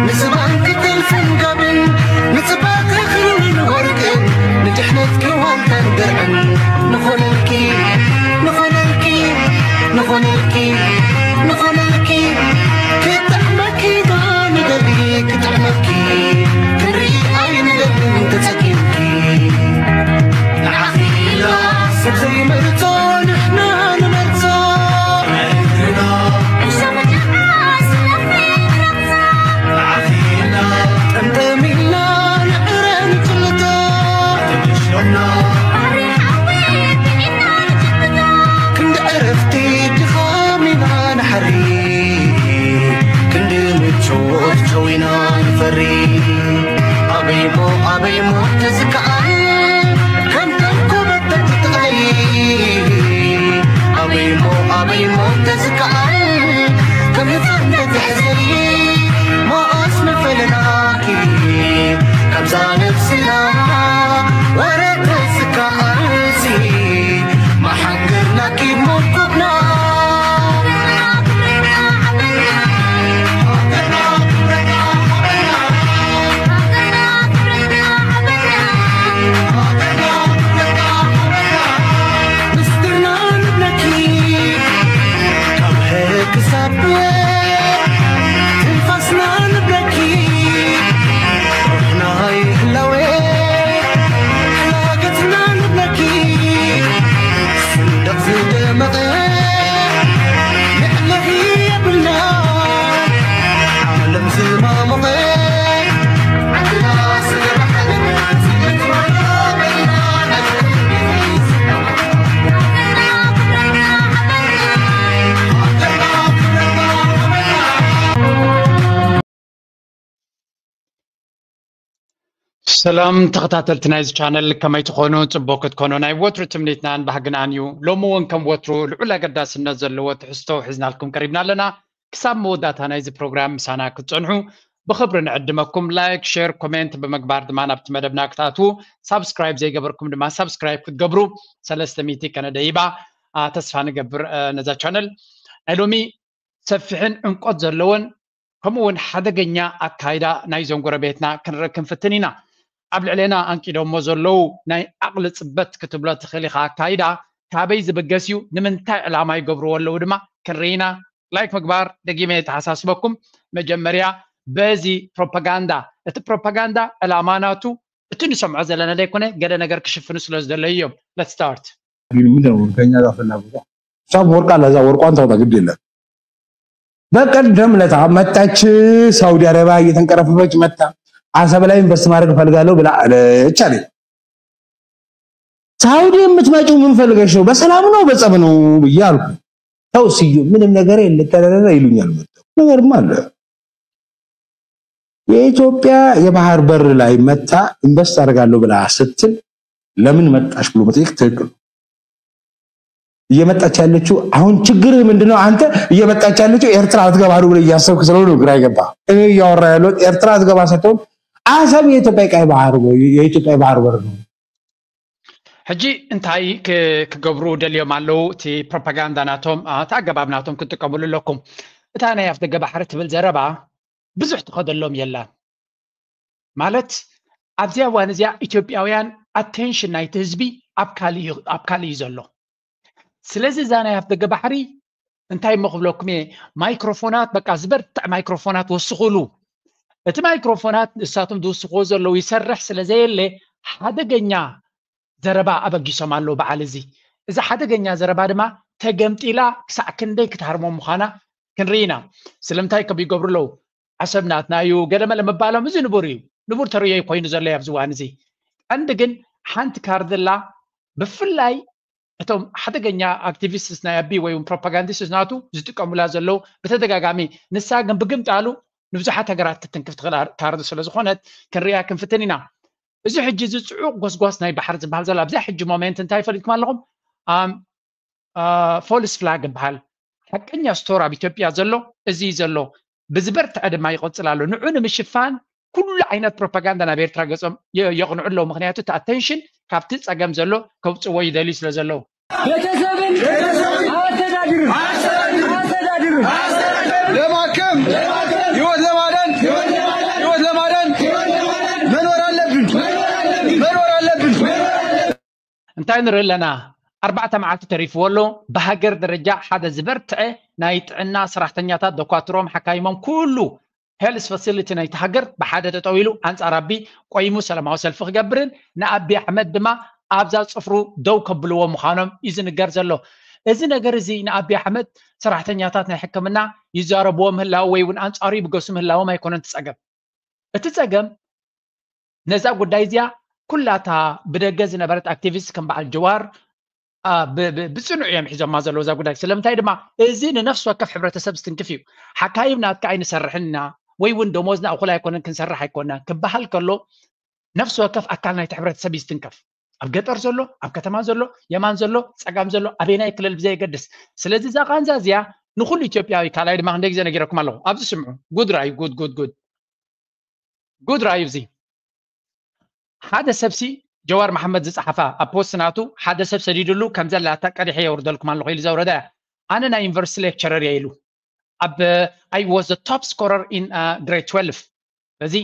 ንስባን ክትልፍን ጋብን ንጽባቐ ክርን ወርቅን ንድሕነትኪ ዋልታን ድርዕን ንኾነልኪ ንኾነልኪ ንኾነልኪ ንኾነልኪ ክጥዕመኪ ዶ ንደሊ ክጥዕመኪ ክንርኢ ኣይንደልን ተጸጊምኪ ንዓኺ ኢላ ሰብ ዘይመርጾ ንሕና ንመርጾ ጠምጠሚልና ንዕረ ንጭልጦ ክንዲ ዕረፍቲ ድኻም ኢና ንሓሪ ክንዲ ምቾት ጨዊና ንፈሪ ኣበይሞ ኣበይሞ ተዝከኣል ከም ተንኮበተት ትጥቕለይ ኣበይሞ ኣበይሞ ተዝከኣል ከም ህፃን ተትሕዘይ መኦስ ምፈለናኪ ካብዛ ነብስና ወረ ተዝከኣልሲ መሓንገርናኪ ሞኩብና ሰላም ተኸታተልቲ ናይዚ ቻነል ከመይ ትኾኑ? ፅቡቅ ክትኮኑ ናይ ወትሩ ትምኒትናን ባህግናን እዩ። ሎሚ እውን ከም ወትሩ ልዑል ኣገዳስነት ዘለዎ ትሕዝቶ ሒዝናልኩም ቀሪብና ኣለና። ክሳብ መወዳእታ ናይዚ ፕሮግራም ምሳና ክትፀንሑ ብኽብሪ ንዕድመኩም። ላይክ፣ ሼር፣ ኮሜንት ብምግባር ድማ ናብቲ መደብና ክትኣትዉ ሳብስክራይብ ዘይገበርኩም ድማ ሳብስክራይብ ክትገብሩ ሰለስተ ሚእቲ ከነደይባ ተስፋ ንገብር። ነዛ ቻነል ናይ ሎሚ ሰፊሕን ዕምቆት ዘለዎን ከምኡ እውን ሓደገኛ ኣካይዳ ናይዞም ጎረቤትና ክንርኢ ክንፍትን ኢና። ኣብ ልዕሌና ኣንቂዶሞ ዘለዉ ናይ ዓቕሊ ፅበት ክትብሎ ትኽእል ኢኻ ኣካይዳ ካበይ ዝብገስ እዩ፣ ንምንታይ ዕላማ ይገብርዎ ኣለዉ ድማ ክንርኢ ኢና። ላይክ ምግባር ደጊመ የተሓሳስበኩም። መጀመርያ በዚ ፕሮፓጋንዳ፣ እቲ ፕሮፓጋንዳ ዕላማ ናቱ እቲ ንሰምዖ ዘለና ዘይኮነ ገለ ነገር ክሽፍኑ ስለ ዝደለዩ እዮም። Let's start። ከኛ ዛፈላ ቦታ ሳብ ወርቃ ለዛ ወርቋን ተውጣ ግድ የለን። በቀደም ለታ መጣች ሳውዲ አረቢያ እየተንቀረፈፈች መጣ አሰብ ላይ ኢንቨስት ማድረግ እፈልጋለሁ ብላ አለች አለ። ሳውዲ የምትመጪው ምን ፈልገሽ ነው? በሰላም ነው በጸብ ነው ብዬ አልኩ። ተው ስዩ ምንም ነገር የለ ተረረረ ይሉኛል። መጣ ነገርም አለ። የኢትዮጵያ የባህር በር ላይ መታ ኢንቨስት አደርጋለሁ ብላ ስትል ለምን መጣሽ ብሎ መጠየቅ ትክክል። እየመጣች ያለችው አሁን ችግርህ ምንድነው? አንተ እየመጣች ያለችው ኤርትራ ልትገባ ነው ብለህ እያሰብክ ስለሆነ ግራ ይገባ። እኔ እያወራ ያለሁት ኤርትራ ልትገባ ስትሆን አሰብ የኢትዮጵያ ቀይ ባህር ነው፣ የኢትዮጵያ ባህር በር ነው። ሕጂ እንታይ ክገብሩ ደልዮም ኣለዉ? እቲ ፕሮፓጋንዳ ናቶም እቲ ኣገባብ ናቶም ክትጥቀምሉ ኣለኩም። እታ ናይ ኣፍ ደገ ባሕሪ ትብል ዘረባ ብዙሕ ትኸደሎም የላን። ማለት ኣብዚኣ እዋን እዚኣ ኢትዮጵያውያን ኣቴንሽን ናይቲ ህዝቢ ኣብ ካልእ እዩ ዘሎ። ስለዚ እዛ ናይ ኣፍ ደገ ባሕሪ እንታይ እሞ ክብለኩም እየ፣ ማይክሮፎናት በቃ ዝበርትዕ ማይክሮፎናት ወስኹሉ። እቲ ማይክሮፎናት ንሳቶም ዝውስኽዎ ዘለዉ ይሰርሕ ስለ ዘየለ ሓደገኛ ዘረባ ኣበጊሶም ኣለዉ በዓል እዚ። እዚ ሓደገኛ ዘረባ ድማ ተገምጢላ ክሳዕ ክንደይ ክትሃርሞም ምዃና ክንርኢ ኢና። ስለምንታይ ከምኡ ይገብሩ ኣለዉ? ዓሰብ ናትና እዩ ገለመለ ምባሎም እዚ ንቡር እዩ። ንቡር ተርእዮ እዩ ኮይኑ ዘሎ ኣብዚ እዋን እዚ። ቀንዲ ግን ሓንቲ ካርድ ኣላ ብፍላይ እቶም ሓደገኛ ኣክቲቪስትስ ናይ ኣቢ ወይ እውን ፕሮፓጋንዲስትስ ናቱ ዝጥቀሙላ ዘለዉ ብተደጋጋሚ ንሳ ግን ብግምጣሉ ንብዙሓት ሃገራት ክትትንክፍ ትኽእል ካርድ ስለ ዝኾነት ክንሪኣ ክንፍትን ኢና። እዚ ሕጂ እዚ ፅዑቕ ጎስጓስ ናይ ባሕሪ ዝበሃል ዘሎ ኣብዚኣ ሕጂ ሞሜንት እንታይ ፈሊጥኩም ኣለኹም? ፎልስ ፍላግ ይበሃል። ሓቀኛ ስቶር ኣብ ኢትዮጵያ ዘሎ እዚ ዘሎ ብዝበርትዐ ድማ ይቐፅል ኣሎ። ንዑ ንምሽፋን ኩሉ ዓይነት ፕሮፓጋንዳ ናብ ኤርትራ ገፆም የቕንዑ ኣለዉ። ምክንያቱ እቲ ኣቴንሽን ካብቲ ፀገም ዘሎ ከውፅዎ ይደልዩ ስለ ዘለዉ ቤተሰብን አስተዳድርን አስተዳድርን ለማከም ህይወት ለማዳን እንታይ ንርኢ ኣለና? ኣርባዕተ መዓልቲ ተሪፍዎ ኣሎ። ብሃገር ደረጃ ሓደ ዝበርትዐ ናይ ጥዕና ሰራሕተኛታት፣ ደኳትሮም፣ ሓካይሞም፣ ኩሉ ሄልስ ፋሲሊቲ ናይቲ ሃገር ብሓደ ጠጠው ኢሉ ኣንጻር ኣቢ ቆይሙ ሰላማዊ ሰልፊ ክገብርን ንኣቢ ኣሕመድ ድማ ኣብዛ ጽፍሩ ደው ከብልዎ ምዃኖም እዩ ዝንገር ዘሎ። እዚ ነገር እዚ ንኣቢ ኣሕመድ ሰራሕተኛታት ናይ ሕክምና ይዛረብዎ ምህላው ወይ እውን ኣንጻሩ ይብገሱ ምህላዎም ኣይኮነን እቲ ጸገም። እቲ ጸገም ነዛ ጉዳይ እዚኣ ኩላታ ብደገ ዝነበረት ኣክቲቪስት ከም በዓል ጀዋር ብፅኑዕ እዮም ሒዞማ ዘለዉ እዛ ጉዳይ። ስለምንታይ ድማ እዚ ንነፍሲ ወከፍ ሕብረተሰብ ዝትንክፍ እዩ። ሓካይም ናትካ ኣይንሰርሕን ኢና ወይ እውን ደሞዝና እኹል ኣይኮነን ክንሰርሕ ኣይኮና ክበሃል ከሎ ነፍሲ ወከፍ ኣካል ናይቲ ሕብረተሰብ እዩ ዝትንከፍ። ኣብ ገጠር ዘሎ፣ ኣብ ከተማ ዘሎ፣ የማን ዘሎ፣ ፀጋም ዘሎ፣ ኣበየናይ ክልል ብዘየገድስ። ስለዚ እዛ ቃንዛ እዚኣ ንኩሉ ኢትዮጵያዊ ካልኣይ ድማ ክንደይ ግዜ ነጊረኩም ኣለኹ። ኣብዚ ስምዑ። ጉድ ራዩ ጉድ ጉድ ጉድ ጉድ ራዩ እዚ ሓደ ሰብሲ ጀዋር መሓመድ ዝፀሓፋ ኣብ ፖስት ናቱ ሓደ ሰብ ሰዲድሉ ከም ዘላታ ቀዲሐ የውርደልኩም ኣለኹ ኢሉ ዘውረዳ እያ። ኣነ ናይ ዩኒቨርሲቲ ሌክቸረር እየ ኢሉ ኣብ I was the top scorer in grade twelve። ስለዚ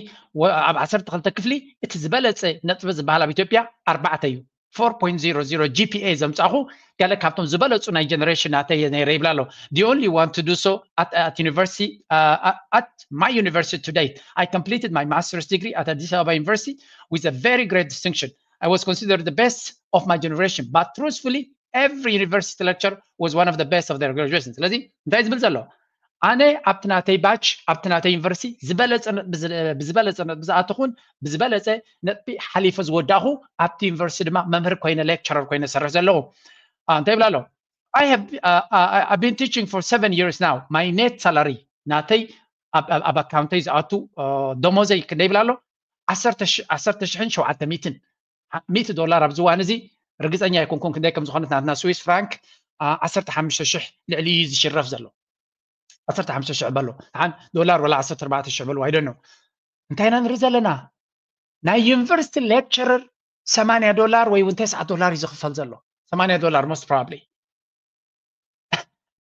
ኣብ ዓሰርተ ክልተ ክፍሊ እቲ ዝበለፀ ነጥቢ ዝበሃል ኣብ ኢትዮጵያ ኣርባዕተ እዩ። four point zero zero G P A ዘምፃኹ ገለ ካብቶም ዝበለፁ ናይ ጀነሬሽን ናተይ እየ ነይረ ይብላ ኣሎ። The only one to do so at, at university, uh, at my university to date. I completed my master's degree at Addis Ababa University with a very great distinction. I was considered the best of my generation, but truthfully, every university lecturer was one of the best of their graduation. ስለዚ እንታይ ዝብል ዘሎ ኣነ ኣብቲ ናተይ ባች ኣብቲ ናተይ ዩኒቨርሲቲ ዝበለፀ ብዝበለፀ ነጥቢ ዝኣተኹን ብዝበለፀ ነጥቢ ሓሊፈ ዝወዳእኹ ኣብቲ ዩኒቨርሲቲ ድማ መምህር ኮይነ ሌክቸረር ኮይነ ሰርሕ ዘለኹ እንታይ ይብላ ኣሎ I have uh, uh, I've been teaching for seven years now. My net salary ናተይ ኣብ ኣካውንተይ ዝኣቱ ደሞዘይ ክንደይ ይብላ ኣሎ ዓሰርተ ሽሕን ሸውዓተ ሚትን ሚእቲ ዶላር ኣብዚ እዋን እዚ ርግፀኛ ኣይኮንኩን ክንደይ ከም ዝኾነት ናትና ስዊስ ፍራንክ ዓሰርተ ሓሙሽተ ሽሕ ልዕሊ እዩ ዝሽረፍ ዘሎ ዓሰርተ ሓሙሽተ ሽሕ በሎ ሓን ዶላር ወላ ዓሰርተ ኣርባዕተ ሽሕ በሎ ኣይደኖ እንታይ ኢና ንርኢ ዘለና ናይ ዩኒቨርሲቲ ሌክቸረር ሰማንያ ዶላር ወይ እውን ተስዓ ዶላር እዩ ዝኽፈል ዘሎ ሰማንያ ዶላር most probably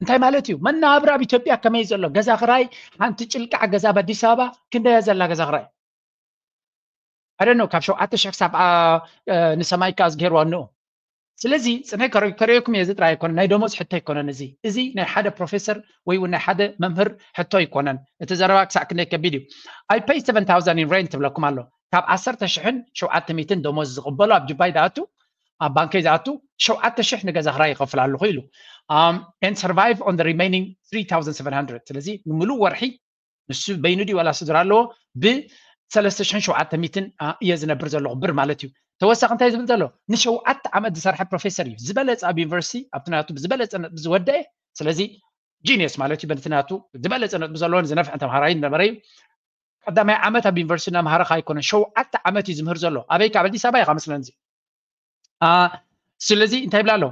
እንታይ ማለት እዩ መናብራ ኣብ ኢትዮጵያ ከመይ ዘሎ ገዛ ክራይ ሓንቲ ጭልቃዕ ገዛ ኣብ ኣዲስ ኣበባ ክንደያ ዘላ ገዛ ክራይ ኣደኖ ካብ ሸውዓተ ሽሕ ክሳብ ንሰማይ ከኣ ዝገይርዋ እንኡ ስለዚ ፅነ ከሪኦኩም እየ እዚ ጥራይ ኣይኮነ ናይ ደሞዝ ሕቶ ኣይኮነን እዚ እዚ ናይ ሓደ ፕሮፌሰር ወይ እውን ናይ ሓደ መምህር ሕቶ ኣይኮነን እቲ ዘረባ ክሳዕ ክንደይ ከቢድ እዩ I pay seven thousand in rent ትብለኩም ኣሎ ካብ ዓሰርተ ሽሕን ሸውዓተ ሚትን ደሞዝ ዝቕበሉ ኣብ ጁባይ ዝኣቱ ኣብ ባንከይ ዝኣቱ ሸውዓተ ሽሕ ንገዛ ክራይ ይኸፍል ኣለኹ ኢሉ and survive on the remaining three thousand seven hundred ስለዚ ንምሉእ ወርሒ ንሱ በይኑ ድዩ ዋላ ስድራ ኣለዎ ብሰለስተ ሽሕን ሸውዓተ ሚትን እየ ዝነብር ዘለኹ ብር ማለት እዩ ተወሳኺ እንታይ ዝብል ዘሎ ንሸውዓተ ዓመት ዝሰርሐ ፕሮፌሰር እዩ ዝበለፀ ኣብ ዩኒቨርሲቲ ኣብቲ ናቱ ብዝበለፀ ነጥቢ ዝወደአ ስለዚ ጂኒየስ ማለት እዩ በቲ ናቱ ዝበለፀ ነጥቢ ዘለዎን ዝነፍዐ ተምሃራይ ዝነበረ እዩ ቀዳማይ ዓመት ኣብ ዩኒቨርሲቲ እናምሃረ ከ ኣይኮነን ሸውዓተ ዓመት እዩ ዝምህር ዘሎ ኣበይ ካብ ኣዲስ ኣበባ ኢኻ መስለንዚ ስለዚ እንታይ ይብላ ኣሎ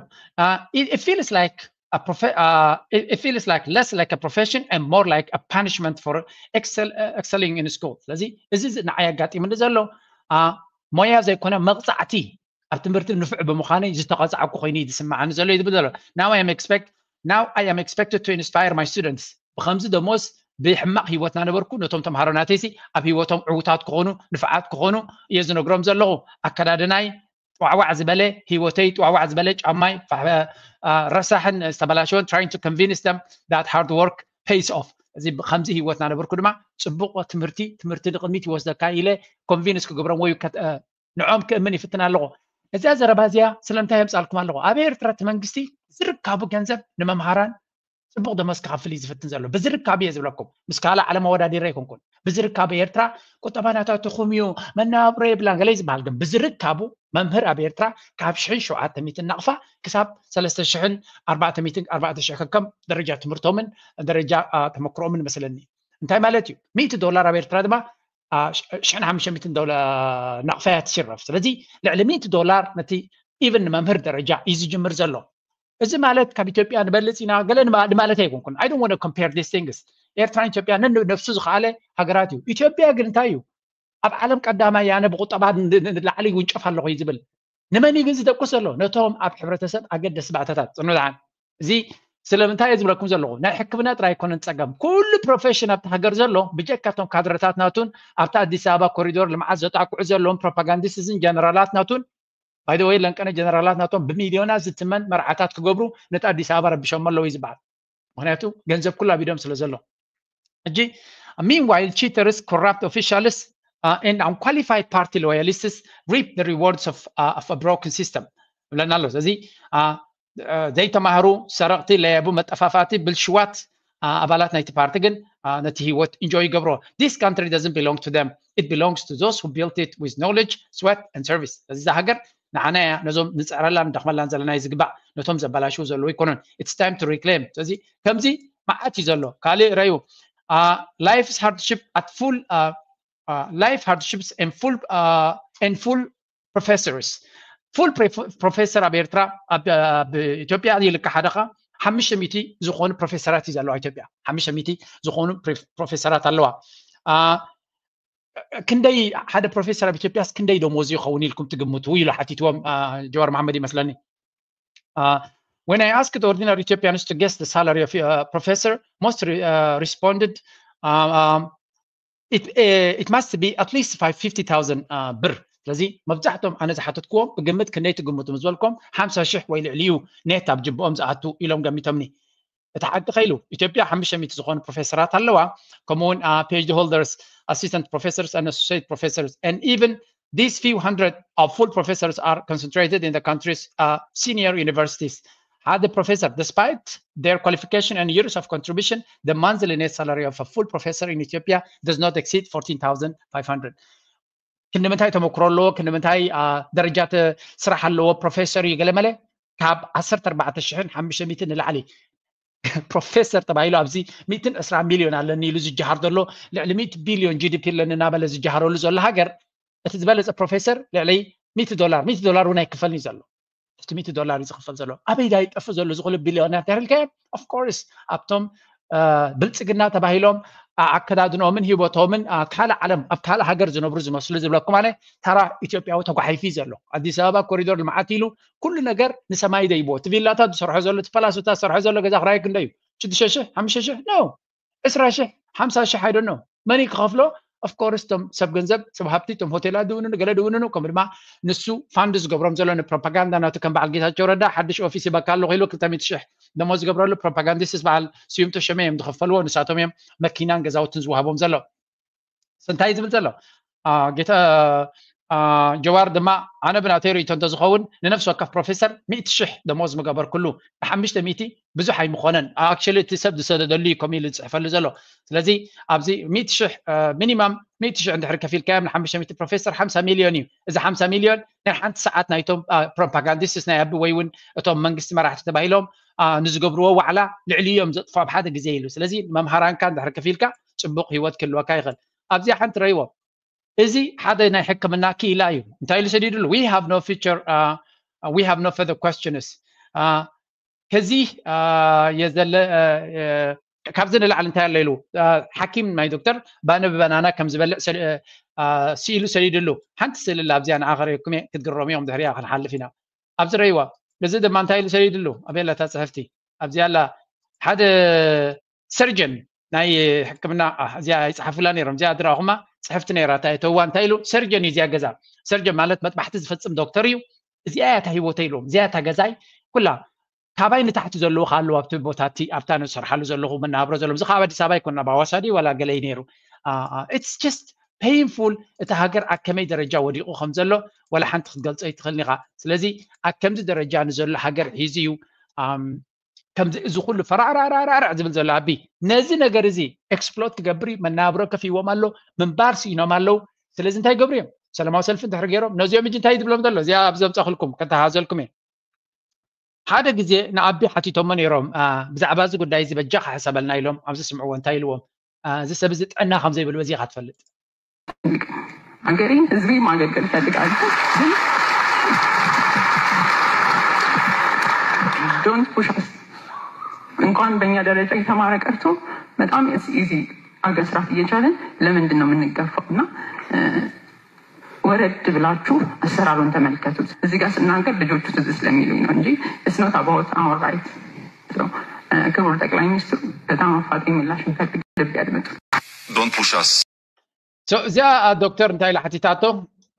it feels like a profe- uh, it, it feels like less like a profession and more like a punishment for excel, uh, excelling in school ስለዚ እዚ ንዓይ ኣጋጢምኒ ዘሎ ሞያ ዘይኮነ መቕፃዕቲ ኣብ ትምህርቲ ንፉዕ ብምዃነይ ዝተቐፃዕኩ ኮይኑ እዩ ዝስምዓኒ ዘሎ እዩ ዝብል ዘሎ now I am expect now I am expected to inspire my students ብከምዚ ደሞዝ ብሕማቕ ህይወት ናነበርኩ ነቶም ተምሃሮ ናተይሲ ኣብ ህይወቶም ዕዉታት ክኾኑ ንፍዓት ክኾኑ እየ ዝነግሮም ዘለኹ ኣከዳድናይ ጥዋዕዋዕ ዝበለ ህይወተይ ጥዋዕዋዕ ዝበለ ጫማይ ረሳሕን ዝተበላሸወን trying to convince them that hard work pays off እዚ ብከምዚ ህይወት ናነበርኩ ድማ ፅቡቅ ትምህርቲ ትምህርቲ ንቅድሚት ይወስደካ ኢለ ኮንቪንስ ክገብሮም ወይ ንዖም ክእምን ይፍትን ኣለኹ እዚኣ ዘረባ እዚኣ ስለምንታይ የምፃልኩም ኣለኹ ኣብ ኤርትራ እቲ መንግስቲ ዝርካቡ ገንዘብ ንመምሃራን ፅቡቅ ደሞዝ ክኸፍል እዩ ዝፍትን ዘሎ ብዝርካቡ እየ ዝብለኩም ምስ ካልእ ዓለም ኣወዳዲረ ኣይኮንኩን ብዝርካቡ ኤርትራ ቁጠባ ናታትኹም እዩ መነባብሮ የብላን ገለ ዝበሃል ግን ብዝርካቡ መምህር ኣብ ኤርትራ ካብ ሽሕን ሸውዓተ ሚትን ናቕፋ ክሳብ ሰለስተ ሽሕን ኣርባዕተ ሚትን ኣርባዕተ ሽሕ ከከም ደረጃ ትምህርቶምን ደረጃ ተመክሮምን መስለኒ እንታይ ማለት እዩ ሚእቲ ዶላር ኣብ ኤርትራ ድማ ሽሕን ሓሙሽተ ሚትን ዶላር ናቕፋ እያ ትሽረፍ ስለዚ ልዕሊ ሚእቲ ዶላር ነቲ ኢቨን ንመምህር ደረጃ እዩ ዝጅምር ዘሎ እዚ ማለት ካብ ኢትዮጵያ ንበልፅ ኢና ገለ ንማለት ኣይኮንኩን I don't want to compare these things ኤርትራን ኢትዮጵያ ነንነብሱ ዝኸኣለ ሃገራት እዩ ኢትዮጵያ ግን እንታይ እዩ ኣብ ዓለም ቀዳማይ ኣነ ብቁጠባ ንላዕሊ ይውንጨፍ ኣለኹ እዩ ዝብል ንመን እዩ ግን ዝደቁስ ዘሎ ነቶም ኣብ ሕብረተሰብ ኣገደስቲ ባእታታት ፅኑድዓን እዚ ስለምንታይ እየ ዝብለኩም ዘለኹ ናይ ሕክምና ጥራይ ኣይኮነን ፀገም ኩሉ ፕሮፌሽን ኣብቲ ሃገር ዘሎ ብጀካቶም ካድረታት ናቱን ኣብቲ ኣዲስ ኣበባ ኮሪዶር ልምዓት ዘጣቅዑ ዘለዎም ፕሮፓጋንዲስትዝን ጀነራላት ናቱን By the way ለንቀነ ጀነራላት ናቶም ብሚልዮናት ዝትመን መርዓታት ክገብሩ ነቲ ኣዲስ ኣበባ ረቢሾሞ ኣለዉ እዩ ዝበሃል። ምክንያቱ ገንዘብ ኩሉ ኣብ ኢዶም ስለ ዘሎ። ሕጂ meanwhile cheaters, corrupt officials, uh, and unqualified party loyalists reap the rewards of, uh, of a broken system ብለና ኣሎ። ስለዚ ዘይተማህሩ ሰረቕቲ፣ ለያቡ፣ መጠፋፋቲ፣ ብልሽዋት ኣባላት ናይቲ ፓርቲ ግን ነቲ ህይወት ኢንጆይ ይገብሮ። This country doesn't belong to them, it belongs to those who built it with knowledge, sweat and service። እዚ ሃገር ንዓና እያ፣ ነዞም ንፅዕረላን ንደኽመላን ዘለና እዩ ዝግባእ፣ ነቶም ዘበላሽው ዘለዉ ኣይኮኑን። It's time to reclaim። ስለዚ ከምዚ መዓት እዩ ዘሎ። ካልእ ረዩ life's hardship at full, life hardships and full, and full professors. Full professor ኣብ ኤርትራ፣ ኣብ ኢትዮጵያ ይልካ ሓደኻ ሓሙሽተ ሚእቲ ዝኾኑ ፕሮፌሰራት እዩ ዘለዋ ኢትዮጵያ። ሓሙሽተ ሚእቲ ዝኾኑ ፕሮፌሰራት ኣለዋ። ክንደይ ሓደ ፕሮፌሰር ኣብ ኢትዮጵያስ ክንደይ ደሞዝ ይኸውን ኢልኩም ትግምቱ ኢሉ ሓቲትዎም ጀዋር መሓመድ ይመስለኒ። When I asked ordinary Ethiopians to guess the salary of a professor, most responded, it, it must be at least fifty thousand ብር። ስለዚ መብዛሕቶም ኣነ ዝሓተትክዎም ብግምት ክንደይ ትግምቱ ምስ በልኩም ሓምሳ ሽሕ ወይ ልዕሊኡ ኔት ኣብ ጅብኦም ዝኣቱ ኢሎም ገሚቶምኒ። እቲ ሓቂ ከይሉ ኢትዮጵያ ሓሙሽተ ሚእቲ ዝኾኑ ፕሮፌሰራት ኣለዋ። ከምኡውን PhD holders, assistant professors and associate professors, and even these few hundred of full professors are concentrated in the country's senior universities. ሓደ ፕሮፌሰር, despite their qualification and years of contribution, the monthly net salary of a full professor in Ethiopia does not exceed fourteen thousand five hundred. ክንዲ ምንታይ ተመክሮ ኣለዎ፣ ክንዲ ምንታይ ደረጃ ስራሕ ኣለዎ ፕሮፌሰር እዩ ገለመለ፣ ካብ ዓሰርተ ኣርባዕተ ሽሕን ሓሙሽተ ሚእትን ንላዕሊ። ፕሮፌሰር ተባሂሉ ኣብዚ ሚእትን ዕስራ ሚልዮን ኣለኒ ኢሉ ዝጀሃር ዘሎ፣ ልዕሊ ሚእቲ ቢልዮን GDP ኣለኒ እናበለ ዝጀሃረሉ ዘሎ ሃገር፣ እቲ ዝበለፀ ፕሮፌሰር ልዕሊ ሚእቲ ዶላር፣ ሚእቲ ዶላር እውን ኣይክፈልን እዩ ዘሎ። እቲ ሚእቲ ዶላር እዩ ዝኽፈል ዘሎ። ኣበይ ዳ ይጠፍእ ዘሎ ዝኽሉ ቢልዮናት ተርልከ? Of course ኣብቶም ብልፅግና ተባሂሎም ኣከዳድኖምን ሂወቶምን ካልእ ዓለም ኣብ ካልእ ሃገር ዝነብሩ ዝመስሉ ዝብለኩም ኣነ፣ ተራ ኢትዮጵያዊ ተጓሒፉ እዩ ዘሎ። ኣዲስ ኣበባ ኮሪዶር ልምዓት ኢሉ ኩሉ ነገር ንሰማይ ደይቦ። እቲ ቪላታት ዝሰርሖ ዘሎ፣ እቲ ፓላሶታት ዝሰርሖ ዘሎ ገዛ ክራይ ክንደይ እዩ? ሽዱሽተ ሽሕ፣ ሓሙሽተ ሽሕ ነው፣ ዕስራ ሽሕ፣ ሓምሳ ሽሕ፣ I don't know። መን እዩ ክኸፍሎ? Of course እቶም ሰብ ገንዘብ፣ ሰብ ሃብቲ፣ እቶም ሆቴላት ድውንኑ፣ ገለ ድውንኑ፣ ከምኡ ድማ ንሱ ፋንድ ዝገብሮም ዘሎ ንፕሮፓጋንዳ ናቱ፣ ከም በዓል ጌታቸው ረዳ ሓድሽ ኦፊስ ይበካ ኣለኹ ኢሉ ክልተ ሚእቲ ሽሕ ደሞዝ ዝገብረሉ ፕሮፓጋንዲስትስ በዓል ስዩም ተሾመ እዮም ዝኸፈልዎ። ንሳቶም እዮም መኪናን ገዛውትን ዝወሃቦም ዘሎ። እንታይ ዝብል ዘሎ? ጀዋር ድማ ኣነ ብናተይ ርእይቶ እንተዝኸውን ንነፍሲ ወከፍ ፕሮፌሰር ሚእቲ ሽሕ ደሞዝ ምገበርኩሉ። ንሓሙሽተ ሚእቲ ብዙሕ ኣይምኾነን። Actually እቲ ሰብ ዝሰደደሉ እዩ ከምኡ ኢሉ ዝፅሕፈሉ ዘሎ። ስለዚ ኣብዚ ሚእቲ ሽሕ፣ ሚኒማም ሚእቲ ሽሕ እንድሕር ከፊልካዮም ንሓሙሽተ ሚእቲ ፕሮፌሰር ሓምሳ ሚልዮን እዩ። እዚ ሓምሳ ሚልዮን ናይ ሓንቲ ሰዓት ናይቶም ፕሮፓጋንዲስትስ ናይ ኣቢ ወይ እውን እቶም መንግስቲ መራሕቲ ተባሂሎም ንዝገብርዎ ዋዕላ ልዕሊ እዮም ዘጥፉ ኣብ ሓደ ግዜ ኢሉ። ስለዚ መምሃራንካ እንድሕር ከፊልካ ፅቡቕ ህይወት ክህልወካ ይኽእል። ኣብዚኣ ሓንቲ ረይዎ። እዚ ሓደ ናይ ሕክምና ክኢላ እዩ። እንታይ ኢሉ ሰዲድሉ? We have no future, we have no further questions. ከዚህ የዘለ ካብዚ ንላዕሊ እንታይ ኣሎ ኢሉ ሓኪም ናይ ዶክተር ባነ ብባናና ከም ዝበልዕ ስኢሉ ሰዲድሉ። ሓንቲ ስእሊ ኣብዚኣ ንዓኸረየኩም ክትግረሙ እዮም ድሕሪያ ክንሓልፍ ኢና። ኣብዚ ረይዋ። እዚ ድማ እንታይ ኢሉ ሰዲድሉ? ኣበየላ እታ ፅሕፍቲ? ኣብዚኣ ኣላ። ሓደ ሰርጀን ናይ ሕክምና እዚኣ ይፅሓፉላ ነይሮም። እዚኣ ድረኹማ ፅሕፍቲ ነይራ። እታ የተዋ እንታይ ኢሉ? ሰርጀን እዩ እዚኣ ገዛ። ሰርጀን ማለት መጥባሕቲ ዝፈፅም ዶክተር እዩ። እዚኣ እያ እታ ህይወተይ ኢልዎም። እዚኣ እታ ገዛይ ኩላ ካባይ ንታሕቲ ዘለዉ ከ ኣለዉ ኣብቲ ቦታ እቲ ኣብታ ንሰርሓሉ ዘለኹ መናብሮ ዘለኹ። እዚ ካብ ኣዲስ ኣበባ ኣይኮን፣ ኣብ ኣዋሳ ድዩ ዋላ ገለ እዩ ነይሩ። It's just painful። እቲ ሃገር ኣብ ከመይ ደረጃ ወዲቑ ከም ዘሎ ዋላ ሓንቲ ክትገልጾ ኣይትኽእልን ኢኻ። ስለዚ ኣብ ከምዚ ደረጃ ንዘሎ ሃገር ሒዙ እዩ ከምዚ እዚ ኩሉ ፈራዕራዕራዕራዕ ዝብል ዘሎ። ኣቢ ነዚ ነገር እዚ ኤክስፕሎት ክገብር እዩ። መናብሮ ከፊዎም ኣሎ፣ ምንባር ስኢኖም ኣለዉ። ስለዚ እንታይ ይገብሩ እዮም? ሰላማዊ ሰልፊ እንድሕር ገይሮም ነዚኦም እጂ እንታይ ዝብሎም ዘሎ? እዚኣ ኣብ ዘምጻኹልኩም ከተሃዘልኩም እየ። ሓደ ግዜ ንኣቢ ሓቲቶሞ ነይሮም፣ ብዛዕባ እዚ ጉዳይ እዚ በጃኻ ሕሰበልና ኢሎም ኣብ ዝስምዕዎ እንታይ ኢልዎም? እዚ ሰብ እዚ ጥዕና ከም ዘይብሉ በዚ ኢኻ ትፈልጥ። ሀገሬን ህዝቤን ማገልገል እፈልጋለሁ፣ ግን don't push us። እንኳን በእኛ ደረጃ የተማረ ቀርቶ በጣም ኢዚ አገር ስራት እየቻለን ለምንድን ነው የምንገፋው? እና ወረድ ብላችሁ አሰራሩን ተመልከቱት። እዚህ ጋር ስናገር ልጆቹ ትዝ ስለሚሉኝ ነው እንጂ it's not about our right። ክቡር ጠቅላይ ሚኒስትሩ በጣም አፋጣኝ ምላሽ እንፈልግ፣ ልብ ያድምጡ። Don't push us። እዚኣ ዶክተር እንታይ ኢላ ሓቲታቶ?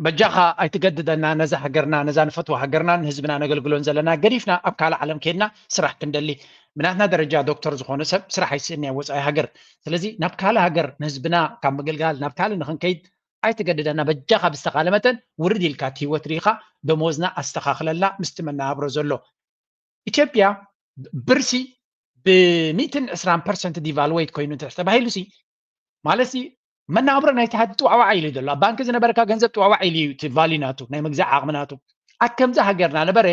በጃኻ ኣይትገድደና፣ ነዛ ሃገርና፣ ነዛ ንፈትዋ ሃገርናን ህዝብና ነገልግሎን ዘለና ገዲፍና ኣብ ካልእ ዓለም ከይድና ስራሕ ክንደሊ። ብናትና ደረጃ ዶክተር ዝኾነ ሰብ ስራሕ ኣይስእን እያ ወፃኢ ሃገር። ስለዚ ናብ ካልእ ሃገር ንህዝብና ካብ ምግልጋል ናብ ካልእ ንኽንከይድ ኣይትገድደና። በጃኻ ብዝተኻለ መጠን ውርድ ኢልካ እቲ ህይወት ርኢኻ ደሞዝና ኣስተኻኽለላ ምስቲ መነባብሮ ዘሎ። ኢትዮጵያ ብርሲ ብሚእትን ዕስራን ፐርሰንት ዲቫልዌት ኮይኑ እንተ ተባሂሉ ሲ ማለት ሲ መናብሮ ናይቲ ሃዲ ጥዋዕዋዕ ኢሉ ዘሎ። ኣብ ባንክ ዝነበረካ ገንዘብ ጥዋዕዋዕ ኢሉ እዩ እቲ ቫልዩ ናቱ፣ ናይ ምግዛእ ዓቕሚ ናቱ። ኣብ ከምዚ ሃገርና ነበረ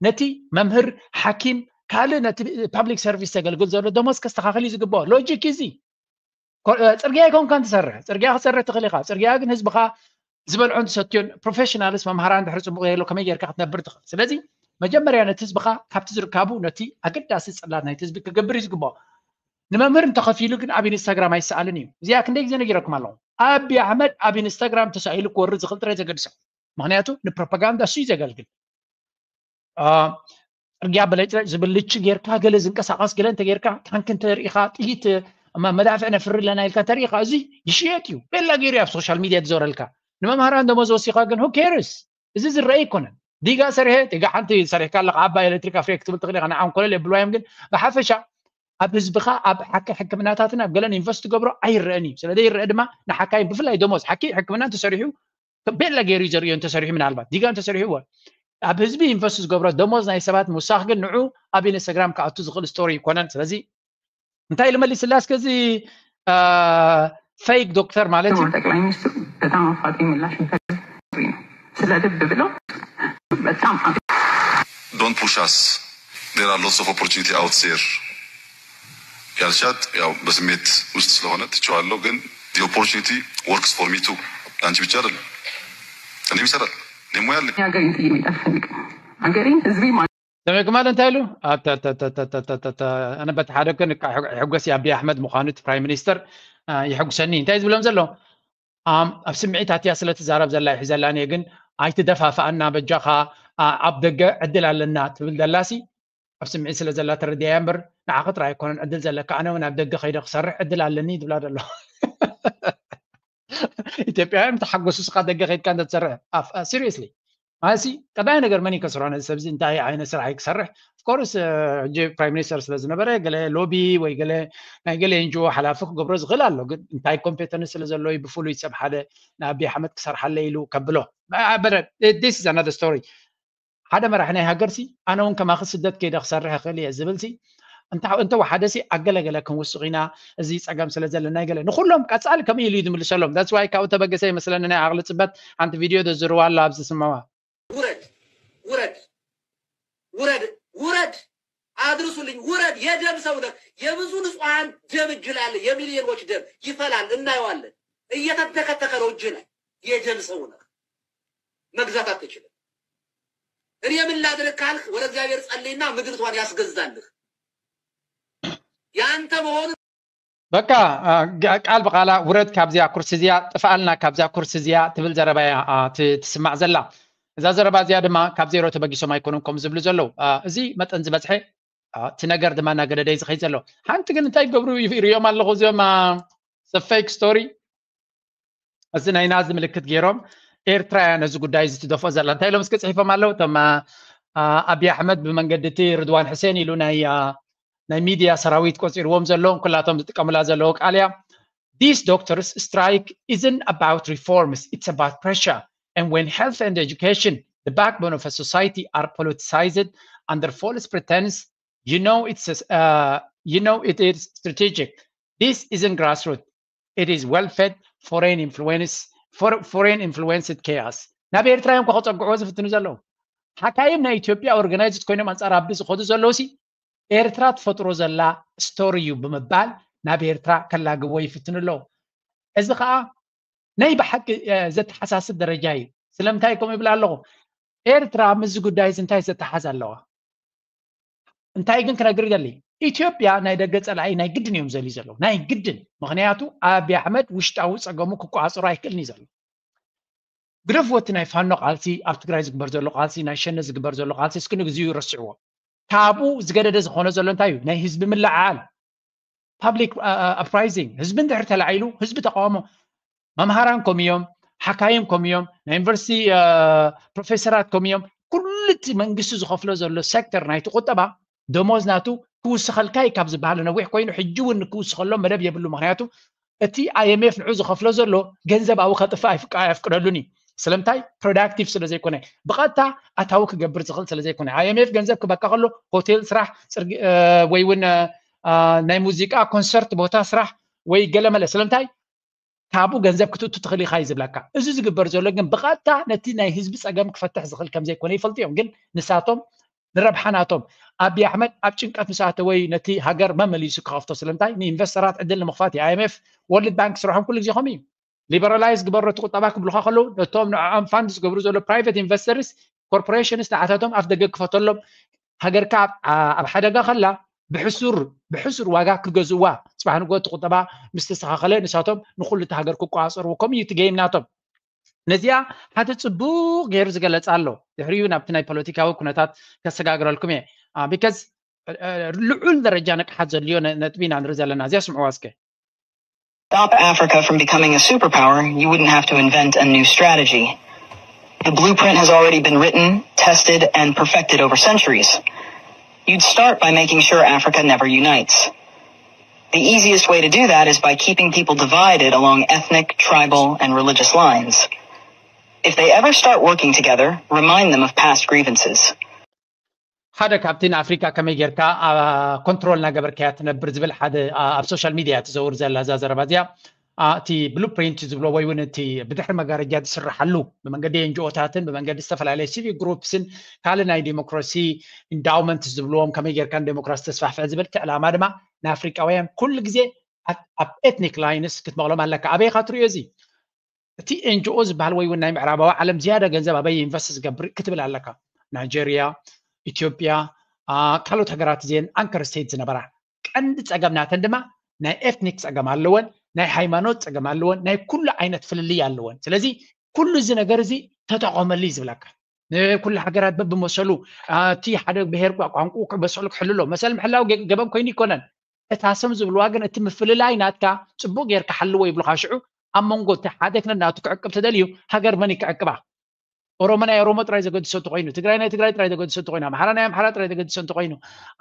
ነቲ መምህር፣ ሓኪም፣ ካልእ ነቲ ፓብሊክ ሰርቪስ ዘገልግል ዘሎ ደሞዝ ከስተኻኽል እዩ ዝግብኦ። ሎጂክ እዚ ኮ- እ፣ ጽርግያ ኣይኮንካን ትሰርሕ። ጽርግያ ክትሰርሕ ትኽእል ኢኻ። ጽርግያ ግን ህዝብኻ ዝበልዖን ዝሰትዮን ፕሮፌሽናልስ መምሃራን ድሕሪ ጽቡቕ የሎ ከመይ ጌርካ ክትነብር ትኽእል። ስለዚ መጀመርያ ነቲ ህዝብኻ ካብቲ ዝርካቡ ነቲ ኣገዳሲ ጽላት ናይቲ ህዝቢ ክገብር እዩ ዝግብኦ። ንመምህር እንተኸፊሉ ግን ኣብ ኢንስታግራም ኣይሰኣልን እዩ። እዚኣ ክንደይ ግዜ ነጊረኩም ኣለኹ። ኣቢ ኣሕመድ ኣብ ኢንስታግራም ተሳኢሉ ክወርድ ዝኽእል ጥራይ ዘገድሶ። ምኽንያቱ ንፕሮፓጋንዳ እሱ እዩ ዘገልግል። አ፣ ጽርግያ በለጭለጭ ዝብል ልቺ ጌርካ፣ ገለ ዝንቀሳቐስ ገለ እንተ ጌርካ፣ ታንክ እንተ ርኢኻ፣ ጥይት፣ መ-፣ መዳፍዕ ነፍሪ ኣለና ኢልካ እንተ ርኢኻ፣ እዚ ይሽየጥ እዩ። ቤላ ገይሩ እዩ ኣብ ሶሻል ሚድያ ዝዞረልካ። ንመምሃራን ደሞዝ ወሲኻ ግን፣ who cares? እዚ ዝረአ ኣይኮነን። ዲጋ ሰሪሐ፣ ዲጋ ሓንቲ ሰሪሕካ ኣለኻ፣ ዓባይ ኤሌክትሪክ ኣፍሪክ ክትብል ትኽእል ኢኻ፣ ንዓም ኮለል የብልዋዮም። ግን ብሓፈሻ ኣብ ህዝብኻ፣ ኣብ ሓኪ ሕክምናታትን ኣብ ገለን ኢንቨስት ትገብሮ ኣይረአን እዩ። ስለ ዘይረአ ድማ ንሓካይም ብፍላይ ደሞዝ ሓኪ ሕክምና እንተሰሪሑ ቤላ ገይሩ እዩ ዘርእዮ እንተሰሪሑ፣ ምናልባት ዲጋ እንተሰሪሑ እወ። ኣብ ህዝቢ ኢንቨስት ዝገብሮ ደሞዝ ናይ ሰባት ምውሳኽ ግን ንዑ ኣብ ኢንስታግራም ክኣቱ ዝኽእል ስቶሪ ይኮነን። ስለዚ እንታይ ኢሉ መሊስላ እስከ እዚ ፌክ ዶክተር ማለት እዩ። ክቡር ጠቅላይ ሚኒስትር በጣም አፋጣኝ ምላሽ እንፈልግ ነው። ስለ ልብ ብለው በጣም Don't push us, there are lots of opportunity out there ያልሻት ያው በስሜት ውስጥ ስለሆነ ትቼዋለሁ። ግን the opportunity works for me too። ለአንቺ ብቻ አይደለም፣ እኔም ይሰራል፣ እኔም ሙያ አለኝ። ሀገሬን ጥዬ መሄድ አልፈልግም። ሀገሬን፣ ህዝቤ ሰሚዕኩም ኣሎ እንታይ ኢሉ? ኣተተተተተተተ። ኣነ በቲ ሓደ ግን እካ ሕግ-፣ ሕጎስ ኣቢ ኣሕመድ ምዃኑ እቲ ፕራይም ሚኒስተር፣ አ፣ ይሕጉሰኒ። እንታይ ዝብሎም ዘሎ? ኣም፣ ኣብ ስምዒታት እያ ስለ ትዛረብ ዘላ ይሕዘላን እየ፣ ግን ኣይትደፋፍኣና በጃኻ፣ ኣ፣ ኣብ ደገ ዕድል ኣለና ትብል ዘላሲ ኣብ ስምዒት ስለ ዘላ ተረዲኣያ እምበር ንዓኺ ጥራይ ኣይኮነን ዕድል ዘለካ፣ ኣነ እውን ኣብ ደገ ከይደ ክሰርሕ ዕድል ኣለኒ ትብላ ዘሎ። ኢትዮጵያውያን ተሓጎሱ፣ ስኻ ደገ ከይድካ እንተትሰርሕ። ሲሪየስሊ ማለትሲ ቀዳማይ ነገር መን ይከስሮ ነዚ ሰብዚ? እንታይ ዓይነት ስራሕ እዩ ክሰርሕ? ኦፍኮርስ ሕጂ ፕራይም ሚኒስተር ስለ ዝነበረ ገለ ሎቢ ወይ ገለ ናይ ገለ ኤንጂኦ ሓላፊ ክገብሮ ዝኽእል ኣሎ። ግን እንታይ ኮምፔተንስ ስለ ዘለዎ እዩ ብፍሉይ ሰብ ሓደ ንኣቢ ኣሕመድ ክሰርሓለ ኢሉ ከብሎ? ዲስ ኢዝ ኣናዘር ስቶሪ። ሓደ መራሒ ናይ ሃገርሲ ኣነ እውን ከማኺ ስደት ከይደ ክሰርሕ እኽእል እየ ዝብልሲ እንተ እንተወሓደሲ ኣገለገለ ክንውስኽ ኢና፣ እዚ ፀገም ስለ ዘለና ገለ ንኩሎም ቀፃሊ ከምኡ ኢሉ እዩ ዝምልሰሎም። ዳትስ ዋይ ካብኡ ተበገሰ ይመስለኒ ናይ ዓቕሊ ፅበት ሓንቲ ቪድዮ ደዝርዋ ኣሎ ኣብዚ ስማዋ። ውረድ ውረድ ውረድ ውረድ፣ አድርሱልኝ፣ ውረድ። የደም ሰው ነህ። የብዙ ንጹሐን ደም እጅ ላይ አለ። የሚሊዮኖች ደም ይፈላል፣ እናየዋለን። እየተንተከተከ ነው እጅ ላይ። የደም ሰው ነህ። መግዛት አትችልም። እኔ ምን ላድርግ ካልክ ወደ እግዚአብሔር ጸልይና ምድርቷን ያስገዛልህ። ያንተ መሆኑ በቃ ቃል ብቃላ ውረድ ካብዚኣ ኩርሲ እዚኣ፣ ጥፍኣልና ካብዚኣ ኩርሲ እዚኣ ትብል ዘረባ እያ ትስማዕ ዘላ። እዛ ዘረባ እዚኣ ድማ ካብ ዜሮ ተበጊሶም ኣይኮኑን ከም ዝብሉ ዘለዉ። እዚ መጠን ዝበዝሐ እቲ ነገር ድማ እናገደደ እዩ ዝኸይድ ዘሎ። ሓንቲ ግን እንታይ ይገብሩ ይርእዮም ኣለኹ እዚኦም ሰብ ፌክ ስቶሪ። እዚ ናይ ናዚ ምልክት ገይሮም ኤርትራ እያ ነዚ ጉዳይ እዚ ትደፍኦ ዘላ። እንታይ ኢሎም እስከ ፅሒፎም ኣለዉ እቶም ኣቢ ኣሕመድ ብመንገዲ እቲ ርድዋን ሕሴን ኢሉ ናይ ናይ ሚድያ ሰራዊት ቆፂርዎም ዘሎ ኩላቶም ዝጥቀሙላ ዘለዉ ቃል እያ። This doctors strike isn't about reforms, it's about pressure. And when health and education, the backbone of a society, are politicized under false pretense, you know it's uh, you know it is strategic. This isn't grassroots. It is well fed foreign influence for foreign influenced chaos. ናብ ኤርትራ እዮም ከፀግዕዎ ዝፍትኑ ዘለዉ። ሓካይም ናይ ኢትዮጵያ ኦርጋናይዝድ ኮይኖም ኣንፃር ኣቢ ዝኸዱ ዘለዉ ሲ ኤርትራ ትፈጥሮ ዘላ ስቶሪ እዩ ብምባል ናብ ኤርትራ ከላግቦ ይፍትኑ ኣለዉ። እዚ ከዓ ናይ ብሓቂ ዘተሓሳስብ ደረጃ እዩ። ስለምንታይ ከምኡ ይብል ኣለኹ? ኤርትራ ምስዚ ጉዳይ እዚ እንታይ ዘተሓዝ ኣለዋ? እንታይ ግን ክነግር ይደሊ፣ ኢትዮጵያ ናይ ደገ ፀላኢ ናይ ግድን እዮም ዘልዩ ዘለዉ፣ ናይ ግድን። ምክንያቱ ኣቢ ኣሕመድ ውሽጣዊ ፀገሙ ክቆፃፀሮ ኣይክእልን እዩ ዘሎ። ግደፍዎ እቲ ናይ ፋኖ ቃልሲ፣ ኣብ ትግራይ ዝግበር ዘሎ ቃልሲ፣ ናይ ሸነ ዝግበር ዘሎ ቃልሲ እስኪ ንግዚኡ ረስዕዎ። ካብኡ ዝገደደ ዝኾነ ዘሎ እንታይ እዩ? ናይ ህዝቢ ምልዓዓል፣ ፓብሊክ ኣፕራይዚንግ። ህዝቢ እንድሕር ተላዒሉ ህዝቢ ተቃውሞ፣ መምሃራን ከም እዮም፣ ሓካይም ከም እዮም፣ ናይ ዩኒቨርሲቲ ፕሮፌሰራት ከም እዮም። ኩሉ እቲ መንግስቲ ዝኸፍሎ ዘሎ ሴክተር ናይቲ ቁጠባ ደሞዝ ናቱ ክውስኸልካ እዩ ካብ ዝበሃል ነዊሕ ኮይኑ፣ ሕጂ እውን ክውስኸሎም መደብ የብሉ። ምክንያቱ እቲ ኣይኤምኤፍ ንዑ ዝኸፍሎ ዘሎ ገንዘብ ኣብኡ ከጥፍእ ኣይፍቃ-፣ ኣየፍቅደሉን እዩ። ስለምንታይ? ፕሮዳክቲቭ ስለ ዘይኮነ፣ ብቐጥታ ኣታዊ ክገብር ዝኽእል ስለ ዘይኮነ። ኣይኤምኤፍ ገንዘብ ክበካ ከሎ ሆቴል ስራሕ፣ ጽርግ-፣ እ፣ ወይ እውን እ፣ ናይ ሙዚቃ ኮንሰርት ቦታ ስራሕ ወይ ገለመለ። ስለምንታይ? ካብኡ ገንዘብ ክትእቱ ትኽእል ኢኻ እዩ ዝብለካ። እዚ ዝግበር ዘሎ ግን ብቐጥታ ነቲ ናይ ህዝቢ ጸገም ክፈትሕ ዝኽእል ከም ዘይኮነ ይፈልጡ እዮም። ግን ንሳቶም ንረብሓ ናቶም፣ ኣብይ ኣሕመድ ኣብ ጭንቀት ምስ ኣተወ እዩ ነቲ ሃገር መመሊሱ ክኸፍቶ። ስለምንታይ? ንኢንቨስተራት ዕድል ንምኽፋት እዩ። ኣይኤምኤፍ፣ ወርልድ ባንክ ስርሖም ኩሉ ግዜ ከምኡ እዩ። ሊበራላይዝ ግበሮ እቲ ቁጠባ ክብሉኻ ከለዉ፣ ነቶም ንዕኦም ፋንድ ዝገብሩ ዘሎ ፕራይቬት ኢንቨስተርስ፣ ኮርፖሬሽንስ ንዓታቶም ኣፍ ደገ ክፈተሎም። ሃገርካ ኣብ፣ ኣብ ሓደጋ ከላ ብሕሱር፣ ብሕሱር ዋጋ ክገዝእዋ። ጽባሕ ንግሆ እቲ ቁጠባ ምስ ተስተኻኸለ ንሳቶም ንኹሉ እቲ ሃገር ክቆጻጸርዎ። ከምኡ እዩ እቲ ጌም ናቶም። ነዚኣ ሓደ ጽቡቕ ገይሩ ዝገለጸ ኣሎ። ድሕሪኡ ናብቲ ናይ ፖለቲካዊ ኩነታት ከሰጋግረልኩም እየ። አ፣ ቢካዝ፣ እ፣ እ፣ ልዑል ደረጃ ንቕሓት ዘድልዮ ነ-፣ ነጥቢ ኢና ንርኢ ዘለና። እዚኣ ስምዕዋ እስከ። Stop Africa from becoming a superpower, you wouldn't have to invent a new strategy. The blueprint has already been written, tested, and perfected over centuries. You'd start by making sure Africa never unites. The easiest way to do that is by keeping people divided along ethnic, tribal, and religious lines. If they ever start working together, remind them of past grievances. ሓደ ካብቲ ንኣፍሪካ ከመይ ጌርካ፣ አ፣ ኮንትሮል እናገበርካያ ትነብር ዝብል ሓደ፣ አ፣ ኣብ ሶሻል ሚድያ ትዘውር ዘላ እዛ ዘረባ እዚኣ፣ አ፣ እቲ ብሉፕሪንት ዝብሎ ወይ እውን እቲ ብድሕሪ መጋረጃ ዝስርሓሉ ብመንገዲ ኤንጂኦታትን ብመንገዲ ዝተፈላለዩ ሲቪክ ግሩፕስን ካልእ ናይ ዴሞክራሲ ኢንዳውመንት ዝብልዎም ከመይ ጌርካ ንዴሞክራሲ ተስፋሕፍሕ ዝብል እቲ ዕላማ ድማ ንኣፍሪቃውያን ኩሉ ግዜ ኣብ፣ ኣብ ኤትኒክ ላይንስ ክትመቕሎም ኣለካ። ኣበይ ኢኻ ትሪኦ እዚ? እቲ ኤንጂኦ ዝበሃል ወይ እውን ናይ ምዕራባዊ ዓለም ዝያዳ ገንዘብ ኣበይ ኢንቨስት ዝገብር ክትብል ኣለካ። ናይጀርያ፣ ኢትዮጵያ፣ አ፣ ካልኦት ሃገራት እዚአን ኣንከር ስቴት ዝነበራ። ቀንዲ ጸገም ናተን ድማ ናይ ኤትኒክ ጸገም ኣለወን፣ ናይ ሃይማኖት ጸገም ኣለወን፣ ናይ ኩሉ ዓይነት ፍልልይ ኣለወን። ስለዚ ኩሉ እዚ ነገር እዚ ተጠቐመሉ እዩ ዝብለካ። ንኩሉ ሃገራት በብመሰሉ፣ አ፣ እቲ ሓደ ብሄር ቋ-፣ ቋንቋኡ ክበሰሉ ክሕልሎ። መሰል ምሕላው ገ-፣ ገበን ኮይኑ ይኮነን። እታ ስም ዝብልዋ ግን እቲ ምፍልላይ ናትካ ጽቡቕ ጌርካ ሓልዎ ይብሉኻ። ሽዑ ኣብ መንጎ እቲ ሓደ ክነናቱ ክዕቅብ ተደልዩ፣ ሃገር መን እዩ ክዕቅባ? ኦሮሞ ናይ ኦሮሞ ጥራይ ዘገድሶ እንተኾይኑ፣ ትግራይ ናይ ትግራይ ጥራይ ዘገድሶ እንተኾይኑ፣ ኣምሓራ ናይ ኣምሓራ ጥራይ ዘገድሶ እንተኾይኑ፣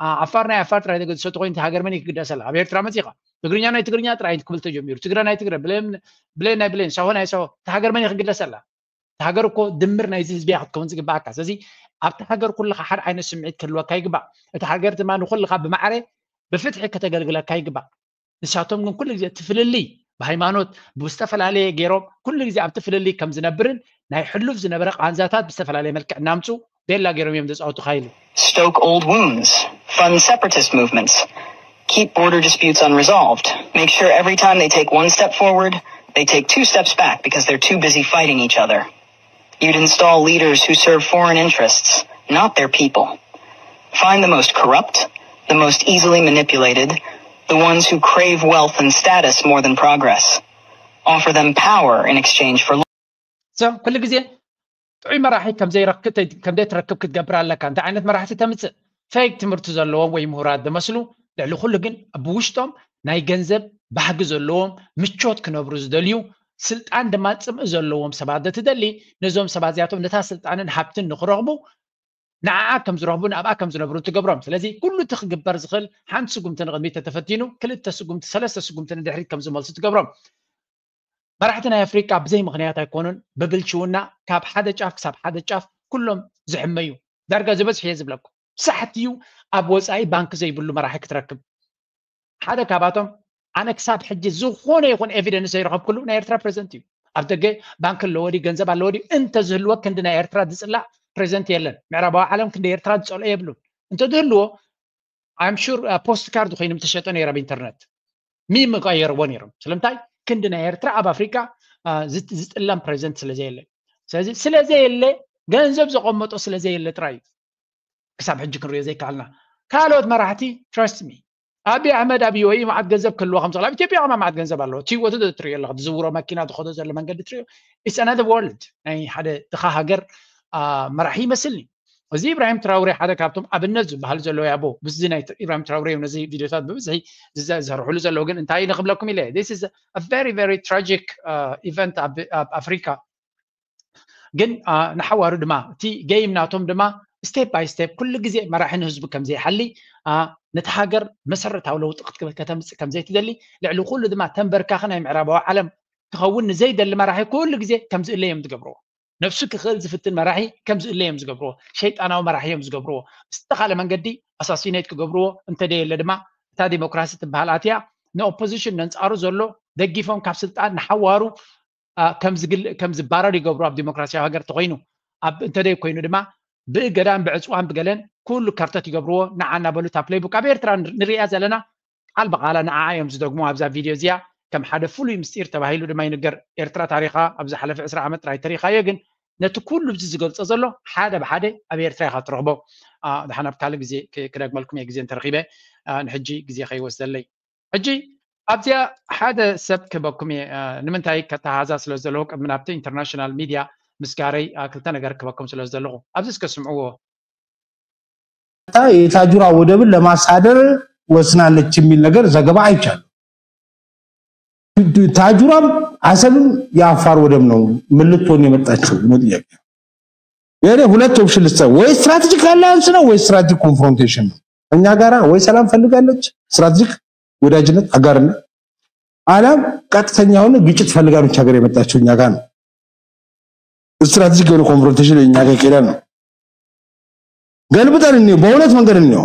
አ-፣ ዓፋር ናይ ዓፋር ጥራይ ዘገድሶ እንተኾይኑ፣ እቲ ሃገር መን እዩ ክግደሰላ? ኣብ ኤርትራ መጺኻ ትግርኛ ናይ ትግርኛ ጥራይ ክብል ተጀሚሩ፣ ትግረ ናይ ትግረ፣ ብሌን፣ ብሌን ናይ ብሌን፣ ሳሆ ናይ ሳሆ፣ እቲ ሃገር መን እዩ ክግደሰላ? እቲ ሃገር እኮ ድምር ናይዚ ህዝቢ እያ ክትከውን ዝግባኣካ። ስለዚ ኣብቲ ሃገር ኩልኻ ሓደ ዓይነት ስምዒት ክህልወካ ይግባእ። እቲ ሃገር ድማ ንኩልኻ ብማዕረ ብፍትሒ ከተገልግለካ ይግባእ። ንሳቶም ግን ኩሉ ግዜ እቲ ፍልልይ ብሃይማኖት ብዝተፈላለየ ገይሮም ኩሉ ግዜ ኣብቲ ፍልልይ ከም ዝነብርን ናይ ሕሉፍ ዝነበረ ቃንዛታት ብዝተፈላለየ መልክዕ እናምፁ ቤላ ገይሮም እዮም ዘፃወቱኻ ኢሉ። Stoke old wounds, fund separatist movements, keep border disputes unresolved, make sure every time they take one step forward, they take two steps back because they're too busy fighting each other. You'd install leaders who serve foreign interests, not their people. Find the most corrupt, the most easily manipulated, the ones who crave wealth and status more than progress. Offer them power in exchange for So ኩሉ ግዜ ጥዑይ መራሒ ከም ዘይረክ-፣ ከም ዘይትረክብ ክትገብር ኣለካ። እንታይ ዓይነት መራሕቲ ተምፅእ? ፌክ ትምህርቲ ዘለዎም ወይ ምሁራት ዝመስሉ፣ ልዕሊ ኩሉ ግን ብውሽጦም ናይ ገንዘብ ባህጊ ዘለዎም፣ ምቾት ክነብሩ ዝደልዩ፣ ስልጣን ድማ ፅምኢ ዘለዎም ሰባት ዶ ትደሊ? ነዞም ሰባት እዚኣቶም ነታ ስልጣንን ሃብትን ንክረኽቡ ንዓኣ ከም ዝረኽቡን ኣብኣ ከም ዝነብሩን ትገብሮም። ስለዚ ኩሉ እቲ ክግበር ዝኽእል ሓንቲ ስጉምቲ ንቕድሚት ተተፈቲኑ ክልተ ስጉምቲ ሰለስተ ስጉምቲ ንድሕሪት ከም ዝመልሱ ትገብሮም። መራሕቲ ናይ ኣፍሪቃ ብዘይ ምኽንያት ኣይኮኑን ብብልሽውና ካብ ሓደ ጫፍ ክሳብ ሓደ ጫፍ ኩሎም ዝሕመዩ። ዳርጋ ዝበዝሕ እየ ዝብለኩም ሳሕቲ እዩ ኣብ ወፃኢ ባንክ ዘይብሉ መራሒ ክትረክብ። ሓደ ካብኣቶም ኣነ ክሳብ ሕጂ ዝኾነ ይኹን ኤቪደንስ ዘይረኸብኩሉ ናይ ኤርትራ ፕሬዚደንት እዩ። ኣብ ደገ ባንክ ኣለዎ ድዩ ገንዘብ ኣለዎ ድዩ እንተዝህልወ ክንዲ ናይ ኤርትራ ዝፅላእ ፕሬዚደንት የለን። ምዕራባዊ ዓለም ክንዲ ኤርትራ ዝፀልኦ የብሉን። እንተዝህልዎ I'm sure ፖስት ካርድ ኮይኖም ተሸጠ ነይረ ኣብ ኢንተርነት ሚም ቀየርዎ ነይሮም። ስለምንታይ ክንዲ ናይ ኤርትራ ኣብ ኣፍሪካ ዝጥለም ፕሬዚደንት ስለዘየለ ስለዚ ስለዘየለ ገንዘብ ዘቐመጦ ስለዘየለ ጥራይ እዩ ክሳብ ሕጂ ክንሪኦ ዘይከኣልና። ካልኦት መራሕቲ trust me ኣብይ ኣሕመድ ኣብ ዩኤኢ መዓት ገንዘብ ክህልዎ ከም ዝኽእል ኣብ ኢትዮጵያ ከማ መዓት ገንዘብ ኣለዎ። ትወቱ ትሪኦ ኣለኻ ዝዝውሮ መኪና ዝኸዶ ዘሎ መንገዲ ትሪኦ it's another world ናይ ሓደ ድኻ ሃገር መራሒ ይመስልኒ። እዚ ኢብራሂም ትራውሬ ሓደ ካብቶም ኣብነት ዝበሃል ዘሎ ያቦ ብዚ ናይ ኢብራሂም ትራውሬ ነዚ ቪድዮታት ብብዝሒ ዝሰርሕሉ ዘለዉ ግን እንታይ ንክብለኩም ኢለ this is a very very tragic event ኣብ ኣፍሪካ ግን ንሓዋሩ ድማ እቲ game ናቶም ድማ step by step ኩሉ ግዜ መራሒ ንህዝቡ ከም ዘይሓሊ፣ ነቲ ሃገር መሰረታዊ ለውጢ ከተምፅእ ከም ዘይትደሊ፣ ልዕሊ ኩሉ ድማ ተንበርካኺ ናይ ምዕራባዊ ዓለም ክኸውን ንዘይደሊ መራሒ ኩሉ ግዜ ከም ዝእለ እዮም ዝገብርዎ። ነፍሱ ክኽእል ዝፍትን መራሒ ከም ዝእለ እዮም ዝገብርዎ። ሸይጣናዊ መራሒ እዮም ዝገብርዎ። ብዝተኻለ መንገዲ assassinate ክገብርዎ፣ እንተደየለ ድማ እታ ዲሞክራሲ ትበሃል ኣትያ ንኦፖዚሽን ነንፃሩ ዘሎ ደጊፎም ካብ ስልጣን ንሓዋሩ ከም ዝባረር ይገብሩ ኣብ ዲሞክራሲያዊ ሃገር ተኮይኑ። ኣብ እንተደይ ኮይኑ ድማ ብእገዳን ብዕፅዋን ብገለን ኩሉ ከርተት ይገብርዎ። ንዓ እናበሉ እታ ፕሌይቡክ ኣብ ኤርትራ ንሪኣ ዘለና ቃል ብቃላ ንዓ እዮም ዝደግሙ ኣብዛ ቪድዮ እዚኣ። ከም ሓደ ፍሉይ ምስጢር ተባሂሉ ድማ ይንገር። ኤርትራ ታሪኻ ኣብ ዝሓለፈ ዕስራ ዓመት ጥራይ ተሪኻዮ፣ ግን ነቲ ኩሉ እዚ ዝገልጾ ዘሎ ሓደ ብሓደ ኣብ ኤርትራ ኢኻ ትረኽቦ። ድሓን ኣብ ካልእ ግዜ ክደግመልኩም እየ ግዜ እንተረኺበ፣ ንሕጂ ግዜ ከይወስደለይ። ሕጂ ኣብዚኣ ሓደ ሰብ ክበኩም እየ። ንምንታይ ከተሃዛ ስለ ዘለዎ ቅድሚ ናብቲ ኢንተርናሽናል ሚድያ ምስጋረይ ክልተ ነገር ክበኩም ስለ ዘለኹ ኣብዚ እስከ ስምዕዎ። የታጁራ ወደብን ለማሳደር ወስናለች የሚል ነገር ዘገባ አይቻለሁ። ታጁራም አሰብም የአፋር ወደብ ነው፣ ምን ልትሆን የመጣችው ነው ጥያቄ። የኔ ሁለት ኦፕሽን ልስጥ፣ ወይ ስትራቴጂክ አላያንስ ነው ወይ ስትራቴጂክ ኮንፍሮንቴሽን ነው። እኛ ጋራ ወይ ሰላም ፈልጋለች፣ ስትራቴጂክ ወዳጅነት አጋርነት፣ አሊያም ቀጥተኛ የሆነ ግጭት ፈልጋ ነች ሀገር የመጣችው እኛ ጋር ነው። ስትራቴጂክ የሆነ ኮንፍሮንቴሽን እኛ ጋር ይካሄዳል ነው። ገልብጠን እንየው፣ በሁለት መንገድ እንየው።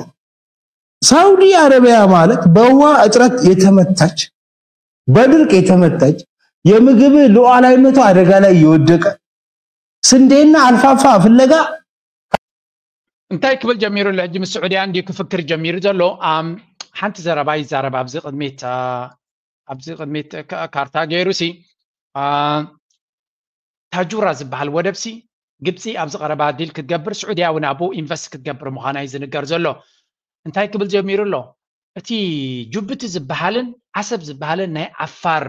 ሳውዲ አረቢያ ማለት በውሃ እጥረት የተመታች፣ በድርቅ የተመታች፣ የምግብ ሉዓላዊነቱ አደጋ ላይ የወደቀ፣ ስንዴና አልፋፋ ፍለጋ እንታይ ክብል ጀሚሩ ኣሎ? ሕጂ ምስ ስዑድያ እንድዩ ክፍክር ጀሚሩ ዘሎ። ሓንቲ ዘረባ ይዛረብ ኣብዚ ቅድሚት ኣብዚ ቅድሚት ካርታ ገይሩ ሲ ታጁራ ዝበሃል ወደብ ሲ ግብፂ ኣብዚ ቀረባ ዲል ክትገብር፣ ስዑድያ እውን ኣብኡ ኢንቨስት ክትገብር ምዃና እዩ ዝንገር ዘሎ። እንታይ ክብል ጀሚሩ ኣሎ? እቲ ጅቡቲ ዝበሃልን ዓሰብ ዝበሃልን ናይ ዓፋር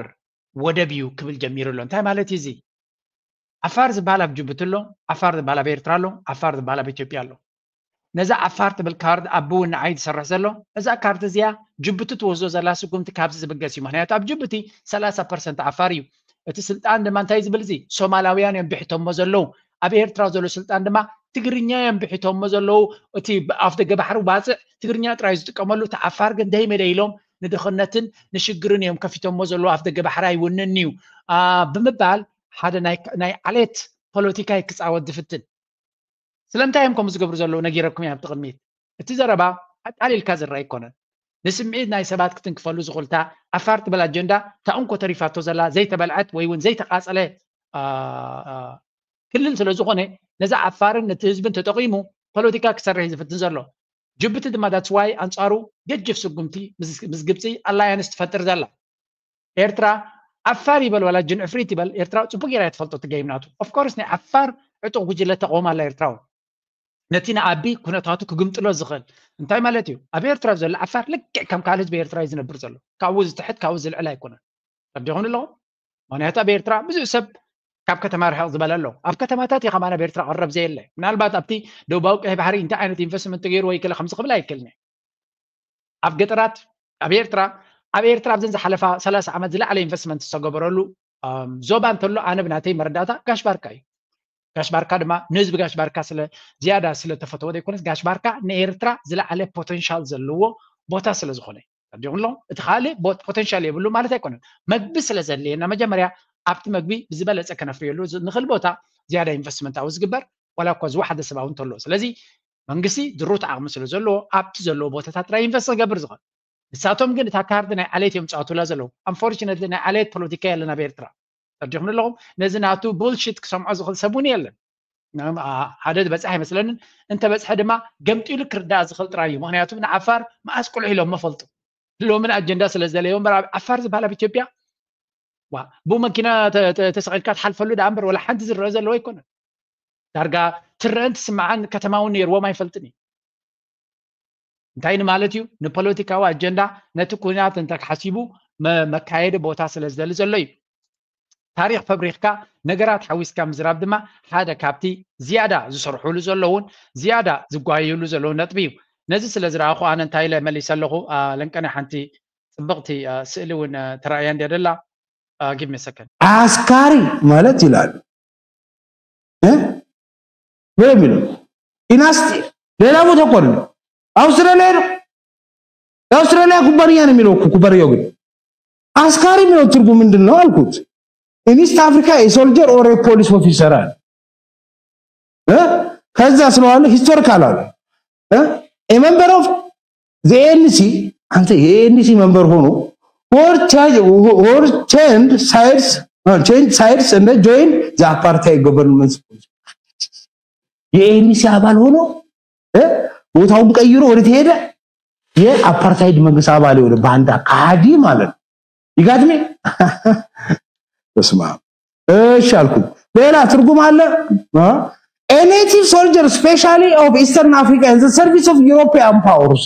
ወደብ እዩ ክብል ጀሚሩ ኣሎ። እንታይ ማለት እዩ እዚ? ዓፋር ዝበሃል ኣብ ጅቡቲ ኣሎ፣ ዓፋር ዝበሃል ኣብ ኤርትራ ኣሎ፣ ዓፋር ዝበሃል ኣብ ኢትዮጵያ ኣሎ። ነዛ ዓፋር ትብል ካርድ ኣቢ እውን ንዓይ ዝሰርሕ ዘሎ። እዛ ካርድ እዚኣ ጅቡቲ ትወስዶ ዘላ ስጉምቲ ካብዚ ዝብገስ እዩ። ምክንያቱ ኣብ ጅቡቲ ሰላሳ ፐርሰንት ዓፋር እዩ። እቲ ስልጣን ድማ እንታይ ዝብል እዚ ሶማላውያን እዮም ብሒቶሞ ዘለዉ። ኣብ ኤርትራ ዘሎ ስልጣን ድማ ትግርኛ እዮም ብሒቶሞ ዘለዉ። እቲ ኣፍ ደገ ባሕሪ ባፅዕ ትግርኛ ጥራይ ዝጥቀመሉ፣ እቲ ዓፋር ግን ደይመደ ኢሎም ንድኽነትን ንሽግርን እዮም ከፊቶሞ ዘለዉ። ኣፍ ደገ ባሕሪ ኣይውንን እዩ ብምባል ሓደ ናይ ዓሌት ፖለቲካ ክፃወት ዝፍትን። ስለምንታይ እዮም ከምኡ ዝገብሩ ዘለዉ ነጊረኩም እየ ኣብቲ ቅድሚት። እቲ ዘረባ ኣቃሊልካ ዝረኣ ኣይኮነን። ንስምዒት ናይ ሰባት ክትንክፈሉ ዝኽእልታ ዓፋር ትበል ኣጀንዳ እታ እንኮ ተሪፋቶ ዘላ ዘይተበልዐት ወይ እውን ዘይተቓጸለ ክልል ስለ ዝኾነ ነዛ ዓፋርን ነቲ ህዝብን ተጠቒሙ ፖለቲካ ክሰርሕ እዩ ዝፍትን ዘሎ። ጅቡቲ ድማ that's why ኣንጻሩ ገጅፍ ስጉምቲ ምስ ግብፂ ኣላያንስ ትፈጥር ዘላ። ኤርትራ ዓፋር ይበል ዋላ ጅን ዕፍሪት ይበል ኤርትራ ፅቡቅ ጌራ እያ ትፈልጦ እቲ game ናቱ። Of course ናይ ዓፋር ዕጡቅ ጉጅለ ተቃውሞ ኣላ ኤርትራ እውን ነቲ ንኣቢ ኩነታቱ ክግምጥሎ ዝኽእል እንታይ ማለት እዩ? ኣብ ኤርትራ ዘሎ ዓፋር ልክዕ ከም ካልእ ህዝቢ ኤርትራ እዩ ዝነብር ዘሎ። ካብኡ ዝትሕት ካብኡ ዝልዕል ኣይኮነን። ተረዲኹም ኣለኹም? ምክንያቱ ኣብ ኤርትራ ብዙሕ ሰብ ካብ ከተማ ርሕቕ ዝበለ ኣሎ። ኣብ ከተማታት እዩ ከማን ኣብ ኤርትራ ቀረብ ዘየለ። ምናልባት ኣብቲ ደቡባዊ ቀይሕ ባሕሪ እንታይ ዓይነት ኢንቨስትመንት ተገይሩ ወይ ገለ ከምዚ ክብል ኣይክእልን እየ። ኣብ ገጠራት ኣብ ኤርትራ ኣብ ኤርትራ ኣብዘን ዝሓለፋ ሰላሳ ዓመት ዝለዓለ ኢንቨስትመንት ዝተገበረሉ ዞባ እንተሎ ኣነ ብናተይ መረዳእታ ጋሽ ባርካ እዩ። ጋሽ ባርካ ድማ ንህዝቢ ጋሽ ባርካ ስለ ዝያዳ ስለ ተፈተወ ዘይኮነስ ጋሽ ባርካ ንኤርትራ ዝለዓለ ፖተንሻል ዘለዎ ቦታ ስለ ዝኾነ። ተረዲኹም ኣለኹም? እቲ ካልእ ፖተንሻል የብሉ ማለት ኣይኮነን። መግቢ ስለ ዘድልየና መጀመርያ ኣብቲ መግቢ ብዝበለፀ ከነፍርየሉ ንኽእል ቦታ ዝያዳ ኢንቨስትመንት ኣብኡ ዝግበር ዋላ እኳ ዝወሓደ ሰብ እውን እንተሎ። ስለዚ መንግስቲ ድሩት ዓቕሚ ስለ ዘለዎ ኣብቲ ዘለዎ ቦታታት ጥራይ ኢንቨስት ክገብር ዝኽእል። ንሳቶም ግን እታ ካርድ ናይ ዓሌት እዮም ዝፃወቱላ ዘለዉ። Unfortunately ናይ ዓሌት ፖለቲካ የለን ኣብ ኤርትራ። ተረዲኹም ኣለኹም? ነዚ ናቱ ቡልሽት ክሰምዖ ዝኽእል ሰብ እውን የለን። ሓደ ዝበፅሐ ኣይመስለንን። እንተበፅሐ ድማ ገምጢሉ ክርዳእ ዝኽእል ጥራይ እዩ። ምክንያቱ ንዓፋር መኣስ ቁልሕ ኢሎም መፈልጡ ሎምን ኣጀንዳ ስለ ዝደለዮ እምበር ኣብ ዓፋር ዝበሃል ኣብ ኢትዮጵያ ዋ ብኡ መኪና ተሰቂልካ ትሓልፈሉ ደኣ እምበር ወላ ሓንቲ ዝረአ ዘለዎ ኣይኮነን። ዳርጋ ትረአን ትስምዓን ከተማ እውን ነይርዎም ኣይፈልጥን እዩ። እንታይ ንማለት እዩ? ንፖለቲካዊ ኣጀንዳ ነቲ ኩናት እንተሓሲቡ መካየዲ ቦታ ስለ ዝደሊ ዘሎ እዩ። ታሪክ ፈብሪክካ ነገራት ሓዊስካ ምዝራብ ድማ ሓደ ካብቲ ዝያዳ ዝሰርሑሉ ዘለውን ዝያዳ ዝጓየዩሉ ዘለውን ነጥቢ እዩ። ነዚ ስለ ዝረኣኹ ኣነ እንታይ ኢለ መሊሰ ኣለኹ? ለንቀነ ሓንቲ ፅብቕቲ ስእሊ እውን ተራእያ እንድያ ደላ። Give me a second. ዓስካሪ ማለት ይላሉ። ነው የሚለው። ኢናስቲ ሌላ ቦታ እኮ ነው። አውስትራሊያ ነው። የአውስትራሊያ ኩባንያ ነው የሚለው እኮ ኩባንያው። ግን አስካሪ የሚለው ትርጉም ምንድን ነው አልኩት። In East Africa a soldier or a police officer አለ። ከዛ ስለዋለ historical አለ። A member of the A N C፣ አንተ የ A N C member ሆኖ or change sides and join the apartheid government። የ A N C አባል ሆኖ ቦታውን ቀይሮ ወደ ተሄደ የአፓርታይድ መንግስት አባል የሆነ ባንዳ ከሃዲ ማለት ነው። ይጋድሜ በስማ እሺ አልኩ። ሌላ ትርጉም አለ። A native soldier specially of Eastern Africa in the service of European powers።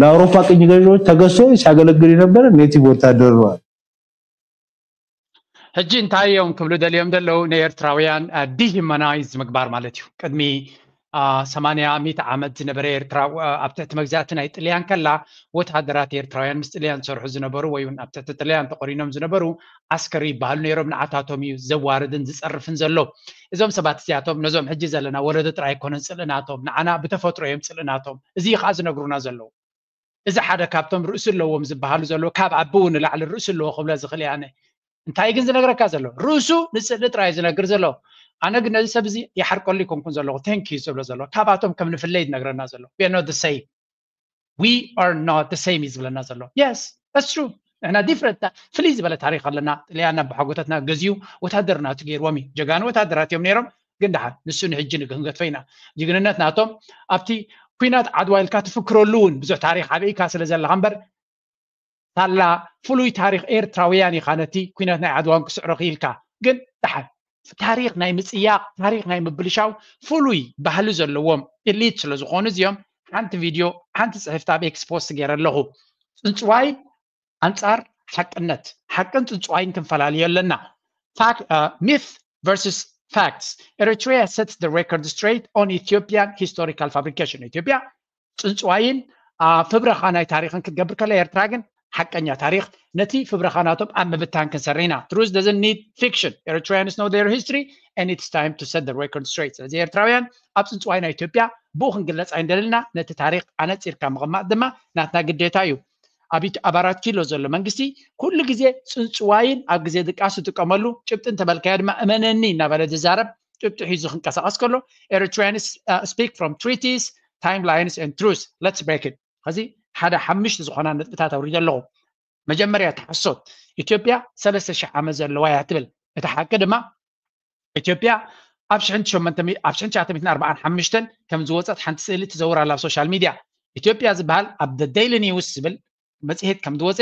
ለአውሮፓ ቅኝ ገዢዎች ተገዝቶ ሲያገለግል የነበረ ኔቲቭ ወታደር ነው። ሕጂ እንታይ እዮም ክብሉ ደልዮም ዘለዉ? ንኤርትራውያን ዲሂመናይዝ ምግባር ማለት እዩ። ቅድሚ ሰማንያ ሚእቲ ዓመት ዝነበረ ኤርትራ ኣብ ትሕቲ መግዛእቲ ናይ ጥልያን ከላ፣ ወተሃደራት ኤርትራውያን ምስ ጥልያን ዝሰርሑ ዝነበሩ ወይ እውን ኣብ ትሕቲ ጥልያን ተቆሪኖም ዝነበሩ ዓስከር ይበሃሉ ነይሮም። ንዓታቶም እዩ ዘዋርድን ዝጸርፍን ዘሎ። እዞም ሰባት እዚኣቶም ነዞም ሕጂ ዘለና ወለዶ ጥራይ ኣይኮነን ጽልእናቶም፣ ንዓና ብተፈጥሮ እዮም ጽልእናቶም። እዚ እዩ ከዓ ዝነግሩና ዘለዉ። እዚ ሓደ ካብቶም ርእሲ ኣለዎም ዝበሃሉ ዘለዉ፣ ካብ ኣቢ እውን ንላዕሊ ርእሲ ኣለዎ ክብሎ ዝኽእል እየ ኣነ። እንታይ ግን ዝነግረካ ዘሎ? ርእሱ ንጽልኢ ጥራይ ዝነግር ዘሎ። ኣነ ግን ነዚ ሰብ እዚ ይሓርቀሉ ይኮንኩን ዘለኹ፣ thank you ዝብሎ ዘሎ። ካባቶም ከም ንፍለይ ዝነግረና ዘሎ። We are not the same። We are not the same እዩ ዝብለና ዘሎ። Yes, that's true። ንሕና ዲፍረንት ፍልይ ዝበለ ታሪክ ኣለና። ጥልያን ኣቦሓጎታትና ገዚኡ ወታደር ናቱ ገይርዎም እዩ። ጀጋኑ ወታደራት እዮም ነይሮም። ግን ደሓን ንሱ ንሕጂ ንክንገድፎ ኢና። ጅግንነት ናቶም ኣብቲ ኩናት ዓድዋ ኢልካ ትፍክረሉ እውን ብዙሕ ታሪክ ዓበይካ ስለ ዘለካ እምበር ሳላ ፍሉይ ታሪክ ኤርትራውያን ኢካ ነቲ ኩናት ናይ ዓድዋን ክስዕሮ ክኢልካ። ግን ደሓን ታሪክ ናይ ምጽያቅ ታሪክ ናይ ምብልሻው ፍሉይ ባህሊ ዘለዎም ኤሊት ስለ ዝኾኑ እዚኦም ሓንቲ ቪድዮ ሓንቲ ጽሕፍቲ ኣብ ኤክስ ፖስት ገይረ ኣለኹ። ጽንጽዋይ ኣንጻር ሓቅነት ሓቅን ጽንጽዋይን ክንፈላልዮ ኣለና። Myth versus facts. Eritrea sets the record straight on Ethiopian historical fabrication. ኢትዮጵያ ጽንጽዋይን ፍብረኻ ናይ ታሪኽን ክትገብር ከላ ኤርትራ ግን ሓቀኛ ታሪኽ ነቲ ፍብረኻ ናቶም ኣብ ምብታን ክንሰሪ ኢና። Truth doesn't need fiction. Eritreans know their history and it's time to set the record straight. ስለዚ ኤርትራውያን ኣብ ጽንጽዋይ ናይ ኢትዮጵያ ብኡ ክንግለጽ ኣይንደልና። ነቲ ታሪኽ ኣነጺርካ ምቕማጥ ድማ ናትና ግዴታ እዩ። ኣብ ኣራት ኪሎ ዘሎ መንግስቲ ኩሉ ግዜ ጽንጽዋይን ኣብ ግዜ ድቃስ ዝጥቀመሉ ጭብጢ እንተበልካዮ ድማ እመነኒ እናበለ ዝዛረብ ጭብጢ ሒዙ ክንቀሳቐስ ከሎ Eritreans speak from treaties, timelines and truth. Let's break it. ኸዚ ሓደ ሓምሽቲ ዝኾና ነጥብታት ኣውሪደ ኣለኹ። መጀመርያ እቲ ሓሶት ኢትዮጵያ ሰለስተ ሽሕ ዓመት ዘለዋ እያ ትብል። እቲ ሓቂ ድማ ኢትዮጵያ ኣብ ሽሕን ትሽዓተ ሚእትን ኣርባዓን ሓሙሽተን ከም ዝወፀት ሓንቲ ስእሊ ትዘውር ኣላ ኣብ ሶሻል ሚድያ። ኢትዮጵያ ዝበሃል ኣብ ዴይሊ ኒውስ ዝብል መፅሄት ከም ዝወፀ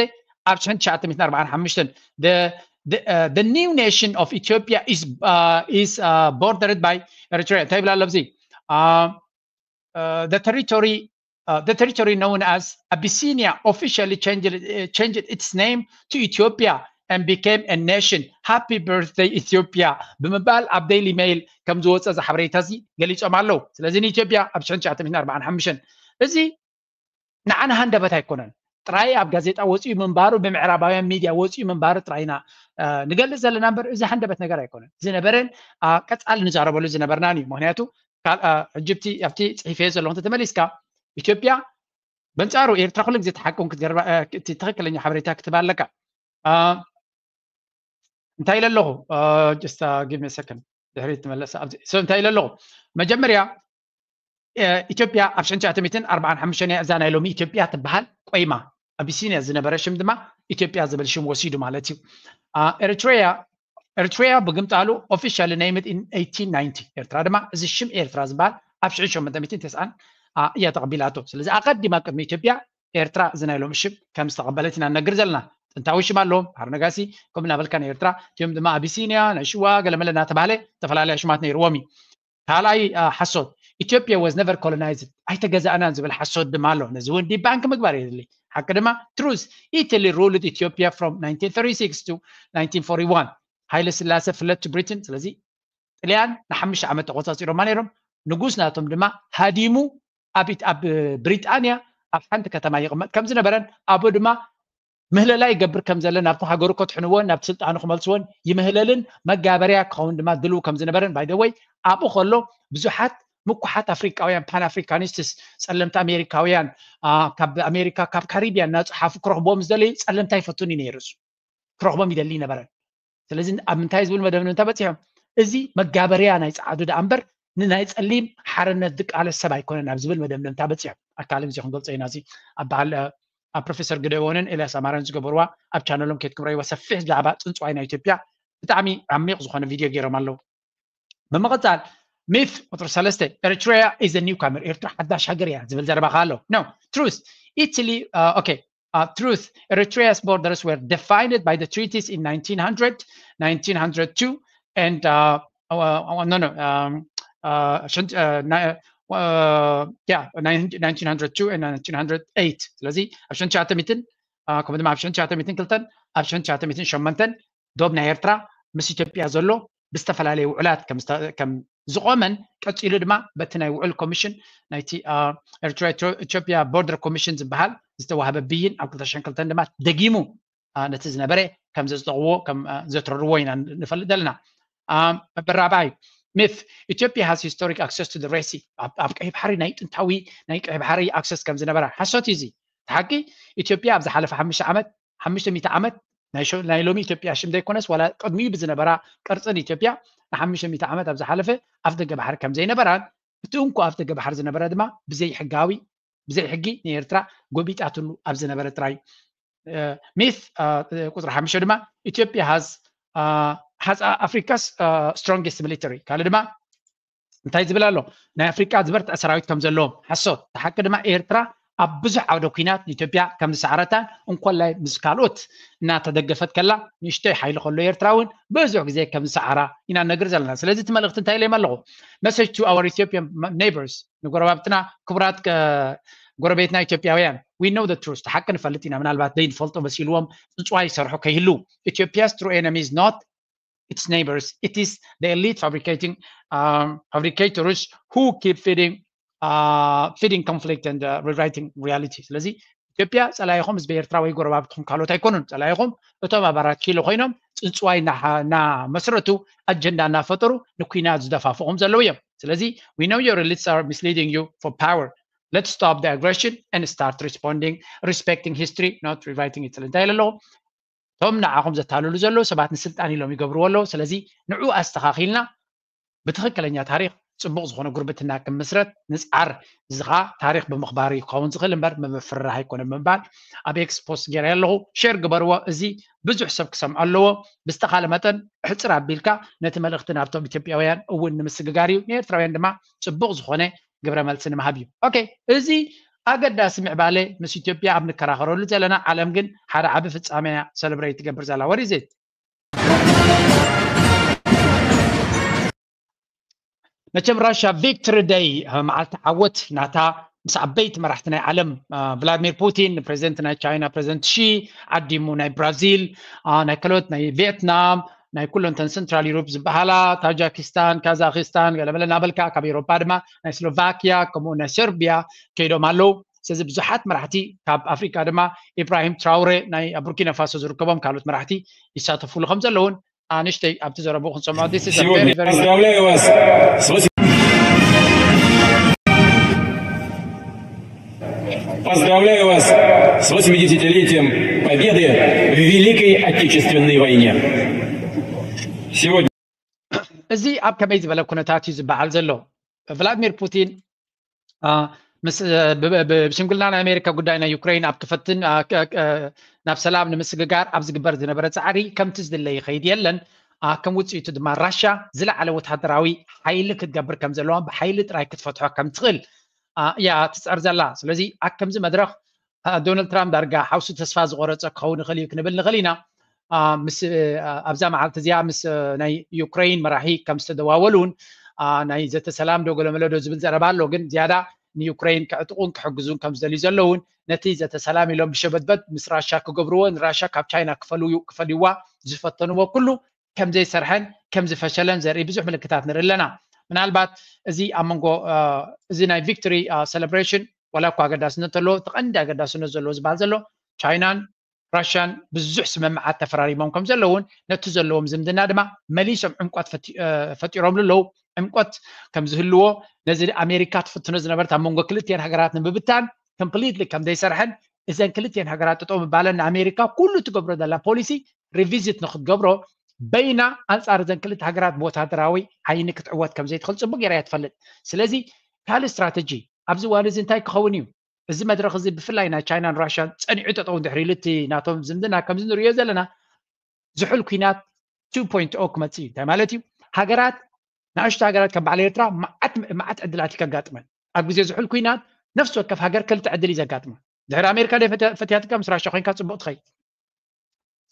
ኣብ ሽሕን ትሽዓተ ሚእትን ኣርባዓን ሓሙሽተን the new nation of Ethiopia is bordered by Eritrea እንታይ ይብላ ኣሎ ኣብዚ the territory uh, the territory known as Abyssinia officially changed, uh, changed its name to Ethiopia and became a nation. Happy birthday Ethiopia ብምባል ኣብ ዴይሊ ሜይል ከም ዝወፀ እዚ ሓበሬታ እዚ ገሊፆም ኣለዉ። ስለዚ ንኢትዮጵያ ኣብ ሽሕን ትሽዓተ ሚእትን ኣርባዓን ሓሙሽተን እዚ ንዓና ሃንደበት ኣይኮነን። ጥራይ ኣብ ጋዜጣ ወፂኡ ምንባሩ ብምዕራባውያን ሚድያ ወፂኡ ምንባሩ ጥራይ ኢና ንገልፅ ዘለና እምበር እዚ ሃንደበት ነገር ኣይኮነን። ዝነበረን ቀፃሊ ንዛረበሉ ዝነበርናን እዩ። ምክንያቱ ሕጂ ኣብቲ ፅሒፈዮ ዘለኹ እንተተመሊስካ ኢትዮጵያ በንፃሩ ኤርትራ ኩሉ ግዜ ተሓቁን ክትገርባ እቲ ትክክለኛ ሓበሬታ ክትህብ ኣለካ። እንታይ ኢለ ኣለኹ? ጅስታ ጊቭ ሚ ሰከንድ ድሕሪት ትመለስ። እንታይ ኢለ ኣለኹ? መጀመርያ ኢትዮጵያ ኣብ ሽሕን ትሽዓተ ሚእትን ኣርባዓን ሓሙሽተን እያ። እዛ ናይ ሎሚ ኢትዮጵያ ትበሃል ቆይማ። ኣቢሲንያ ዝነበረ ሽም ድማ ኢትዮጵያ ዝብል ሽም ወሲዱ ማለት እዩ። ኤሪትሪያ ኤሪትሪያ ብግምጣሉ ኦፊሻሊ ኔምድ ኢን ኤይቲን ናይንቲ ኤርትራ ድማ እዚ ሽም ኤርትራ ዝበሃል ኣብ ሽሕን ሸሞንተ ሚእትን ተስዓን እያ ተቐቢላቶ። ስለዚ ኣቐዲማ ቅድሚ ኢትዮጵያ ኤርትራ እዚ ናይ ሎሚ ሽም ከም ዝተቐበለት ኢና ንነግር ዘለና። ጥንታዊ ሽም ኣለዎም። ሃሮ ነጋሲ ከምኡ እናበልካ ናይ ኤርትራ እቲኦም ድማ ኣቢሲንያ ናይ ሽዋ ገለመለ እናተባህለ ዝተፈላለያ ሽማት ነይርዎም እዩ። ካልኣይ ሓሶት ኢትዮጵያ was never colonized ኣይተገዛእናን ዝብል ሓሶት ድማ ኣሎ። ነዚ እውን ዲባንክ ምግባር የድሊ። ሓቂ ድማ truth Italy ruled Ethiopia from nineteen thirty-six to nineteen forty-one ሃይለ ስላሴ fled to Britain። ስለዚ ጥልያን ንሓሙሽተ ዓመት ተቆጻጺሮማ ነይሮም። ንጉስ ናቶም ድማ ሃዲሙ ኣብ ኣብ ብሪጣንያ ኣብ ሓንቲ ከተማ ይቕመጥ ከም ዝነበረን ኣብኡ ድማ ምህለላ ይገብር ከም ዘለ፣ ናብቲ ሃገሩ ከትሕንዎን ናብቲ ስልጣኑ ክመልስዎን ይምህለልን መጋበርያ ክኸውን ድማ ድልው ከም ዝነበረን። ባይደወይ ኣብኡ ከሎ ብዙሓት ምኩሓት ኣፍሪቃውያን ፓን ኣፍሪካኒስትስ፣ ጸለምቲ ኣሜሪካውያን፣ ካብ ኣሜሪካ ካብ ካሪቢያን እናጸሓፉ ክረኽቦም ዝደለዩ ጸለምቲ ኣይፈቱን እዩ ነይሩ። ክረኽቦም ይደሊ ይነበረን። ስለዚ ኣብ ምንታይ ዝብል መደብ ንምንታይ በፂሖም? እዚ መጋበርያ ናይ ፃዕዱ ደኣ እምበር ንናይ ፀሊም ሓርነት ዝቃለስ ሰብ ኣይኮነን ኣብ ዝብል መደምደምታ በፂሖም። ኣካል ግዜ ክንገልፆ ኢና። እዚ ኣብ በዓል ኣብ ፕሮፌሰር ግደዎንን ኤልያስ ኣማረን ዝገበርዋ ኣብ ቻነሎም ከይትክብረይዋ ሰፊሕ ዛዕባ ፅንፅዋይ ናይ ኢትዮጵያ ብጣዕሚ ዓሚቕ ዝኾነ ቪድዮ ገይሮም ኣለዉ። ብምቕፃል ሚፍ ቁፅሪ ሰለስተ Eritrea is a newcomer፣ ኤርትራ ሓዳሽ ሃገር እያ ዝብል ዘረባ ከ ኣሎ። No, truth, Italy, uh, okay, uh, truth, Eritrea's borders were defined by the treaties in nineteen hundred, nineteen hundred two, and uh, uh, uh, no, no, um, uh, shouldn't, uh, ni- uh, yeah, nine- nineteen hundred two and nineteen hundred eight. ስለዚ ኣብ ሸንሻተ ሚትን ከምኡ ድማ ኣብ ሸንሻተ ሚትን ክልተን ኣብ ሸንሻተ ሚትን ሸመንተን ዶብ ናይ ኤርትራ ምስ ኢትዮጵያ ዘሎ ብዝተፈላለየ ውዕላት ከም ዝተ- ከም ዝቆመን ቀፂሉ ድማ በቲ ናይ ውዕል ኮሚሽን ናይቲ ኤርትራ ኢትዮጵያ ቦርደር ኮሚሽን ዝበሃል ዝተዋህበ ብይን ኣብ ክልተ ሽሕን ክልተን ድማ ደጊሙ ነቲ ዝነበረ ከም ዘጽደቕዎ ከም ዘትረርዎ ኢና ንፈልጥ ዘለና። በራባይ ሚፍ ኢትዮጵያ has historic access to the Red Sea፣ ኣብ ቀይ ባሕሪ ናይ ጥንታዊ ናይ ቀይ ባሕሪ ኣክሰስ ከም ዝነበራ ሓሶት እዩ። እዚ ሓቂ ኢትዮጵያ ኣብ ዝሓለፈ ሓሙሽተ ዓመት ሓሙሽተ ሚእቲ ዓመት ናይ ሎሚ ኢትዮጵያ ሽም ዘይኮነስ ዋላ ቅድሚኡ ብዝነበራ ቅርፅን ኢትዮጵያ ንሓሙሽተ ሚእቲ ዓመት ኣብ ዝሓለፈ ኣፍ ደገ ባሕሪ ከም ዘይነበራን እቲ እንኮ ኣፍ ደገ ባሕሪ ዝነበረ ድማ ብዘይ ሕጋዊ ብዘይ ሕጊ ንኤርትራ ጎቢጣትሉ ኣብ ዝነበረ ጥራይ። ሚፍ ቁፅሪ ሓሙሽተ ድማ ኢትዮጵያ has has Africa's strongest military። ካልእ ድማ እንታይ ዝብል ኣሎ? ናይ ኣፍሪቃ ዝበርትዐ ሰራዊት ከም ዘለዎም ሓሶት። እቲ ሓቂ ድማ ኤርትራ ኣብ ብዙሕ ዓውደ ኲናት ንኢትዮጵያ ከም ዝሰዓረታን እንኮላይ ምስ ካልኦት እናተደገፈት ከላ ንእሽተይ ሓይሊ ከሎ ኤርትራ እውን ብዙሕ ግዜ ከም ዝሰዓራ ኢና ነግር ዘለና። ስለዚ እቲ መልእኽቲ እንታይ ኢለዮም ኣለኹ? Message to our Ethiopian neighbors፣ ንጎረባብትና ክቡራት ጎረቤትና ኢትዮጵያውያን፣ we know the truth፣ ሓቂ ንፈልጥ ኢና። ምናልባት ዘይንፈልጦ መሲልዎም ፅንፅዋ ይሰርሑ ከይህሉ። Ethiopia's true enemy is not its neighbors, it is the elite fabricating um, fabricators who keep feeding uh, feeding conflict and uh, rewriting reality። ስለዚ ኢትዮጵያ ፀላኢኹም ህዝቢ ኤርትራ ወይ ጎረባብትኹም ካልኦት ኣይኮኑን። ፀላኢኹም እቶም ኣብ ኣራት ኪሎ ኮይኖም ፅንፅዋይ እናመስረቱ ኣጀንዳ እናፈጠሩ ንኩናት ዝደፋፍቑም ዘለዉ እዮም። ስለዚ we know your elites are misleading you for power. Let's stop the aggression and start responding, respecting history, not rewriting it. እንታይ ኣለኹ እቶም ንዓኹም ዘታልሉ ዘለዉ ሰባት ንስልጣን ኢሎም ይገብርዎ ኣለዉ። ስለዚ ንዑ ኣስተኻኺልና ብትኽክለኛ ታሪኽ ፅቡቕ ዝኾነ ጉርብትና ክምስረት ንፅዓር። እዚ ከዓ ታሪኽ ብምኽባር እዩ ክኸውን ዝኽእል እምበር ብምፍርራሕ ኣይኮነ ብምባል ኣብ ኤክስ ፖስት ገይረ ኣለኹ። ሼር ግበርዎ። እዚ ብዙሕ ሰብ ክሰምዖ ኣለዎ። ብዝተኻለ መጠን ሕፅር ኣቢልካ ነቲ መልእኽቲ ናብቶም ኢትዮጵያውያን እውን ንምስግጋር እዩ። ንኤርትራውያን ድማ ፅቡቕ ዝኾነ ግብረ መልሲ ንምሃብ እዩ። ኦኬ፣ እዚ ኣገዳሲ ምዕባለ ምስ ኢትዮጵያ ኣብ ንከራኸረሉ ዘለና ዓለም ግን ሓደ ዓቢ ፍጻመ እያ ሰለብሬት ትገብር ዘላ። ወሪዜት መቸም ራሻ ቪክትሪ ደይ መዓልቲ ዓወት ናታ ምስ ዓበይቲ መራሕቲ ናይ ዓለም ቭላድሚር ፑቲን ንፕሬዚደንት ናይ ቻይና ፕሬዚደንት ሺ ዓዲሙ ናይ ብራዚል ናይ ከሎት ናይ ቪየትናም ናይ ኩለንተን ሰንትራል ዩሮፕ ዝበሃላ ታጃኪስታን ካዛኪስታን ገለመለ እናበልካ ካብ ኤሮፓ ድማ ናይ ስሎቫኪያ ከምኡ ናይ ሰርቢያ ከይዶም ኣለዉ። ስለዚ ብዙሓት መራሕቲ ካብ ኣፍሪካ ድማ ኢብራሂም ትራውሬ ናይ ቡርኪና ፋሶ ዝርከቦም ካልኦት መራሕቲ ይሳተፉሉ ከም ዘለውን ኣንሽተይ ኣብቲ ዘረቡ ክንሰምዖ this is a very very Поздравляю вас с восьмидесятилетием Победы в Великой Отечественной войне. Сегодня እዚ ኣብ ከመይ ዝበለ ኩነታት እዩ ዝበዓል ዘሎ? ቭላድሚር ፑቲን ብሽምግልና ናይ ኣሜሪካ ጉዳይ ናይ ዩክሬን ኣብ ክፈትን ናብ ሰላም ንምስግጋር ኣብ ዝግበር ዝነበረ ፃዕሪ ከምቲ ዝድለ ይኸይድ የለን። ከም ውፅኢቱ ድማ ራሻ ዝለዓለ ወታደራዊ ሓይሊ ክትገብር ከም ዘለዋ ብሓይሊ ጥራይ ክትፈትሖ ከም ትኽእል እያ ትፅዕር ዘላ። ስለዚ ኣብ ከምዚ መድረኽ ዶናልድ ትራምፕ ዳርጋ ሓውሱ ተስፋ ዝቆረፀ ክኸውን ይኽእል እዩ ክንብል ንኽእል ኢና። ምስ ኣብዛ መዓልቲ እዚኣ ምስ ናይ ዩክሬን መራሒ ከም ዝተደዋወሉን ናይ ዘተ ሰላም ዶ ገለመለ ዶ ዝብል ዘረባ ኣሎ። ግን ዝያዳ ንዩክሬን ክዕጥቁን ክሕግዙን ከም ዝደልዩ ዘለውን ነቲ ዘተ ሰላም ኢሎም ብሸበድበድ ምስ ራሻ ክገብርዎ ንራሻ ካብ ቻይና ክፈልዩ ክፈልይዋ ዝፈተንዎ ኩሉ ከም ዘይሰርሐን ከም ዝፈሸለን ዘርኢ ብዙሕ ምልክታት ንርኢ ኣለና። ምናልባት እዚ ኣብ መንጎ እዚ ናይ ቪክቶሪ ሰለብሬሽን ዋላ እኳ ኣገዳስነት ኣለዎ፣ እቲ ቀንዲ ኣገዳስነት ዘለዎ ዝበሃል ዘሎ ቻይናን ራሽያን ብዙሕ ስምምዓት ተፈራሪሞም ከም ዘለውን ነቲ ዘለዎም ዝምድና ድማ መሊሶም ዕምቆት ፈጢሮምሉ ኣለዉ። ዕምቆት ከም ዝህልዎ ነዚ ኣሜሪካ ትፍትኖ ዝነበረት ኣብ መንጎ ክልቲኤን ሃገራት ንምብታን ኮምፕሊትሊ ከም ዘይሰርሐን እዘን ክልቲኤን ሃገራት ጠጠው ምባለን ንኣሜሪካ ኩሉ ትገብሮ ዘላ ፖሊሲ ሪቪዚት ንክትገብሮ በይና ኣንፃር እዘን ክልተ ሃገራት ብወታደራዊ ዓይኒ ክትዕወት ከም ዘይትኽእል ፅቡቅ ገይራ እያ ትፈልጥ። ስለዚ ካልእ ስትራተጂ ኣብዚ እዋን እዚ እንታይ ክኸውን እዩ? እዚ መድረኽ እዚ ብፍላይ ናይ ቻይናን ራሽያን ፀኒዑ ጠጠው እንድሕር ኢሉ እቲ ናቶም ዝምድና ከምዚ ንሪኦ ዘለና ዝሑል ኩናት ቱ ፖይንት ኦ ክመፅእ እዩ። እንታይ ማለት እዩ? ሃገራት ንኣሽቱ ሃገራት ከም በዓል ኤርትራ መዓት መዓት ዕድላት እዩ ከጋጥመን። ኣብ ግዜ ዝሑል ኩናት ነፍሲ ወከፍ ሃገር ክልተ ዕድል እዩ ዘጋጥማ። ድሕሪ ኣሜሪካ ደ ፈትያትካ ምስ ራሽያ ኮይንካ ፅቡቅ ትኸይ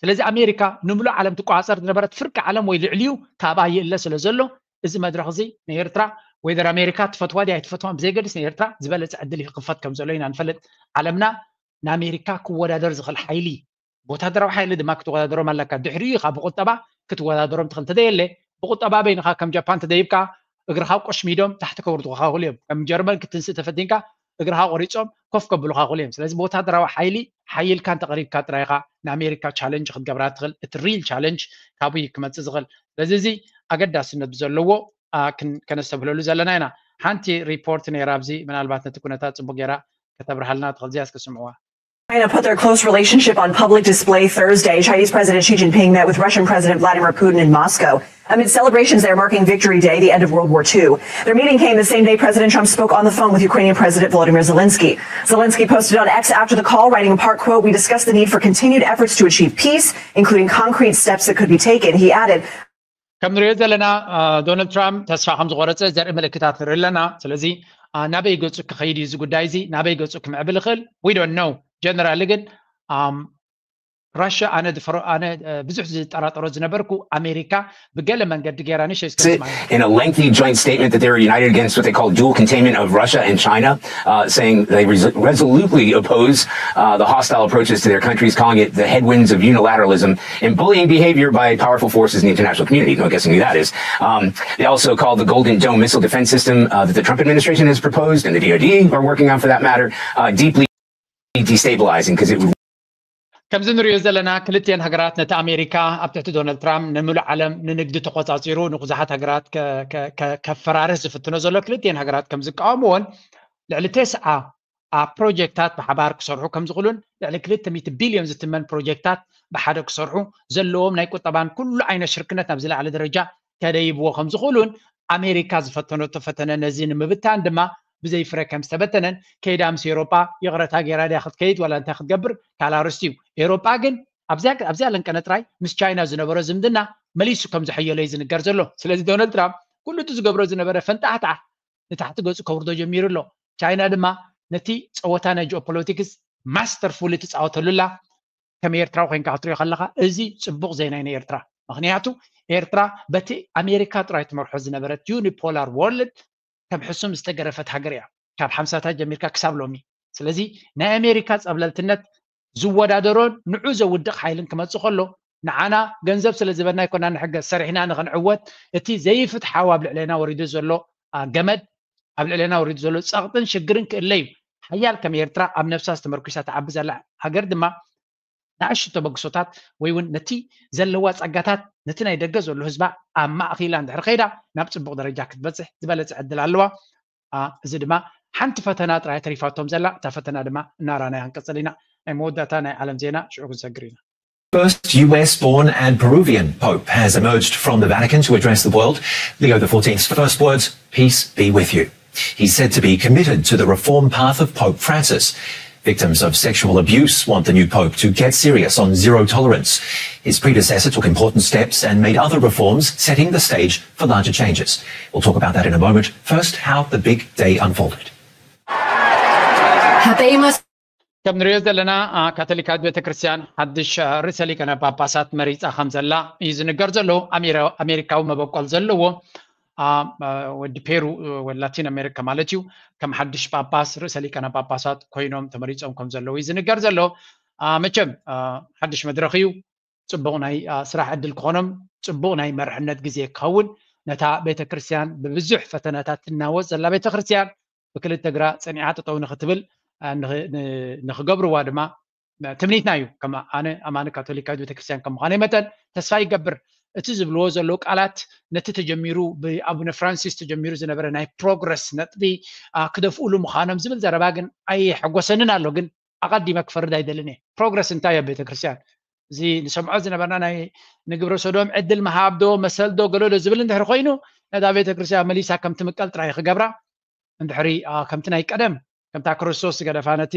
ስለዚ ኣሜሪካ ንምሉእ ዓለም ትቆፃፀር ዝነበረት ፍርቂ ዓለም ወይ ልዕሊኡ ካብኣ ይእለ ስለ ዘሎ እዚ መድረኽ እዚ ንኤርትራ ወይደር ኣሜሪካ ትፈትዋ ድያ ኣይትፈትዋን ብዘይገድስ ንኤርትራ ዝበለፀ ዕድል ይክፈት ከም ዘሎ ኢና ንፈልጥ። ዓለምና ንኣሜሪካ ክወዳደር ዝኽእል ሓይሊ ብወታደራዊ ሓይሊ ድማ ክትወዳደሮም ኣለካ። ድሕሪኡ ኢኻ ብቁጠባ ክትወዳደሮም ትኽእል። እንተዘየለ ብቁጠባ በይንኻ ከም ጃፓን ተደይብካ እግርኻ ቆሽሚዶም ታሕቲ ከውርዱኻ ይኽእሉ እዮም። ከም ጀርመን ክትንስእ ተፈቲንካ እግርኻ ቆሪጾም ኮፍ ከብሉኻ ይኽእሉ እዮም። ስለዚ ብወታደራዊ ሓይሊ ሓይልካ እንተቐሪብካ ጥራይ ኢኻ ንኣሜሪካ ቻለንጅ ክትገብራ ትኽእል። እቲ ሪል ቻለንጅ ካብኡ እዩ ክመጽእ ዝኽእል። ስለዚ እዚ ኣገዳስነት ዘለዎ ከነስተብህለሉ ዘለና ኢና። ሓንቲ ሪፖርት ነይራ ኣብዚ ምናልባት ነቲ ኩነታት ጽቡቅ ጌራ ከተብርሃልና ትኽእል እዚኣ እስኪ ስምዕዋ። China put their close relationship on public display Thursday. Chinese President Xi Jinping met with Russian President Vladimir Putin in Moscow amid celebrations there marking Victory Day, the end of World War Two. Their meeting came the same day President Trump spoke on the phone with Ukrainian President Volodymyr Zelensky. Zelensky posted on X after the call, writing a part quote, "We discussed the need for continued efforts to achieve peace, including concrete steps that could be taken." He added, ከም ንሪኦ ዘለና ዶናልድ ትራምፕ ተስፋ ከም ዝቆረፀ ዘርኢ ምልክታት ንርኢ ኣለና። ስለዚ ናበይ ገፁ ክኸይድ እዩ እዚ ጉዳይ እዚ ናበይ ገፁ ክምዕብል ይኽእል we don't know። ጀነራሊ ግን ራሽያ ኣነ ኣነ ብዙሕ ዝጠራጠሮ ዝነበርኩ ኣሜሪካ ብገለ መንገዲ ገይራ ንሸ In a lengthy joint statement that they were united against what they call dual containment of Russia and China, uh, saying they res- resolutely oppose uh, the hostile approaches to their countries, calling it the headwinds of unilateralism and bullying behavior by powerful forces in the international community. No guessing who that is. Um, they also called the Golden Dome missile defense system uh, that the Trump administration has proposed and the D O D are working on, for that matter, uh, deeply destabilizing because it would ከምዚ ንሪኦ ዘለና ክልቲኤን ሃገራት ነቲ ኣሜሪካ ኣብ ትሕቲ ዶናልድ ትራምፕ ንምሉእ ዓለም ንንግዲ ተቆፃፂሩ ንብዙሓት ሃገራት ከፈራርህ ዝፍትኖ ዘሎ ክልቲኤን ሃገራት ከም ዝቃወምዎን ልዕሊ ተስዓ ኣብ ፕሮጀክታት ብሓባር ክሰርሑ ከም ዝኽእሉን ልዕሊ ክልተ ሚእቲ ቢልዮን ዝትመን ፕሮጀክታት ብሓደ ክሰርሑ ዘለዎም ናይ ቁጠባን ኩሉ ዓይነት ሽርክነት ናብ ዝለዓለ ደረጃ ከደይብዎ ከም ዝኽእሉን ኣሜሪካ ዝፈተነቶ ፈተነ ነዚ ንምብታን ድማ ብዘይ ፍረ ከም ዝተበተነን ከይዳ ምስ ኤሮጳ ይቕረታ ገይራ ድያ ክትከይድ ዋላ እንታይ ክትገብር ካልእ ኣርእስቲ እዩ። ኤሮጳ ግን ኣብዚኣ ኣብዚኣ ለንቀነ ጥራይ ምስ ቻይና ዝነበሮ ዝምድና መሊሱ ከም ዘሐየሎ እዩ ዝንገር ዘሎ። ስለዚ ዶናልድ ትራምፕ ኩሉ እቲ ዝገብሮ ዝነበረ ፈንጣሕጣሕ ንታሕቲ ገጹ ከውርዶ ጀሚሩ ኣሎ። ቻይና ድማ ነቲ ጸወታ ናይ ጂኦፖለቲክስ ማስተርፉሊ ትጻወተሉ ኣላ። ከም ኤርትራዊ ኮይንካ ክትሪኦ ከለኻ እዚ ጽቡቕ ዜና እዩ ንኤርትራ። ምኽንያቱ ኤርትራ በቲ ኣሜሪካ ጥራይ ትመርሖ ዝነበረት ዩኒፖላር ወርልድ ከም ሕሱም ዝተገረፈት ሃገር እያ ካብ ሓምሳታት ጀሚርካ ክሳብ ሎሚ። ስለዚ ናይ ኣሜሪካ ጸብለልትነት ዝወዳደሮን ንዑ ዘውድቕ ሓይልን ክመጽእ ከሎ ንዓና ገንዘብ ስለ ዝበና ኣይኮና ንሕገዝ ሰሪሕና ንኽንዕወት እቲ ዘይፍትሓዊ ኣብ ልዕሌና ወሪዱ ዘሎ ገመድ ኣብ ልዕሌና ወሪዱ ዘሎ ጸቕጥን ሽግርን ክእለ እዩ። ሓያል ከም ኤርትራ ኣብ ነብሳ ዝተመርኩሳ ትዓቢ ዘላ ሃገር ድማ ንኣሽቱ ተበግሶታት ወይ እውን ነቲ ዘለዋ ጸጋታት ነቲ ናይ ደገ ዘሎ ህዝባ ኣብ ማእኺላ እንድሕር ከይዳ ናብ ጽቡቕ ደረጃ ክትበጽሕ ዝበለጸ ዕድል ኣለዋ። እዚ ድማ ሓንቲ ፈተና ጥራይ ተሪፋቶም ዘላ እታ ፈተና ድማ እናራናያ ክንቅጽል ኢና። ናይ መወዳእታ ናይ ዓለም ዜና ሽዑ ክንሰግር ኢና። First U S born and Peruvian Pope has emerged from the Vatican to address the world. Leo the fourteenth's first words, "Peace be with you." He's said to be committed to the reform path of Pope Francis. Victims of sexual abuse want the new Pope to get serious on zero tolerance. His predecessor took important steps and made other reforms, setting the stage for larger changes. We'll talk about that in a moment. First, how the big day unfolded. ከም ንሪኦ ዘለና ካቶሊካዊት ቤተክርስትያን ሓድሽ ርእሰ ሊቀነ ጳጳሳት መሪፃ ከም ዘላ እዩ ዝንገር ዘሎ። ኣሜሪካዊ መበቆል ዘለዎ ወዲ ፔሩ ላቲን ኣሜሪካ ማለት እዩ ከም ሓድሽ ጳጳስ ርእሰ ሊቀነ ጳጳሳት ኮይኖም ተመሪፆም ከም ዘለዉ እዩ ዝንገር ዘሎ። መቸም ሓድሽ መድረክ እዩ። ፅቡቕ ናይ ስራሕ ዕድል ክኾኖም ፅቡቕ ናይ መርሕነት ግዜ ክኸውን ነታ ቤተክርስትያን ብብዙሕ ፈተናታት ትናወፅ ዘላ ቤተክርስትያን ብክልተ እግራ ፀኒዓ ጠጠው ንክትብል ንክገብርዋ ድማ ትምኒትና እዩ። ከም ኣነ ኣማኒ ካቶሊካዊት ቤተክርስትያን ከም ምዃነይ መጠን ተስፋ ይገብር እቲ ዝብልዎ ዘለዉ ቃላት ነቲ ተጀሚሩ ብኣቡነ ፍራንሲስ ተጀሚሩ ዝነበረ ናይ ፕሮግረስ ነጥቢ ክደፍኡሉ ምዃኖም ዝብል ዘረባ ግን ኣየሐጎሰንን ኣሎ። ግን ኣቐዲመ ክፈርድ ኣይደልን እየ። ፕሮግረስ እንታይ ኣብ ቤተክርስትያን እዚ ንሰምዖ ዝነበርና ናይ ንግብረ ሶዶም ዕድል ምሃብ ዶ መሰል ዶ ገሎ ዶ ዝብል እንድሕር ኮይኑ ነታ ቤተክርስትያን መሊሳ ከም ትምቀል ጥራይ ክገብራ እንድሕሪ ከምቲ ናይ ቀደም ከምታ ክርስቶስ ዝገደፋ ነቲ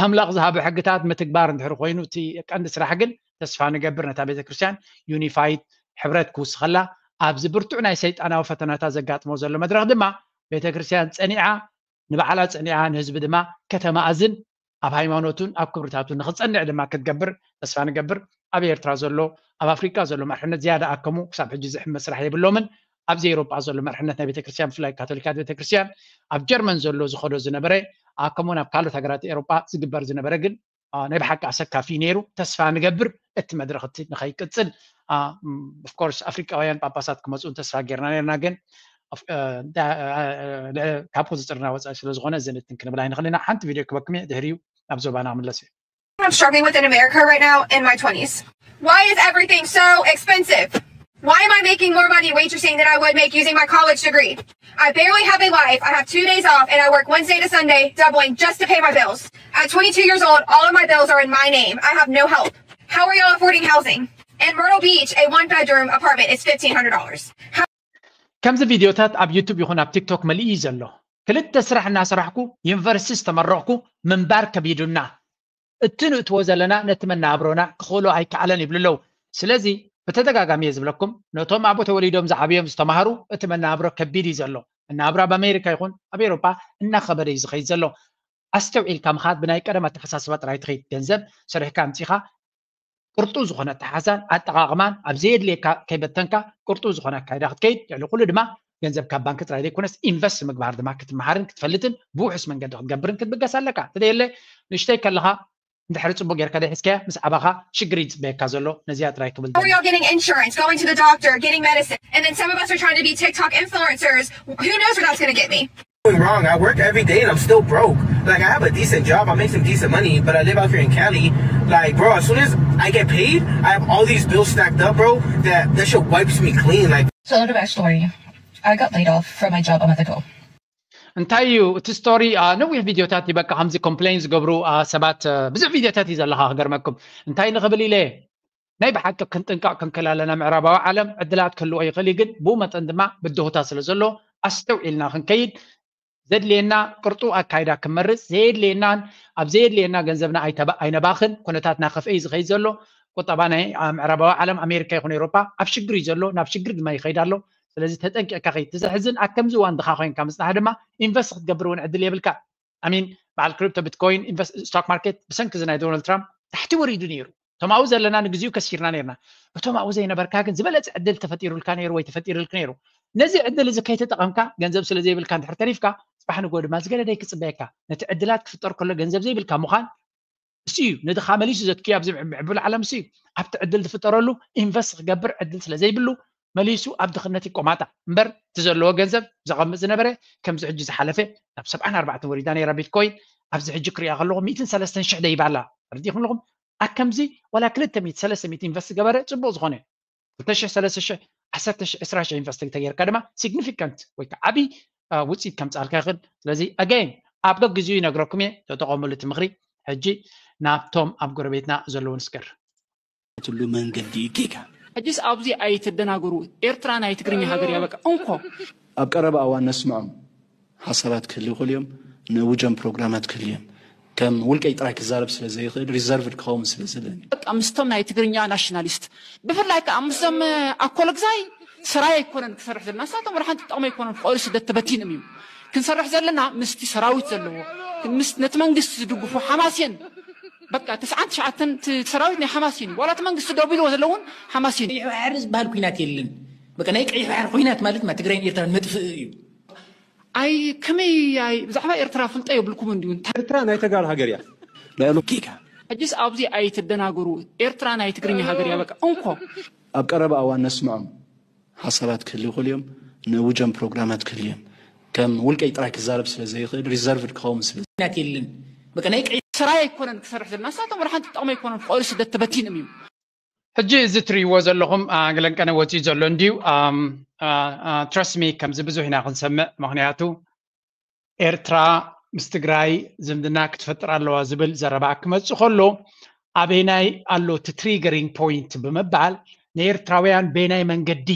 ኣምላኽ ዝሃበ ሕግታት ምትግባር እንድሕር ኮይኑ እቲ ቀንዲ ስራሕ ግን ተስፋ ንገብር ነታ ቤተክርስትያን ዩኒፋይድ ሕብረት ክውስኸላ ኣብዚ ብርቱዕ ናይ ሰይጣናዊ ፈተናታት ዘጋጥሞ ዘሎ መድረኽ ድማ ቤተክርስትያን ፀኒዓ ንባዕላ ፀኒዓ ንህዝቢ ድማ ከተማእዝን ኣብ ሃይማኖቱን ኣብ ክብርታቱን ንክፀንዕ ድማ ክትገብር ተስፋ ንገብር። ኣብ ኤርትራ ዘሎ ኣብ ኣፍሪቃ ዘሎ መርሕነት ዝያዳ ኣከሙ ክሳብ ሕጂ ዝሕመ ስራሕ የብሎምን። ኣብዚ ኤሮጳ ዘሎ መርሕነት ናይ ቤተክርስትያን ብፍላይ ካቶሊካት ቤተክርስትያን ኣብ ጀርመን ዘሎ ዝኸዶ ዝነበረ ኣከሙ ናብ ካልኦት ሃገራት ኤሮጳ ዝግበር ዝነበረ ግን ናይ ብሓቂ ኣሰካፊ ነይሩ። ተስፋ ንገብር እቲ መድረኽ እቲ ንኸይቅፅል ኦፍኮርስ ኣፍሪቃውያን ጳጳሳት ክመፁ ተስፋ ጌርና ነርና ግን ካብ ቁፅፅርና ወፃኢ ስለዝኾነ እዚ ንትን ክንብል ኣይንኽእል ኢና። ሓንቲ ቪድዮ ክበክም እየ ድሕሪኡ ናብ ዞባና ክምለስ እየ። I'm struggling with in America right now in my twenties. Why is everything so expensive? Why am I making more money waitressing than I would make using my college degree? I barely have a life. I have two days off and I work Wednesday to Sunday, doubling just to pay my bills. At twenty-two years old, all of my bills are in my name. I have no help. How are y'all affording housing? In Myrtle Beach, a one bedroom apartment is fifteen hundred dollars. ከምዚ ቪድዮታት ኣብ ዩቱብ ይኹን ኣብ ቲክቶክ መሊኡ እዩ ዘሎ። ክልተ ስራሕ እናሰራሕኩ ዩኒቨርሲቲ ዝተመረቕኩ ምንባር ከቢዱና እቲ ንእትዎ ዘለና ነቲ መናብሮና ክኽእሎ ኣይከኣለን ይብሉ ኣለዉ። ስለዚ ብተደጋጋሚ እየ ዝብለኩም ነቶም ኣብኡ ተወሊዶም ዝዓብዮም ዝተማሃሩ እቲ መናብሮ ከቢድ እዩ ዘሎ። መናብሮ ኣብ ኣሜሪካ ይኹን ኣብ ኤሮፓ እናኸበደ እዩ ዝኸይድ ዘሎ። ኣስተውዒልካ ምኻድ ብናይ ቀደም ኣተሓሳስባ ጥራይ ትኸይድ። ገንዘብ ሰሪሕካ ኣምፂኻ ቅርጡ ዝኾነ ኣተሓሳን ኣጠቓቕማን ኣብ ዘየድልየካ ከይበተንካ ቅርጡ ዝኾነ ኣካይዳ ክትከይድ ልዕሊ ኩሉ ድማ ገንዘብ ካብ ባንክ ጥራይ ዘይኮነስ ኢንቨስት ምግባር ድማ ክትመሃርን ክትፈልጥን ብውሑስ መንገዲ ክትገብርን ክትብገስ ኣለካ። ተደየለ ንእሽተይ ከለኻ እንድሕሪ ፅቡቅ ጌርካ ደሒስካያ ምስ ዓባኻ ሽግር እዩ ዝፅበየካ ዘሎ። ነዚኣ ጥራይ ክብል How are y'all getting insurance, going to the doctor, getting medicine? And then some of us are trying to be TikTok influencers. Who knows where that's going to get me? Going wrong. I work every day and I'm still broke. Like I have a decent job, I make some decent money, but I live out here in Cali. Like, bro, as soon as I get paid, I have all these bills stacked up, bro. That that shit wipes me clean. Like, So a little backstory. I got laid off from my job a month ago. እንታይ እዩ እቲ ስቶሪ? ነዊሕ ቪድዮታት እዩ በቃ ከምዚ ኮምፕሌን ዝገብሩ ሰባት ብዙሕ ቪድዮታት እዩ ዘለካ ክገርመኩም። እንታይ ንክብል ኢለ ናይ ብሓቂ ክንጥንቀቕ ክንክእል ኣለና። ምዕራባዊ ዓለም ዕድላት ክህልዎ ይኽእል እዩ፣ ግን ብኡ መጠን ድማ ብድሆታት ስለ ዘሎ ኣስተውዒልና ክንከይድ ዘድልየና ቅርጡ ኣካይዳ ክንመርፅ ዘየድልየናን ኣብ ዘየድልየና ገንዘብና ኣይነባኽን። ኩነታትና ከፍአ እዩ ዝኸይድ ዘሎ። ቁጠባ ናይ ምዕራባዊ ዓለም ኣሜሪካ ይኹን ኤሮፓ ኣብ ሽግር እዩ ዘሎ፣ ናብ ሽግር ድማ ይኸይድ ኣሎ። ስለዚ ተጠንቂቕካ ከይድ። እቲ ዘሕዝን ኣብ ከምዚ እዋን ድኻ ኮይንካ ምፅናሕ ድማ ኢንቨስት ክትገብር እውን ዕድል የብልካ። ኣሚን በዓል ክሪፕቶ ቢትኮይን ስቶክ ማርኬት ብሰንኪ እዚ ናይ ዶናልድ ትራምፕ ታሕቲ ወሪዱ ነይሩ። እቶም ኣብኡ ዘለና ንግዚኡ ከሲርና ነርና። እቶም ኣብኡ ዘይነበርካ ግን ዝበለፀ ዕድል ተፈጢሩልካ ነይሩ ወይ ተፈጢሩልክ ነይሩ። ነዚ ዕድል እዚ ከይተጠቐምካ ገንዘብ ስለ ዘይብልካ እንድሕር ተሪፍካ ፅባሕ ንጎ ድማ ዝገደደ ክፅበየካ። ነቲ ዕድላት ክፍጠር ከሎ ገንዘብ ዘይብልካ ምዃን እሱ እዩ ንድኻ መሊሱ ዘትክዮ ኣብዚ ምዕቡል ዓለም እሱ እዩ። ኣብቲ ዕድል ዝፍጠረሉ ኢንቨስት ክገብር ዕድል ስለ ዘይብሉ መሊሱ ኣብ ድኽነት ይቆማጣ እምበር እቲ ዘለዎ ገንዘብ ዘቐምጥ ዝነበረ ከምዚ ሕጂ ዝሓለፈ ናብ ሰብዓን ኣርባዕተን ወሪዳ ነይራ ቢትኮይን ኣብዚ ሕጂ ክሪኣ ከለኹ ሚእትን ሰለስተን ሽሕ ደይባ ኣላ። ተረዲእኩም ኣለኹም? ኣከምዚ ዋላ ክልተ ሚእቲ ሰለስተ ሚእቲ ኢንቨስት ዝገበረ ፅቡቅ ዝኾነ ክልተ ሽሕ ሰለስተ ሽሕ ዓሰርተ ሽሕ ዕስራ ሽሕ ኢንቨስት ተጌርካ ድማ ሲግኒፊካንት ወይ ከዓ ዓብይ ውፅኢት ከምፅኣልካ ይኽእል። ስለዚ ኣገይን ኣብ ገግዚኡ ይነግረኩም እየ ተጠቐሙሉ እቲ ምኽሪ። ሕጂ ናብቶም ኣብ ጎረቤትና ዘለዉ ንስገር። ትሉ መንገዲ ጌጋ ሕጅስ ኣብዚ ኣይትደናገሩ። ኤርትራ ናይ ትግርኛ ሃገር እያ በቃ እንኮ። ኣብ ቀረባ እዋን ነስምዖም ሓሳባት ክህልዩ ይኽእሉ እዮም፣ ነውጆም ፕሮግራማት ክህልዩ እዮም። ከም ውልቀይ ጥራይ ክዛረብ ስለ ዘይኽእል ሪዘርቭድ ክኸውን ስለ ዘለኒ። በቃ ምስቶም ናይ ትግርኛ ናሽናሊስት ብፍላይ ከዓ ምስቶም ኣኮለግዛይ ስራይ ኣይኮነን ክሰርሕ ዘለና ንሳቶም ወላ ሓንቲ ጥቕሚ ኣይኮነን ክቐሉ ስደት ተበቲኖም እዮም ክንሰርሕ ዘለና ምስቲ ሰራዊት ዘለዎ ምስ ነቲ መንግስቲ ዝድግፉ ሓማሴን በቃ ትስዓን ትሽዓተን እቲ ሰራዊት ናይ ሓማሴን እዩ ዋላ እቲ መንግስቲ ደው ኢልዎ ዘለውን ሓማሴን እዩ። ቀይሕ ባሕሪ ዝበሃል ኩናት የለን። በቃ ናይ ቀይሕ ባሕሪ ኩናት ማለት ማ ትግራይን ኤርትራን መጥፍእ እዩ። ኣይ ከመይ ኣይ ብዛዕባ ኤርትራ ፍልጠ የብልኩም እንድዩ እንታይ ኤርትራ ናይ ተጋሩ ሃገር እያ። ልዕሉ ጌጋ ሕጅስ ኣብዚ ኣይትደናገሩ። ኤርትራ ናይ ትግርኛ ሃገር እያ በቃ እንኮ። ኣብ ቀረባ እዋን ነስምዖም ሓሳባት ክህልዩ ይኽእሉ እዮም፣ ነውጆም ፕሮግራማት ክህልዩ እዮም። ከም ውልቀይ ጥራይ ክዛረብ ስለ ዘይኽእል ሪዘርቭድ ክኸውን ስለ ኩናት የለን። በቃ ናይ ቀይሕ ስራይ ኣይኮነን ክሰርሕ ዘለና፣ ንሳቶም ወላ ሓንቲ ጥቕሚ ኣይኮነን፣ ፍቕሪ ስደት ተበቲኖም እዮም። ሕጂ እዚ ትርእይዎ ዘለኹም ገለንቀነ ወፂኡ ዘሎ እንድዩ። Trust me፣ ከምዚ ብዙሕ ኢና ክንሰምዕ። ምክንያቱ ኤርትራ ምስ ትግራይ ዝምድና ክትፈጥር ኣለዋ ዝብል ዘረባ ክመፅእ ከሎ ኣበይናይ ኣሎ እቲ triggering point ብምባል ንኤርትራውያን በይናይ መንገዲ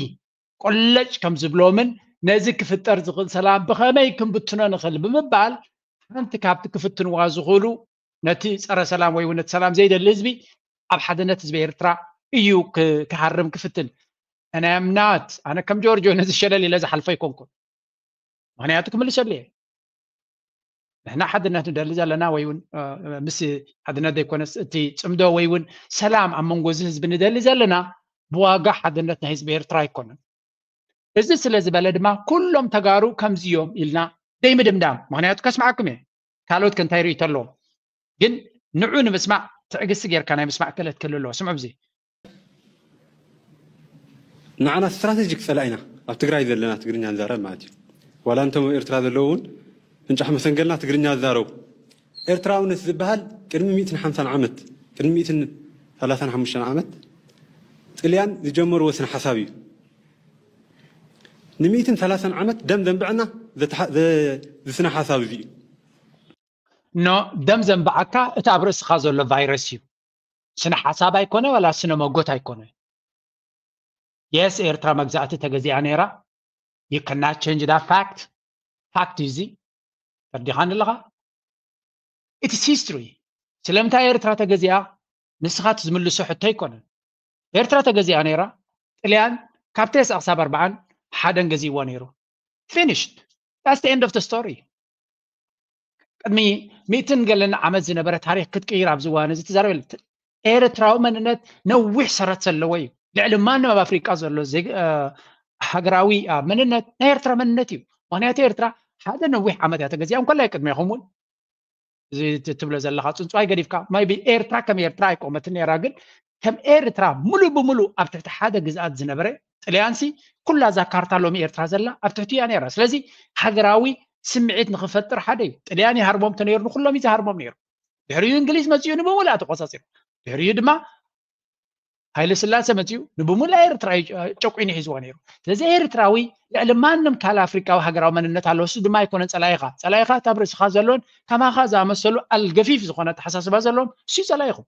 ቆለጭ ከም ዝብሎምን ነዚ ክፍጠር ዝኽእል ሰላም ብኸመይ ክንብትኖ ንኽእል ብምባል ሓንቲ ካብቲ ክፍትንዋ ዝኽእሉ ነቲ ፀረ ሰላም ወይ እውን ነቲ ሰላም ዘይደሊ ህዝቢ ኣብ ሓድነት ህዝቢ ኤርትራ እዩ ክሃርም ክፍትን። And I am not፣ ኣነ ከም ጆርጆ ነዚ ሸለል ኢለ ዝሓልፎ ኣይኮንኩን። ምክንያቱ ክምልሰሉ እየ። ንሕና ሓድነት ንደሊ ዘለና ወይ እውን ምስ ሓድነት ዘይኮነስ እቲ ፅምዶ ወይ እውን ሰላም ኣብ መንጎ እዚ ህዝቢ ንደሊ ዘለና ብዋጋ ሓድነት ናይ ህዝቢ ኤርትራ ኣይኮነን። እዚ ስለ ዝበለ ድማ ኩሎም ተጋሩ ከምዚ እዮም ኢልና ዘይምድምዳም። ምክንያቱ ከስምዓኩም እየ ካልኦት ከ እንታይ ርእይቶ ኣለዎም፣ ግን ንዑ ንምስማዕ ትዕግስቲ ጌርካ ናይ ምስማዕ ክእለት ክህሉ ኣለዎ። ስምዑ ብዚ። ንዓና ስትራቴጂክ ፀላኢና ኣብ ትግራይ ዘለና ትግርኛ ንዛረብ ማለት እዩ። ዋላ እንቶም ኣብ ኤርትራ ዘለዉ እውን ፍንጫሕ መሰንገልና ትግርኛ ዝዛረቡ። ኤርትራውነት ዝበሃል ቅድሚ ሚእትን ሓምሳን ዓመት፣ ቅድሚ ሚእትን ሰላሳን ሓሙሽተን ዓመት ጥልያን ዝጀመርዎ ስነ ሓሳብ እዩ። ንሚእትን ሰላሳን ዓመት ደም ዘንብዐና ዝስነ ሓሳብ እዚ እዩ። ኖ፣ ደም ዘንብዓካ እቲ ኣብ ርእስኻ ዘሎ ቫይረስ እዩ። ስነ ሓሳብ ኣይኮነ ዋላ ስነ መጎት ኣይኮነ። የስ፣ ኤርትራ መግዛእቲ ተገዚኣ ነይራ። You cannot change that fact። ፋክት እዩ እዚ። ተርዲኻን ኣለኻ? It's history። ስለምንታይ ኤርትራ ተገዚኣ ንስኻ እቲ ዝምልሶ ሕቶ ኣይኮነን። ኤርትራ ተገዚኣ ነይራ። ጥልያን ካብ ተስዓ ክሳብ ኣርባዓን ሓደን ገዚእዎ ነይሩ። Finished. That's the end of the story። ቅድሚ ሚእትን ገለን ዓመት ዝነበረ ታሪክ ክትቅይር ኣብዚ እዋን እዚ ትዛረብ የለ። ኤርትራዊ መንነት ነዊሕ ሰረት ዘለዎ እዩ። ልዕሊ ማንም ኣብ ኣፍሪቃ ዘሎ ሃገራዊ መንነት ናይ ኤርትራ መንነት እዩ። ምክንያቱ ኤርትራ ሓደ ነዊሕ ዓመት እያ ተገዚኣ። እንኮላይ ቅድሜኹም እውን እዚ ትብሎ ዘለካ ፅንፅዋይ ገዲፍካ maybe ኤርትራ ከም ኤርትራ ኣይቆመትን ነይራ፣ ግን ከም ኤርትራ ሙሉ ብሙሉ ኣብ ትሕቲ ሓደ ግዝኣት ዝነበረ ጥልያንሲ ኩላ እዛ ካርታ ሎሚ ኤርትራ ዘላ ኣብ ትሕቲ እያ ነይራ። ስለዚ ሃገራዊ ስምዒት ንክፈጥር ሓደ እዩ። ጥልያን ይሃርሞም ተነይሩ ንኩሎም እዩ ዝሃርሞም ነይሩ። ድሕሪኡ እንግሊዝ መፅኡ ንብሙሉኣ ተቆፃፂሩ። ድሕሪኡ ድማ ሃይለ ስላሴ መፅኡ ንብሙሉኣ ኤርትራ እዩ ጨ- ጨቁኑ ሒዝዋ ነይሩ። ስለዚ ኤርትራዊ ልዕሊ ማንም ካልእ ኣፍሪቃዊ ሃገራዊ መንነት ኣለዎ። እሱ ድማ ኣይኮነን ፀላኢኻ። ፀላኢኻ እታ ኣብ ርእስኻ ዘሎን ከማኻ ዝኣመሰሉ ኣልገፊፍ ዝኾነ ኣተሓሳስባ ዘለዎም እሱ እዩ ፀላኢኹም።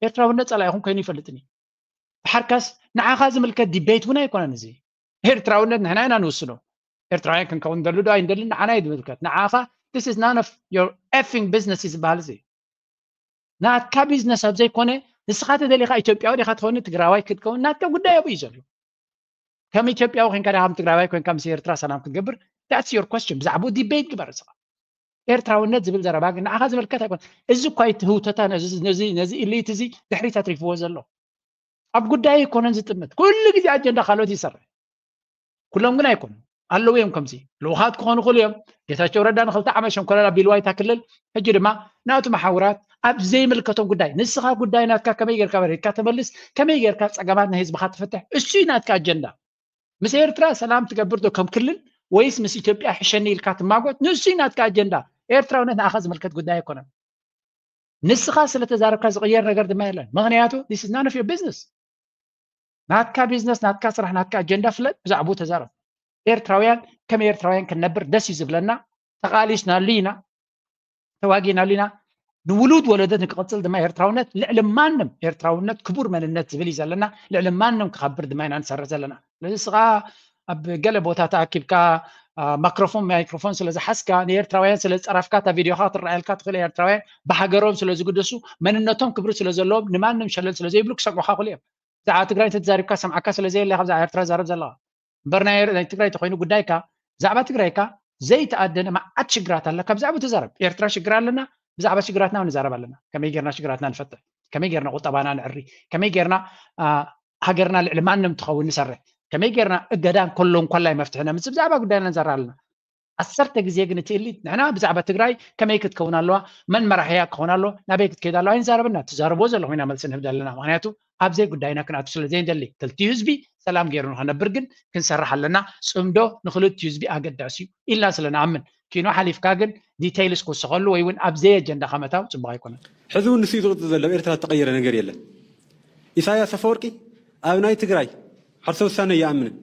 ኤርትራውነት ፀላኢኹም ኮይኑ ይፈልጥን እዩ። ብሓርካስ ንዓኻ ዝምልከት ዲቤት እውን ኣይኮነን እዚ። ኤርትራውነት ንሕና ኢና ንውስኖ። ኤርትራውያን ክንከውን ንደሊ ዶ ኣይንደልን ንዓና እዩ ዝምልከት። ንዓኻ this is none of your effing business እዩ ዝበሃል እዚ። ናትካ ቢዝነስ ኣብ ዘይኮነ ንስኻ ተደሊኻ ኢትዮጵያዊ ዲኻ ትኸውን ትግራዋይ ክትከውን ናትካ ጉዳይ ኣብኡ እዩ ዘሎ። ከም ኢትዮጵያዊ ኮንካ ዲኻ ከም ትግራዋይ ኮንካ ምስ ኤርትራ ሰላም ክትገብር that's your question። ብዛዕባኡ ዲቤት ግበር እስኻ። ኤርትራውነት ዝብል ዘረባ ግን ንዓኻ ዝምልከት ኣይኮነ። እዚ እኳ እዩ እቲ ህውተታ ነዚ ነዚ ነዚ ኢሊት እዚ ድሕሪት ኣትሪፍዎ ዘሎ። ኣብ ጉዳይ ኣይኮነን ዝጥምት። ኩሉ ግዜ ኣጀንዳ ካልኦት ይሰርሕ። ኩሎም ግን ኣይኮኑን ኣለዉ እዮም። ከምዚ ልኡኻት ክኾኑ ይኽእሉ እዮም። ጌታቸው ረዳ ንክልተ ዓመት ሸንኮለል ኣቢልዋ እታ ክልል። ሕጂ ድማ ናቱ መሓውራት ኣብ ዘይምልከቶም ጉዳይ ንስኻ ጉዳይ ናትካ ከመይ ጌርካ በሪድካ ተመልስ፣ ከመይ ጌርካ ፀገማት ናይ ህዝብኻ ትፍትሕ እሱ እዩ ናትካ ኣጀንዳ። ምስ ኤርትራ ሰላም ትገብር ዶ ከም ክልል ወይስ ምስ ኢትዮጵያ ሕሸኒ ኢልካ ትማጎት ንሱ እዩ ናትካ ኣጀንዳ። ኤርትራውነት ንዓኻ ዝምልከት ጉዳይ ኣይኮነን። ንስኻ ስለ ተዛረብካ ዝቕየር ነገር ድማ የለን። ምኽንያቱ this is none of your business። ናትካ ቢዝነስ፣ ናትካ ስራሕ፣ ናትካ ኣጀንዳ ፍለጥ፣ ብዛዕባኡ ተዛረብ። ኤርትራውያን ከም ኤርትራውያን ክንነብር ደስ እዩ ዝብለና። ተቓሊስናሉ ኢና፣ ተዋጊእናሉ ኢና። ንውሉድ ወለደት ንክቕፅል ድማ ኤርትራውነት ልዕሊ ማንም፣ ኤርትራውነት ክቡር መንነት ዝብል እዩ ዘለና። ልዕሊ ማንም ክኸብር ድማ ኢና ንሰርሕ ዘለና። ስለዚ እስኻ ኣብ ገለ ቦታ ተኣኪብካ ማክሮፎን ማይክሮፎን ስለ ዝሓዝካ ንኤርትራውያን ስለ ዝፀረፍካ እታ ቪድዮኻ ክትረኣየልካ ትኽእል። ኤርትራውያን ብሃገሮም ስለ ዝግደሱ መንነቶም ክብሪ ስለ ዘለዎም ንማንም ሸለል ስለ ዘይብሉ ክሰምዑኻ ክእሉ እዮም። ብዛዕባ ትግራይ እንተተዛሪብካ ሰምዓካ ስለ ዘየለ ኢኻ ብዛዕባ ኤርትራ ዛረብ ዘለኻ እምበር ናይ ትግራይ ተኮይኑ ጉዳይካ ብዛዕባ ትግራይካ ዘይተኣደነ መዓት ሽግራት ኣለካ። ብዛዕባ ተዛረብ። ኤርትራ ሽግር ኣለና፣ ብዛዕባ ሽግራትና ንዛረብ ኣለና። ከመይ ጌርና ሽግራትና ንፈትሕ፣ ከመይ ጌርና ቁጠባና ንዕሪ፣ ከመይ ጌርና ሃገርና ልዕሊ ማንም ትኸውን ንሰርሕ፣ ከመይ ጌርና እገዳ እንከሎ እንኮላይ መፍትሒ ነምፅእ ብዛዕባ ጉዳይና ንዛረብ ኣለና። ዓሰርተ ግዜ ግን እቲ እሊት ንሕና ብዛዕባ ትግራይ ከመይ ክትከውን ኣለዋ፣ መን መራሕያ ክኸውን ኣለዎ፣ ናበይ ክትከይድ ኣለዋ ኣይንዛረብና። ትዛረብዎ ዘለኹም ኢና መልሲ ንህብ ዘለና። ምክንያቱ ኣብ ዘይ ጉዳይና ክንኣቱ ስለ ዘይንደሊ ክልቲኡ ህዝቢ ሰላም ገይሩ ንኸነብር ግን ክንሰርሕ ኣለና። ፅምዶ ንክልቲኡ ህዝቢ ኣገዳሲ እዩ ኢልና ስለ ንኣምን ኪኖ ሓሊፍካ ግን ዲቴይልስ ክውስኸሉ ወይ እውን ኣብ ዘይ ኣጀንዳ ከመታው ፅቡቅ ኣይኮነን። ሕዚ እውን ንሱ እዩ ዝቕፅል ዘሎ። ኣብ ኤርትራ ዝተቐየረ ነገር የለን። ኢሳያስ ኣፈወርቂ ኣብ ናይ ትግራይ ሕርሰ ውሳነ ይኣምንን።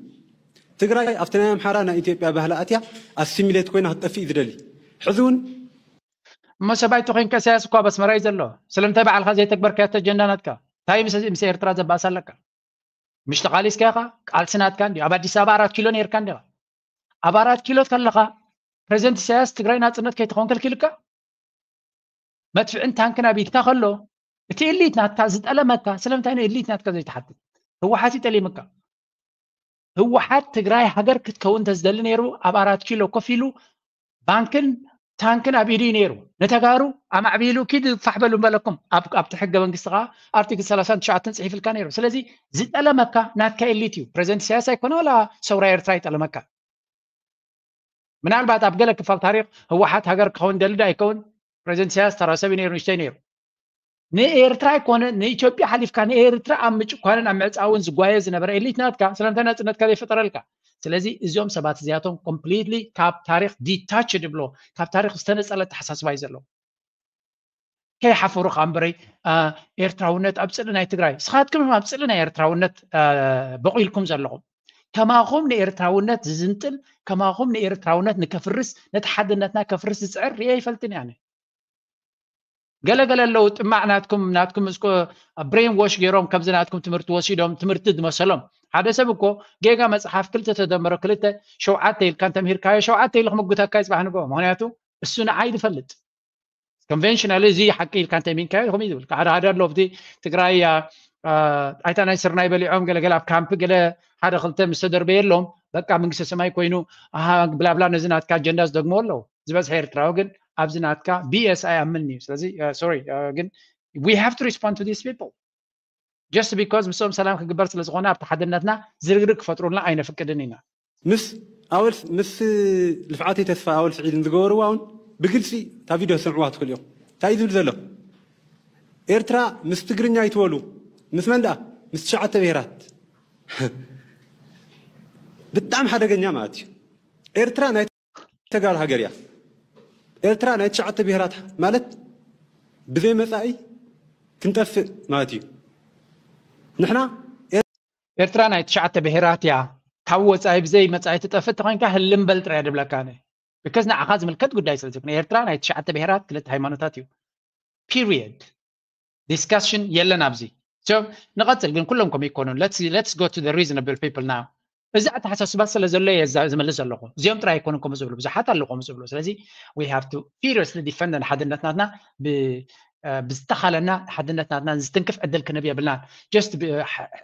ትግራይ ኣብቲ ናይ ኣምሓራ ናይ ኢትዮጵያ ባህሊ ኣትያ ኣሲሚሌት ኮይና ክትጠፍእ እዩ ዝደሊ። ሕዚ እውን እሞ ሰብኣይ ተኮይንካ ኢሳያስ እኳ ኣብ ኣስመራ እዩ ዘሎ። ስለምንታይ ባዕልካ ዘይተግበርካዮ ኣጀንዳ ናትካ? እንታይ ምስ ምስ ኤርትራ ዘባእስ ኣለካ? ምሽ ተቃሊስካ ኢኻ? ቃልሲ ናትካ እንዲ ኣብ ኣዲስ ኣበባ ኣራት ኪሎ ነይርካ እንዲኻ? ኣብ ኣራት ኪሎ ከለኻ ፕሬዚደንት ኢሳያስ ትግራይ ናጽነት ከይትኸውን ከልኪልካ? መድፍዕን ታንክን ኣብ ኢድካ ከሎ እቲ ኤሊት ናትካ ዝጠለመካ ስለምንታይ ነው ኤሊት ናትካ ዘይትሓትት? ህወሓት ይጠሊምካ። ህወሓት ትግራይ ሃገር ክትከውን ተዝደሊ ነይሩ ኣብ ኣራት ኪሎ ኮፍ ኢሉ ባንክን ታንክን ኣብ ኢዱ እዩ ነይሩ። ንተጋሩ ኣማዕቢሉ ኪድ ፋሕ በሉ በለኩም ኣብቲ ሕገ መንግስቲ ከዓ ኣርቲክል ሰላሳን ትሽዓተን ፅሒፍልካ ነይሩ። ስለዚ ዝጠለመካ ናትካ ኤሊት እዩ። ፕሬዚደንት ኢሳያስ ኣይኮነ ዋላ ሰውራ ኤርትራ ይጠለመካ። ምናልባት ኣብ ገለ ክፋል ታሪክ ህወሓት ሃገር ክኸውን ደሊ ዶ ኣይከውን ፕሬዚደንት ኢሳያስ ተራ ሰብ እዩ ነይሩ፣ ንእሽተይ ነይሩ። ንኤርትራ ኣይኮነ ንኢትዮጵያ ሓሊፍካ ንኤርትራ ኣብ ምጭኳንን ኣብ ምዕፃውን ዝጓየ ዝነበረ ኤሊት ናትካ ስለምንታይ ናፅነትካ ዘይፈጠረልካ? ስለዚ እዚኦም ሰባት እዚኣቶም ኮምፕሊትሊ ካብ ታሪክ ዲታች ድብሎ ካብ ታሪክ ዝተነፀለ ኣተሓሳስባ እዩ ዘለዎ። ከይሓፈሩ ከዓ እምበረይ ኤርትራውነት ኣብ ፅሊ ናይ ትግራይ ስኻትኩም ኣብ ፅሊ ናይ ኤርትራውነት በቂልኩም ዘለኹም ከማኹም ንኤርትራውነት ዝዝንጥል ከማኹም ንኤርትራውነት ንከፍርስ ነቲ ሓድነትና ከፍርስ ዝፅዕር ርየ ይፈልጥን ያነ ገለገለ ኣለዉ ጥማዕ ናትኩም ናትኩም እስኮ ብሬን ዎሽ ገይሮም ከምዚ ናትኩም ትምህርቲ ወሲዶም ትምህርቲ ዝመሰሎም ሓደ ሰብ እኮ ጌጋ መፅሓፍ ክልተ ተደመሮ ክልተ ሸውዓተ ኢልካ እንተምሂርካዮ ሸውዓተ ኢሉ ክምጉተካ ይፅባሕ ንግሆ ምክንያቱ እሱ ንዓይ ዝፈልጥ ኮንቨንሽናል እዚ ሓቂ ኢልካ እንተሚንካዮ ከምኡ ዝብል ሓደ ሓደ ኣሎ ኣብቲ ትግራይ ኣይታ ናይ ስርናይ በሊዖም ገለገለ ኣብ ካምፕ ገለ ሓደ ክልተ ምስ ተደርበየሎም በቃ መንግስተ ሰማይ ኮይኑ ብላብላ ነዚ ናትካ ኣጀንዳ ዝደግሞ ኣለዉ ዝበዝሐ ኤርትራዊ ግን ኣብዚ ናትካ ቢኤስ ኣይኣምን እዩ ስለዚ ሶሪ ግን we have to respond to these people just because ምስኦም ሰላም ክግበር ስለ ዝኾነ ኣብቲ ሓድነትና ዝርግርግ ክፈጥሩልና ኣይነፍቅድን ኢና ምስ ኣወል ምስ ልፍዓተይ ተስፋ ኣወል ስዒድን ዝገበርዋ እውን ብግልፂ እታ ቪድዮ ክሰምዕዋ ትኽእሉ እዮም እንታይ እዩ ዝብል ዘሎ ኤርትራ ምስ ትግርኛ ይትበሉ ምስ መን ደኣ ምስ ትሽዓተ ብሄራት ብጣዕሚ ሓደገኛ ማለት እዩ ኤርትራ ናይ ተጋሩ ሃገር እያ ኤርትራ ናይ ትሽዓተ ብሄራት ማለት ብዘይ መፃኢ ክንጠፍእ ማለት እዩ ንሕና ኤርትራ ናይ ትሽዓተ ብሄራት እያ ካብ ወፃኢ ብዘይ መፃኢ ትጠፍእ ተኮይንካ ህልም በል ጥራይ ድብለካ ነ because ንዓኻ ዝምልከት ጉዳይ ስለ ዝኾነ ኤርትራ ናይ ትሽዓተ ብሄራት ክልተ ሃይማኖታት እዩ period discussion የለን ኣብዚ ንቐፅል ግን ኩሎም ከም ይኮኑን let's go to the reasonable people now እዚ ኣተሓሳስባ ስለ ዘሎ እየ ዝመልስ ዘለኹ እዚኦም ጥራይ ኣይኮኑን ከምኡ ዝብሉ ብዙሓት ኣለዉ ከምኡ ዝብሉ ስለዚ we have to furiously defend ሓድነት ናትና ብዝተኻለና ሓድነት ናትና ዝትንክፍ ዕድል ክንብ የብልናን just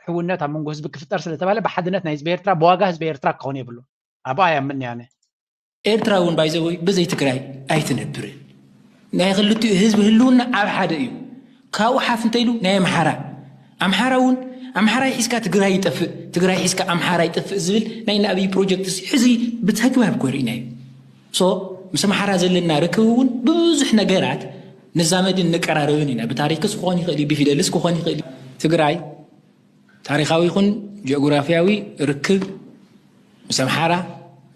ሕውነት ኣብ መንጎ ህዝቢ ክፍጠር ስለተባለ ብሓድነት ናይ ህዝቢ ኤርትራ ብዋጋ ህዝቢ ኤርትራ ክኸውን የብሉ ኣብ ኣያምን ያነ ኤርትራ እውን ባይዘወይ ብዘይ ትግራይ ኣይትነብርን ናይ ክልቲኡ ህዝቢ ህልውና ኣብ ሓደ እዩ ካብኡ ሓፍ እንተኢሉ ናይ ኣምሓራ ኣምሓራ እውን ኣምሓራይ ሒዝካ ትግራይ ይጠፍእ ትግራይ ሒዝካ ኣምሓራ ይጠፍእ ዝብል ናይ ንኣብይ ፕሮጀክት ሕዚ ብተግባር ኮሪእና እዩ ሶ ምስ ኣምሓራ ዘለና ርክብ እውን ብዙሕ ነገራት ንዛመድን ንቀራረብን ኢና ብታሪክስ ክኾን ይኽእል እዩ ብፊደልስ ክኾን ይኽእል እዩ ትግራይ ታሪኻዊ ይኹን ጂኦግራፊያዊ ርክብ ምስ ኣምሓራ፣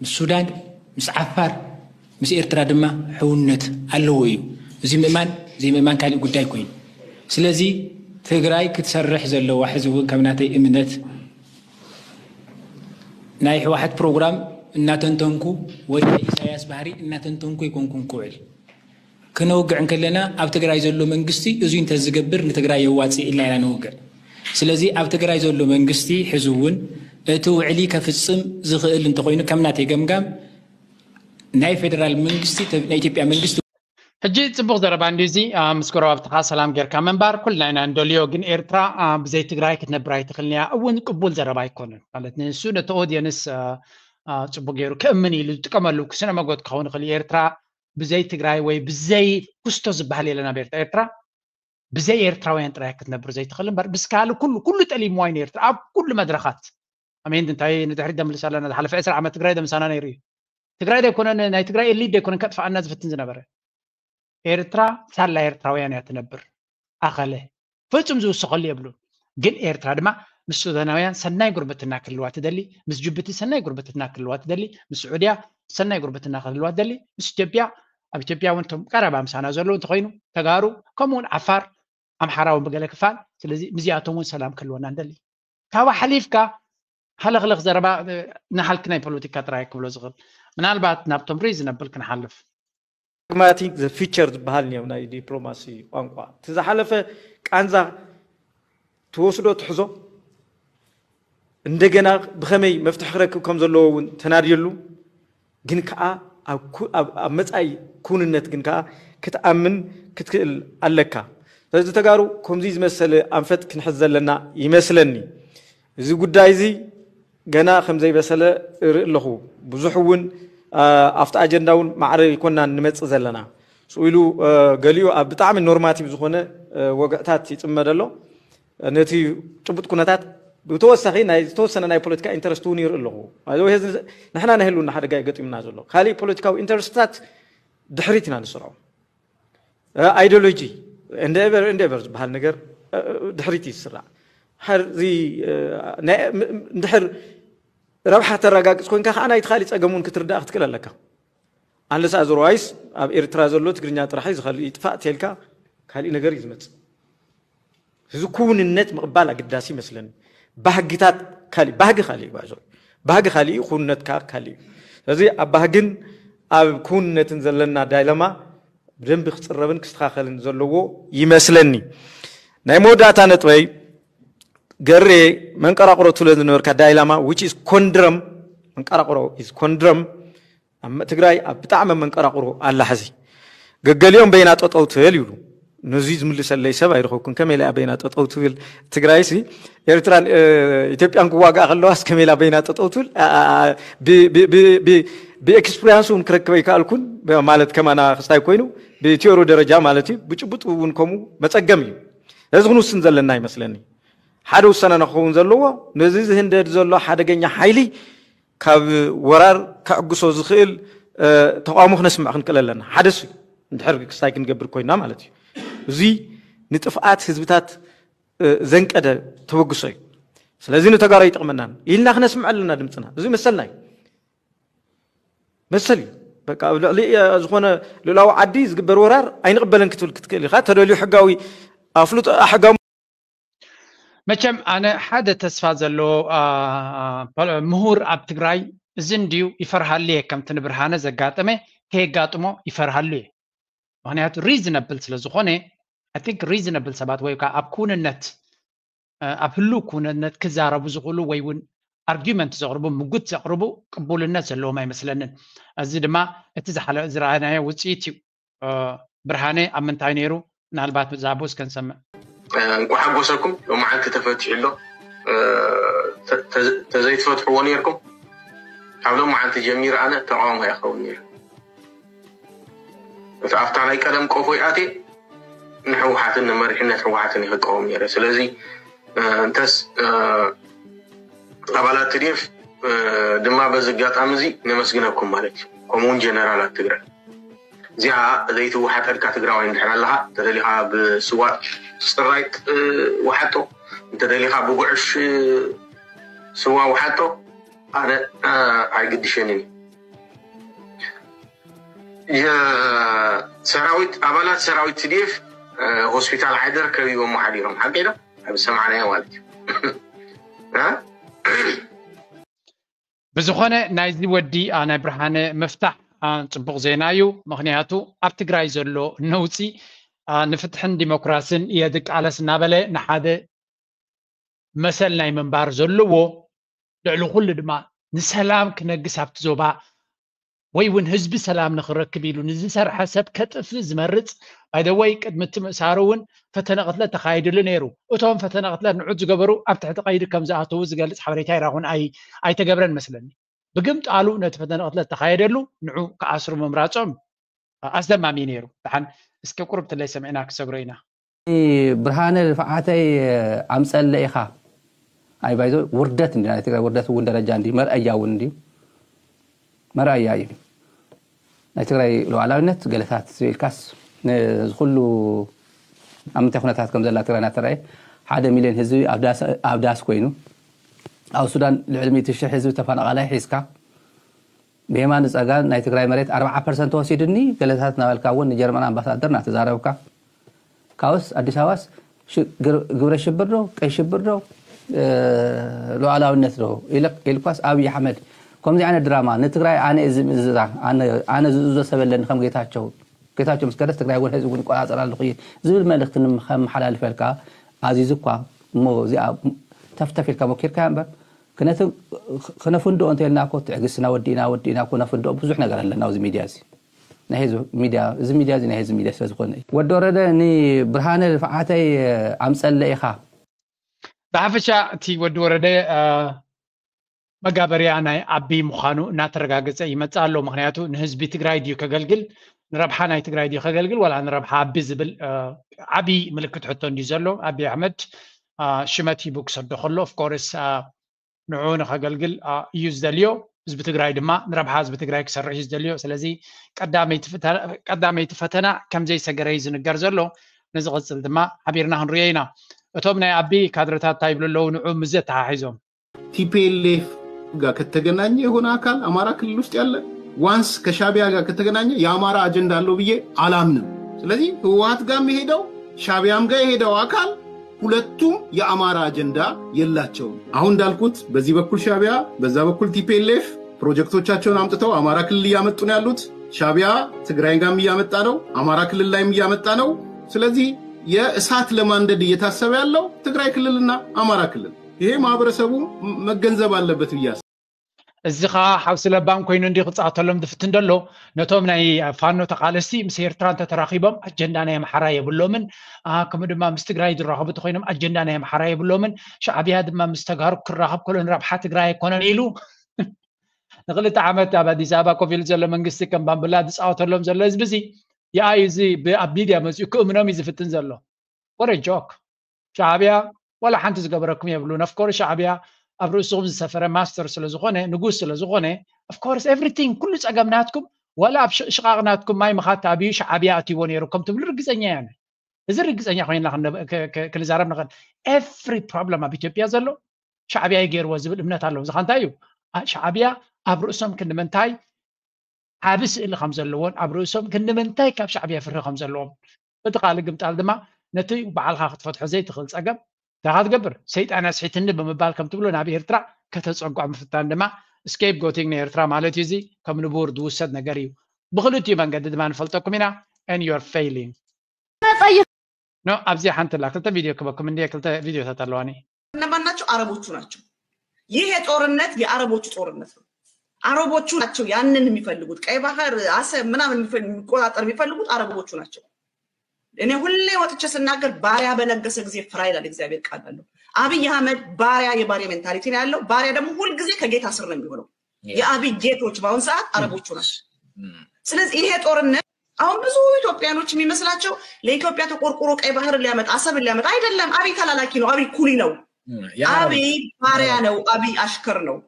ምስ ሱዳን፣ ምስ ዓፋር፣ ምስ ኤርትራ ድማ ሕውነት ኣለዎ እዩ። እዚ ምእማን ዘይምእማን ካሊእ ጉዳይ ኮይኑ። ስለዚ ትግራይ ክትሰርሕ ዘለዋ ሕዚ እውን ከም ናተይ እምነት ናይ ህወሓት ፕሮግራም እናተንተንኩ ወይ ናይ ኢሳያስ ባህሪ እናተንተንኩ ኣይኮንኩን ክውዕል። ክነውግዕ እንከለና ኣብ ትግራይ ዘሎ መንግስቲ እዙይ እንተዝገብር ንትግራይ የዋፅእ ኢልና ኢና ንውግዕ። ስለዚ ኣብ ትግራይ ዘሎ መንግስቲ ሕዚ እውን እቲ ውዕሊ ከፍፅም ዝኽእል እንተኾይኑ ከም ናተይ ገምጋም ናይ ፌደራል መንግስቲ ናይ ኢትዮጵያ መንግስቲ ሕጂ ፅቡቅ ዘረባ እንዲ እዚ ምስ ጎረባብትካ ሰላም ጌርካ ምንባር ኩልና ኢና እንደልዮ ግን ኤርትራ ብዘይ ትግራይ ክትነብር ኣይትኽልንያ እውን ቅቡል ዘረባ ኣይኮነን ማለት ንሱ ነቲ ኦድየንስ ፅቡቅ ገይሩ ክእምን ኢሉ ዝጥቀመሉ ክስነ መጎት ክኸውን ይኽእል ኤርትራ ብዘይ ትግራይ ወይ ብዘይ ኩስቶ ዝበሃል የለን ኣብ ኤርትራ ኤርትራ ብዘይ ኤርትራውያን ጥራይ ክትነብር ዘይትኽእል እምበር ብስካሊ ኩሉ ኩሉ ጠሊምዋ እዩ ኤርትራ ኣብ ኩሉ መድረኻት ኣሜን እንታይ ንድሕሪት ደምልስ ኣለና ዝሓለፈ ዕስራ ዓመት ትግራይ ደምሳና ነይሩ እዩ ትግራይ ደይኮነ ናይ ትግራይ ኤሊት ደይኮነ ከጥፋኣና ዝፍትን ዝነበረ ኤርትራ ሳላ ኤርትራውያን እያ ትነብር ኣኸለ ፍጹም ዝውስኸሉ የብሉን ግን ኤርትራ ድማ ምስ ሱዳናውያን ሰናይ ጉርብትና ክህልዋ ትደሊ፣ ምስ ጅቡቲ ሰናይ ጉርብትና ክህልዋ ትደሊ፣ ምስ ስዑድያ ሰናይ ጉርብትና ክህልዋ ትደሊ፣ ምስ ኢትዮጵያ፣ ኣብ ኢትዮጵያ እውን እቶም ቀረባ ምሳና ዘለዉ እንተኮይኑ፣ ተጋሩ፣ ከምኡ እውን ዓፋር፣ ኣምሓራ እውን ብገለ ክፋል። ስለዚ ምስዚኣቶም እውን ሰላም ክህልወና ንደሊ። ካብ ሓሊፍካ ሃለኽለኽ ዘረባ፣ ንሃልክ ናይ ፖለቲካ ጥራይ ክብሎ ዝኽእል። ምናልባት ናብቶም ሪዝነብል ክንሓልፍ። ፕራግማቲክ ዘ ፊቸር ዝበሃል እኒኦ ናይ ዲፕሎማሲ ቋንቋ። እቲ ዝሓለፈ ቃንዛ ትወስዶ ትሕዞ፣ እንደገና ብኸመይ መፍትሒ ክረክብ ከም ዘለዎ እውን ተናድየሉ፣ ግን ከዓ ኣብ መፃኢ ክውንነት ግን ከዓ ክትኣምን ክትክእል ኣለካ። ስለዚ ተጋሩ ከምዚ ዝመሰለ ኣንፈት ክንሕዝ ዘለና ይመስለኒ። እዚ ጉዳይ እዚ ገና ከም ዘይበሰለ እርኢ ኣለኹ። ብዙሕ እውን ኣብቲ ኣጀንዳ እውን ማዕረ ይኮናን ንመፅእ ዘለና። ስኡ ኢሉ ገሊኡ ኣብ ብጣዕሚ ኖርማቲቭ ዝኾነ ወግዕታት ይፅመድ ኣሎ። ነቲ ጭቡጥ ኩነታት ብተወሳኺ ናይ ዝተወሰነ ናይ ፖለቲካ ኢንተረስት እውን ይርኢ ኣለኹ። ንሕና ናይ ህልውና ሓደጋ እዩ ገጢሙና ዘሎ። ካሊእ ፖለቲካዊ ኢንተረስትታት ድሕሪት ኢና ንስርዖ። ኣይዲዮሎጂ እንደ ኤቨር ዝበሃል ነገር ድሕሪት እዩ ዝስራዕ። ድሕር ረብሓ ተረጋግፅ ኮይንካ ከዓ ናይቲ ካሊእ ፀገም እውን ክትርዳእ ክትክእል ኣለካ። ኣንለስ ኣዘርዋይስ ኣብ ኤርትራ ዘሎ ትግርኛ ጥራሕ እዩ ዝኸል ይጥፋእ ተልካ ካሊእ ነገር እዩ ዝመፅእ። እዚ ክውንነት ምቕባል ኣገዳሲ ይመስለኒ። ባህግታት ካሊእ፣ ባህጊ ካሊእ እዩ፣ ጉዕዞ ባህጊ ካሊእ እዩ፣ ክውንነትካ ካሊእ እዩ። ስለዚ ኣብ ባህግን ኣብ ክውንነትን ዘለና ዳይለማ ብደንቢ ክፅረብን ክስተኻኸልን ዘለዎ ይመስለኒ። ናይ መወዳእታ ነጥበይ ገሬ መንቀራቕሮ ትብለ ዝነበርካ ዳይላማ which is ኮንድረም መንቀራቕሮ is ኮንድረም ትግራይ ኣብ ብጣዕሚ መንቀራቕሮ ኣላ ሕዚ። ገገሊኦም በይና ጠጠው ትብል ይብሉ። ነዚ ዝምልሰለይ ሰብ ኣይረኸብኩን። ከመይ ኢላ በይና ጠጠው ትብል ትግራይ ሲ ኤርትራን ኢትዮጵያን ክዋግኣ ከለዋስ ከመይ ኢላ በይና ጠጠው ትብል? ብኤክስፕሪያንስ እውን ክረክበ ይከኣልኩን ማለት ከማና ክስታይ ኮይኑ ብቲዮሪ ደረጃ ማለት እዩ። ብጭቡጥ እውን ከምኡ መፀገም እዩ። ነዚ ክንውስን ዘለና ይመስለኒ። ሓደ ውሳነ ንክኸውን ዘለዎ ነዚ ዝህንደድ ዘሎ ሓደገኛ ሓይሊ ካብ ወራር ከዕግሶ ዝኽእል ተቃውሞ ክነስምዕ ክንክእል ኣለና። ሓደ ሱ እንድሕር ክስታይ ክንገብር ኮይና ማለት እዩ። እዚ ንጥፍኣት ህዝብታት ዘንቀደ ተበግሶ እዩ። ስለዚ ንተጋሩ ይጠቕመናን ኢልና ክነስምዕ ኣለና ድምፅና። እዚ መሰልና እዩ። መሰል እዩ። በቃ ኣብ ልዕሊ ዝኾነ ልዕላዊ ዓዲ ዝግበር ወራር ኣይንቕበለን ክትብል ክትክእል ኢኻ። ተደልዩ ሕጋዊ ኣፍሉጦ ሕጋዊ መቸም ኣነ ሓደ ተስፋ ዘለዎ ምሁር ኣብ ትግራይ እዚ እንድዩ ይፈርሃሉ እየ፣ ከምቲ ንብርሃነ ዘጋጠመ ከየጋጥሞ ይፈርሃሉ እየ። ምክንያቱ ሪዝነብል ስለ ዝኾነ፣ I think ሪዝነብል ሰባት ወይ ከዓ ኣብ ክውንነት ኣብ ህሉው ክውንነት ክዛረቡ ዝኽእሉ ወይ እውን ኣርጊመንት ዘቕርቡ፣ ምጉት ዘቕርቡ ቅቡልነት ዘለዎም ኣይመስለንን። እዚ ድማ እቲ ዝረኣናዮ ውፅኢት እዩ። ብርሃነ ኣብ ምንታይ ነይሩ? ምናልባት ብዛዕባኡ እስከ ንሰምዕ። እንኳ ሓጎሰኩም። ሎማዓንቲ ተፈቲሑ ኣሎ። ተዘይትፈትሕዎ ነርኩም፣ ካብ ሎማዓንቲ ጀሚሩ ኣነ ተቃውሞ ይኸውን ነይሩ። እቲ ኣብታ ናይ ቀደም ቆፎ ይኣትየ ንሕወሓትን ንመሪሕነት ህወሓትን ይክቀወም ነይረ። ስለዚ እንተስ ኣባላት ትዴፍ ድማ በዚ ኣጋጣሚ እዚ ነመስግነኩም ማለት እዩ። ከምኡውን ጀነራላት ትግራይ እዚኣ ዘይትወሓጠልካ ትግራዋይ እንድሕር ኣለኻ እንተደሊኻ ብስዋ ፅራይ ወሓጦ፣ እንተደሊኻ ብጉዕሽ ስዋ ወሓጦ፣ ኣነ ኣይግድሸንን እዩ። የሰራዊት ኣባላት ሰራዊት ትዲኤፍ ሆስፒታል ዓይደር ከቢቦሞ ሓዲሮም ሓቂ ዶ ኣብ ዝሰማዕናዮ ማለት እዩ። ብዝኾነ ናይዚ ወዲ ናይ ብርሃነ ምፍታሕ ፅቡቕ ዜና እዩ። ምኽንያቱ ኣብ ትግራይ ዘሎ ነውፂ ንፍትሕን ዲሞክራስን እየ ዝቃለስ እናበለ ንሓደ መሰል ናይ ምንባር ዘለዎ፣ ልዕሊ ኩሉ ድማ ንሰላም ክነግስ ኣብቲ ዞባ ወይ እውን ህዝቢ ሰላም ንክረክብ ኢሉ ንዝሰርሐ ሰብ ከጥፍእ ዝመርፅ። ባይደወይ ቅድሚ እቲ ምእሳሩ እውን ፈተነ ቅትለት ተኻይድሉ ነይሩ። እቶም ፈተነ ቅትለት ንዑት ዝገበሩ ኣብ ትሕቲ ቀይዲ ከም ዝኣተዉ ዝገልፅ ሓበሬታ ይራኹን ኣይተገብረን መስለኒ። ብግምጣሉ ነቲ ፈተነ ቅትለት ተኻየደሉ ንዑ ክኣስሩ ምምራፆም ኣስደማሚ ነይሩ። ደሓን እስከ ቁርብ ትለይ ሰሚዕና ክሰግሮ ኢና። ብርሃነ ልፍዓተይ ኣምፀለ ኢኻ። ኣይ ባይዞ ውርደት እንዲ ናይ ትግራይ ውርደት እውን ደረጃ እንዲ መርኣያ እውን እንዲ መርኣያ እዩ ናይ ትግራይ ሉዓላዊነት ገለታት ኢልካስ ነዚ ኩሉ ኣብ ምንታይ ኩነታት ከም ዘላ ትግራይ እናተረኣየ ሓደ ሚልዮን ህዝቢ ኣብ ዳስ ኮይኑ፣ ኣብ ሱዳን ልዕሊ ሚእቲ ሽሕ ህዝቢ ተፈናቓላይ ሒዝካ፣ ብየማን ጸጋም ናይ ትግራይ መሬት ኣርብዓ ፐርሰንት ወሲድኒ ገለታት እናበልካ እውን ንጀርመን ኣምባሳደር እናተዛረብካ፣ ካብስ ኣዲስ ኣበባስ ግብረ ሽብር ዶ ቀይ ሽብር ዶ ሉዓላዊነት ዶ ኢልኳስ ኣብይ ኣሕመድ ከምዚ ዓይነት ድራማ ንትግራይ ኣነ እዚ ምዝዛ ኣነ ዝእዞ ሰበለኒ ከም ጌታቸው ጌታቸው ምስ ከደስ ትግራይ እውን ህዝቢ እውን ይቆፃፀር ኣለኹ ዝብል መልእክቲ ከመሓላልፈልካ ኣዚዙ እኳ እሞ እዚኣ ተፍተፍ ኢልካ ሞኪርካ እምበር ክነፍንድኦ እንተልና እኮ ትዕግስትና ወዲእና ወዲእና እኮ ነፍንድኦ ብዙሕ ነገር ኣለና ኣብዚ ሚድያ እዚ ናይ ህዝቢ ሚድያ እዚ ሚድያ እዚ ናይ ህዝቢ ሚድያ ስለዝኾነ እዩ። ወዲ ወረደ ንብርሃነ ልፍዓተይ ኣምፀለ ኢኻ። ብሓፈሻ እቲ ወዲ ወረደ መጋበርያ ናይ ኣቢ ምዃኑ እናተረጋገፀ ይመፅእ ኣሎ። ምክንያቱ ንህዝቢ ትግራይ ድዩ ከገልግል ንረብሓ ናይ ትግራይ ድዩ ከገልግል ዋላ ንረብሓ ኣቢ ዝብል ዓብይ ምልክት ሕቶ እንድዩ ዘሎ። ኣቢ ኣሕመድ ሽመት ሂቡ ክሰዶ ከሎ ኦፍኮርስ ንዑ ንኸገልግል እዩ ዝደልዮ። ህዝቢ ትግራይ ድማ ንረብሓ ህዝቢ ትግራይ ክሰርሕ እዩ ዝደልዮ። ስለዚ ቀዳመይቲ ፈተና ከም ዘይሰገረ እዩ ዝንገር ዘሎ። ንዝቕፅል ድማ ሓቢርና ክንሪኦ ኢና። እቶም ናይ ኣቢ ካድረታት እንታይ ይብሉ ኣለዉ ንዑ ምዘ ተሓሒዞም ቲፒኤልኤፍ ጋር ከተገናኘ የሆነ አካል አማራ ክልል ውስጥ ያለ ዋንስ ከሻቢያ ጋር ከተገናኘ የአማራ አጀንዳ አለው ብዬ አላምንም። ስለዚህ ህወሀት ጋር የሚሄደው ሻቢያም ጋር የሄደው አካል ሁለቱም የአማራ አጀንዳ የላቸውም። አሁን እንዳልኩት በዚህ በኩል ሻቢያ በዛ በኩል ቲፒኤልኤፍ ፕሮጀክቶቻቸውን አምጥተው አማራ ክልል እያመጡ ነው ያሉት። ሻቢያ ትግራይ ጋርም እያመጣ ነው፣ አማራ ክልል ላይም እያመጣ ነው። ስለዚህ የእሳት ለማንደድ እየታሰበ ያለው ትግራይ ክልልና አማራ ክልል ይሄ ማህበረሰቡ መገንዘብ አለበት ብዬ አስባለሁ። እዚ ከዓ ሓውሲ ለባም ኮይኑ እንዲ ክፃወተሎም ዝፍትን ዘሎ ነቶም ናይ ፋኖ ተቃለስቲ ምስ ኤርትራ እንተተራኪቦም ኣጀንዳ ናይ ኣምሓራ የብሎምን። ከምኡ ድማ ምስ ትግራይ ዝራኸቡ ተኮይኖም ኣጀንዳ ናይ ኣምሓራ የብሎምን። ሻዕብያ ድማ ምስ ተጋሩ ክራኸብ ከሎ ንረብሓ ትግራይ ኣይኮነን ኢሉ ንክልተ ዓመት ኣብ ኣዲስ ኣበባ ኮፍ ኢሉ ዘሎ መንግስቲ ከም ባምብላ ዝፃወተሎም ዘሎ ህዝቢ እዚ ይኣዩ እዚ ኣብ ሚድያ መፅኡ ክእምኖም እዩ ዝፍትን ዘሎ። ወረ ጆክ ሻዕብያ ዋላ ሓንቲ ዝገበረኩም የብሉን። ኦፍኮርስ ሻዕብያ ኣብ ርእስኹም ዝሰፈረ ማስተር ስለዝኾነ ንጉስ ስለዝኾነ ኦፍኮርስ ኤቭሪቲንግ ኩሉ ፀገም ናትኩም ዋላ ኣብ ሽቓቕ ናትኩም ማይ ምኻት ኣብዩ ሻዕብያ ኣትይዎ ነይሩ ከም ትብሉ ርግፀኛ እየ። እዚ ርግፀኛ ኮይና ክንዛረብ ንኽእል። ኤቭሪ ፕሮብለም ኣብ ኢትዮጵያ ዘሎ ሻዕብያ ይገይርዎ ዝብል እምነት ኣለዎ። እዚ እንታይ እዩ? ሻዕብያ ኣብ ርእሶም ክንዲ ምንታይ ዓቢ ስእሊ ከም ዘለዎን ኣብ ርእሶም ክንዲ ምንታይ ካብ ሻዕብያ ፍርሂ ከም ዘለዎም እቲ ካልእ ግምጣል ድማ ነቲ ባዕልኻ ክትፈትሖ ዘይትኽእል ጸገም እንታይ ትገብር ሰይጣን ኣስሒትኒ ብምባል ከም ትብሎ ናብ ኤርትራ ከተጸጓዕ ምፍታን ድማ ስኬፕ ጎቲንግ ንኤርትራ ማለት እዩ። እዚ ከም ንቡር ዝውሰድ ነገር እዩ። ብክልቲኡ መንገዲ ድማ ንፈልጠኩም ኢና and you're failing። መጸይኽ ኖ ኣብዚ ሓንቲ ላ ክልተ ቪድዮ ክበኩም እንዲ ክልተ ቪድዮታት ኣለዋኒ። እነማን ናቸው? አረቦቹ ናቸው። ይህ የጦርነት የአረቦቹ ጦርነት ነው። አረቦቹ ናቸው ያንን የሚፈልጉት ቀይ ባህር አሰብ ምናምን የሚቆጣጠር የሚፈልጉት አረቦቹ ናቸው። እኔ ሁሌ ወጥቼ ስናገር ባሪያ በነገሰ ጊዜ ፍራ ይላል እግዚአብሔር ቃል አለው። አብይ አህመድ ባሪያ የባሪያ ሜንታሊቲ ነው ያለው። ባሪያ ደግሞ ሁልጊዜ ከጌታ ስር ነው የሚሆነው። የአብይ ጌቶች በአሁን ሰዓት አረቦቹ ናቸው። ስለዚህ ይሄ ጦርነት አሁን ብዙ ኢትዮጵያኖች የሚመስላቸው ለኢትዮጵያ ተቆርቆሮ ቀይ ባህር ሊያመጣ አሰብን ሊያመጣ አይደለም። አብይ ተላላኪ ነው። አብይ ኩሊ ነው። አብይ ባሪያ ነው። አብይ አሽከር ነው።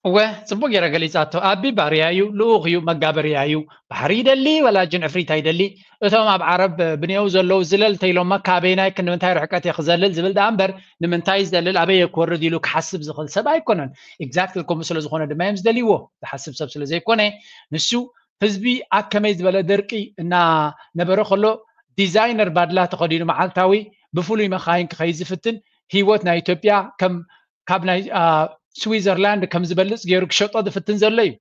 እወ ጽቡቅ ገይረ ገሊጻቶ። ኣቢ ባርያ እዩ፣ ልኡኽ እዩ፣ መጋበርያ እዩ። ባሕሪ ይደሊ ወላ ጅንዕፍሪት ኣይደሊ። እቶም ኣብ ዓረብ ብኔው ዘለዉ ዝለል ተይሎማ ካበይናይ ክንምንታይ ርሕቀት እየ ክዘልል ዝብል ደኣ እምበር ንምንታይ ዝዘልል ኣበይ እየ ክወርድ ኢሉ ክሓስብ ዝኽእል ሰብ ኣይኮነን። ኤግዛክትሊ ከምኡ ስለ ዝኾነ ድማ እዮም ዝደልይዎ። ዝሓስብ ሰብ ስለ ዘይኮነ ንሱ ህዝቢ ኣብ ከመይ ዝበለ ደርቂ እናነበረ ከሎ ዲዛይነር ባድላ ተኸዲኑ መዓልታዊ ብፍሉይ መኻይን ክኸይድ ዝፍትን ህይወት ናይ ኢትዮጵያ ከም ካብ ናይ ስዊዘርላንድ ከም ዝበልፅ ገይሩ ክሸጦ ዝፍትን ዘሎ እዩ።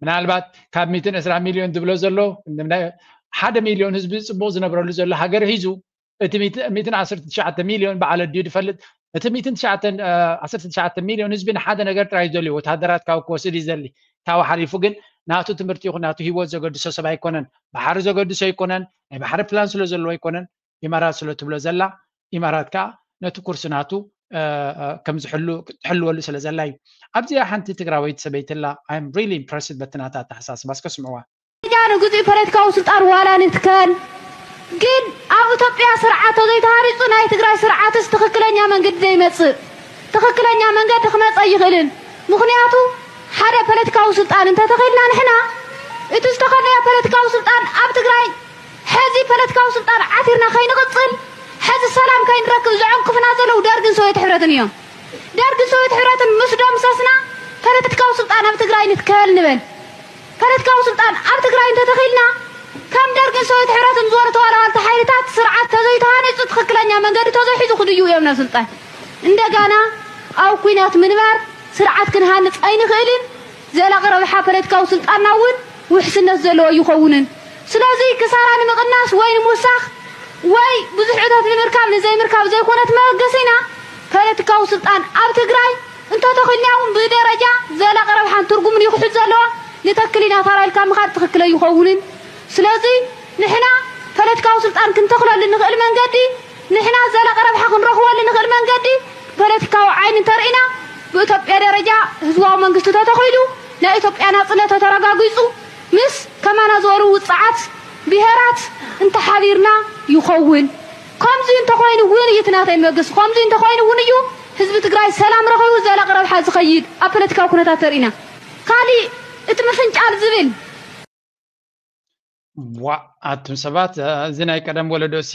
ምናልባት ካብ ሚትን ዕስራ ሚልዮን ዝብሎ ዘሎ ሓደ ሚልዮን ህዝቢ ፅቡቕ ዝነብረሉ ዘሎ ሃገር ሒዙ እቲ ሚትን ዓሰርተ ትሽዓተ ሚልዮን በዓል ኣዲኡ ዝፈልጥ እቲ ሚትን ዓሰርተ ትሽዓተ ሚልዮን ህዝቢ ንሓደ ነገር ጥራይ ዘልዩ ወታደራት ካብ ክወስድ እዩ ዘሊ። ታው ሓሊፉ ግን ናቱ ትምህርቲ ይኹን ናቱ ህይወት ዘገድሶ ሰብ ኣይኮነን። ባሕሪ ዘገድሶ ኣይኮነን። ናይ ባሕሪ ፕላን ስለ ዘለዎ ኣይኮነን። ኢማራት ስለ ትብሎ ዘላ ኢማራት ከዓ ነቲ ኩርሲ ናቱ ከም ዝሕሉ ትሕልወሉ ስለ ዘላ እዩ። ኣብዚኣ ሓንቲ ትግራወይቲ ሰበይቲ ኣላ። I'm really impressed በቲ ናታ ኣተሓሳስባ። እስከ ስምዕዋ። ጃኑ ግዙእ ፖለቲካዊ ስልጣን ዋላ ንትከል ግን ኣብ ኢትዮጵያ ስርዓት ተዘይተሃሪፁ ናይ ትግራይ ስርዓትስ ትኽክለኛ መንገዲ ዘይመፅእ ትኽክለኛ መንገዲ ክመፀ ኣይኽእልን። ምኽንያቱ ሓደ ፖለቲካዊ ስልጣን እንተተኺልና ንሕና እቲ ዝተኸልናዮ ፖለቲካዊ ስልጣን ኣብ ትግራይ ሕዚ ፖለቲካዊ ስልጣን ዓቲርና ከይንቕፅል ሕዚ ሰላም ከይንረክብ ዘዕንቅፍና ዘለዉ ደርግን ሶቪየት ሕብረትን እዮም። ደርግን ሶቪየት ሕብረትን ምስ ደምሰስና ፖለቲካዊ ስልጣን ኣብ ትግራይ ንትከል ንበል። ፖለቲካዊ ስልጣን ኣብ ትግራይ እንተተኺልና ከም ደርግን ሶቪየት ሕብረትን ዝበሉ ተዋላዋልቲ ሓይልታት ስርዓት ተዘይተሃኒፁ ትኽክለኛ መንገዲ ተዘይሒዙ ክድዩ እዮም ናብ ስልጣን። እንደጋና ኣብ ኩናት ምንባር ስርዓት ክንሃንፅ ኣይንኽእልን። ዘላቂ ረብሓ ፖለቲካዊ ስልጣንና እውን ውሕስነት ዘለዎ ኣይኸውንን። ስለዚ ክሳራ ንምቕናስ ወይ ንምውሳኽ ወይ ብዙሕ እቶት ንምርካብ ንዘይምርካብ ዘይኮነት መበገሲና ፖለቲካዊ ስልጣን ኣብ ትግራይ እንተተኺልና እውን ብደረጃ ዘላቂ ረብሓን ትርጉምን እዩ ክሕዝ ዘለዎ። ንተክል ኢና ታራ ኢልካ ምኻድ ትኽክል ኣይኸውንን። ስለዚ ንሕና ፖለቲካዊ ስልጣን ክንተኽለሉ ንኽእል መንገዲ፣ ንሕና ዘላቂ ረብሓ ክንረኽበሉ ንኽእል መንገዲ ፖለቲካዊ ዓይኒ እንተርኢና ብኢትዮጵያ ደረጃ ህዝባዊ መንግስቲ ተተኺሉ ናይ ኢትዮጵያ ናፅነት ተተረጋጊፁ ምስ ከማና ዝበሉ ውፅዓት ብሄራት እንተሓቢርና ይኸውን። ከምዚ እንተኾይኑ እውን እዩ እቲ ናተይ መበገሲ። ከምዚ እንተኾይኑ እውን እዩ ህዝቢ ትግራይ ሰላም ረኺቡ ዘላቂ ረብሓ ዝኸይድ ኣብ ፖለቲካዊ ኩነታት ተርኢና። ካሊእ እቲ ምፍንጫል ዝብል ዋ ኣቱም ሰባት እዚ ናይ ቀደም ወለዶ ሲ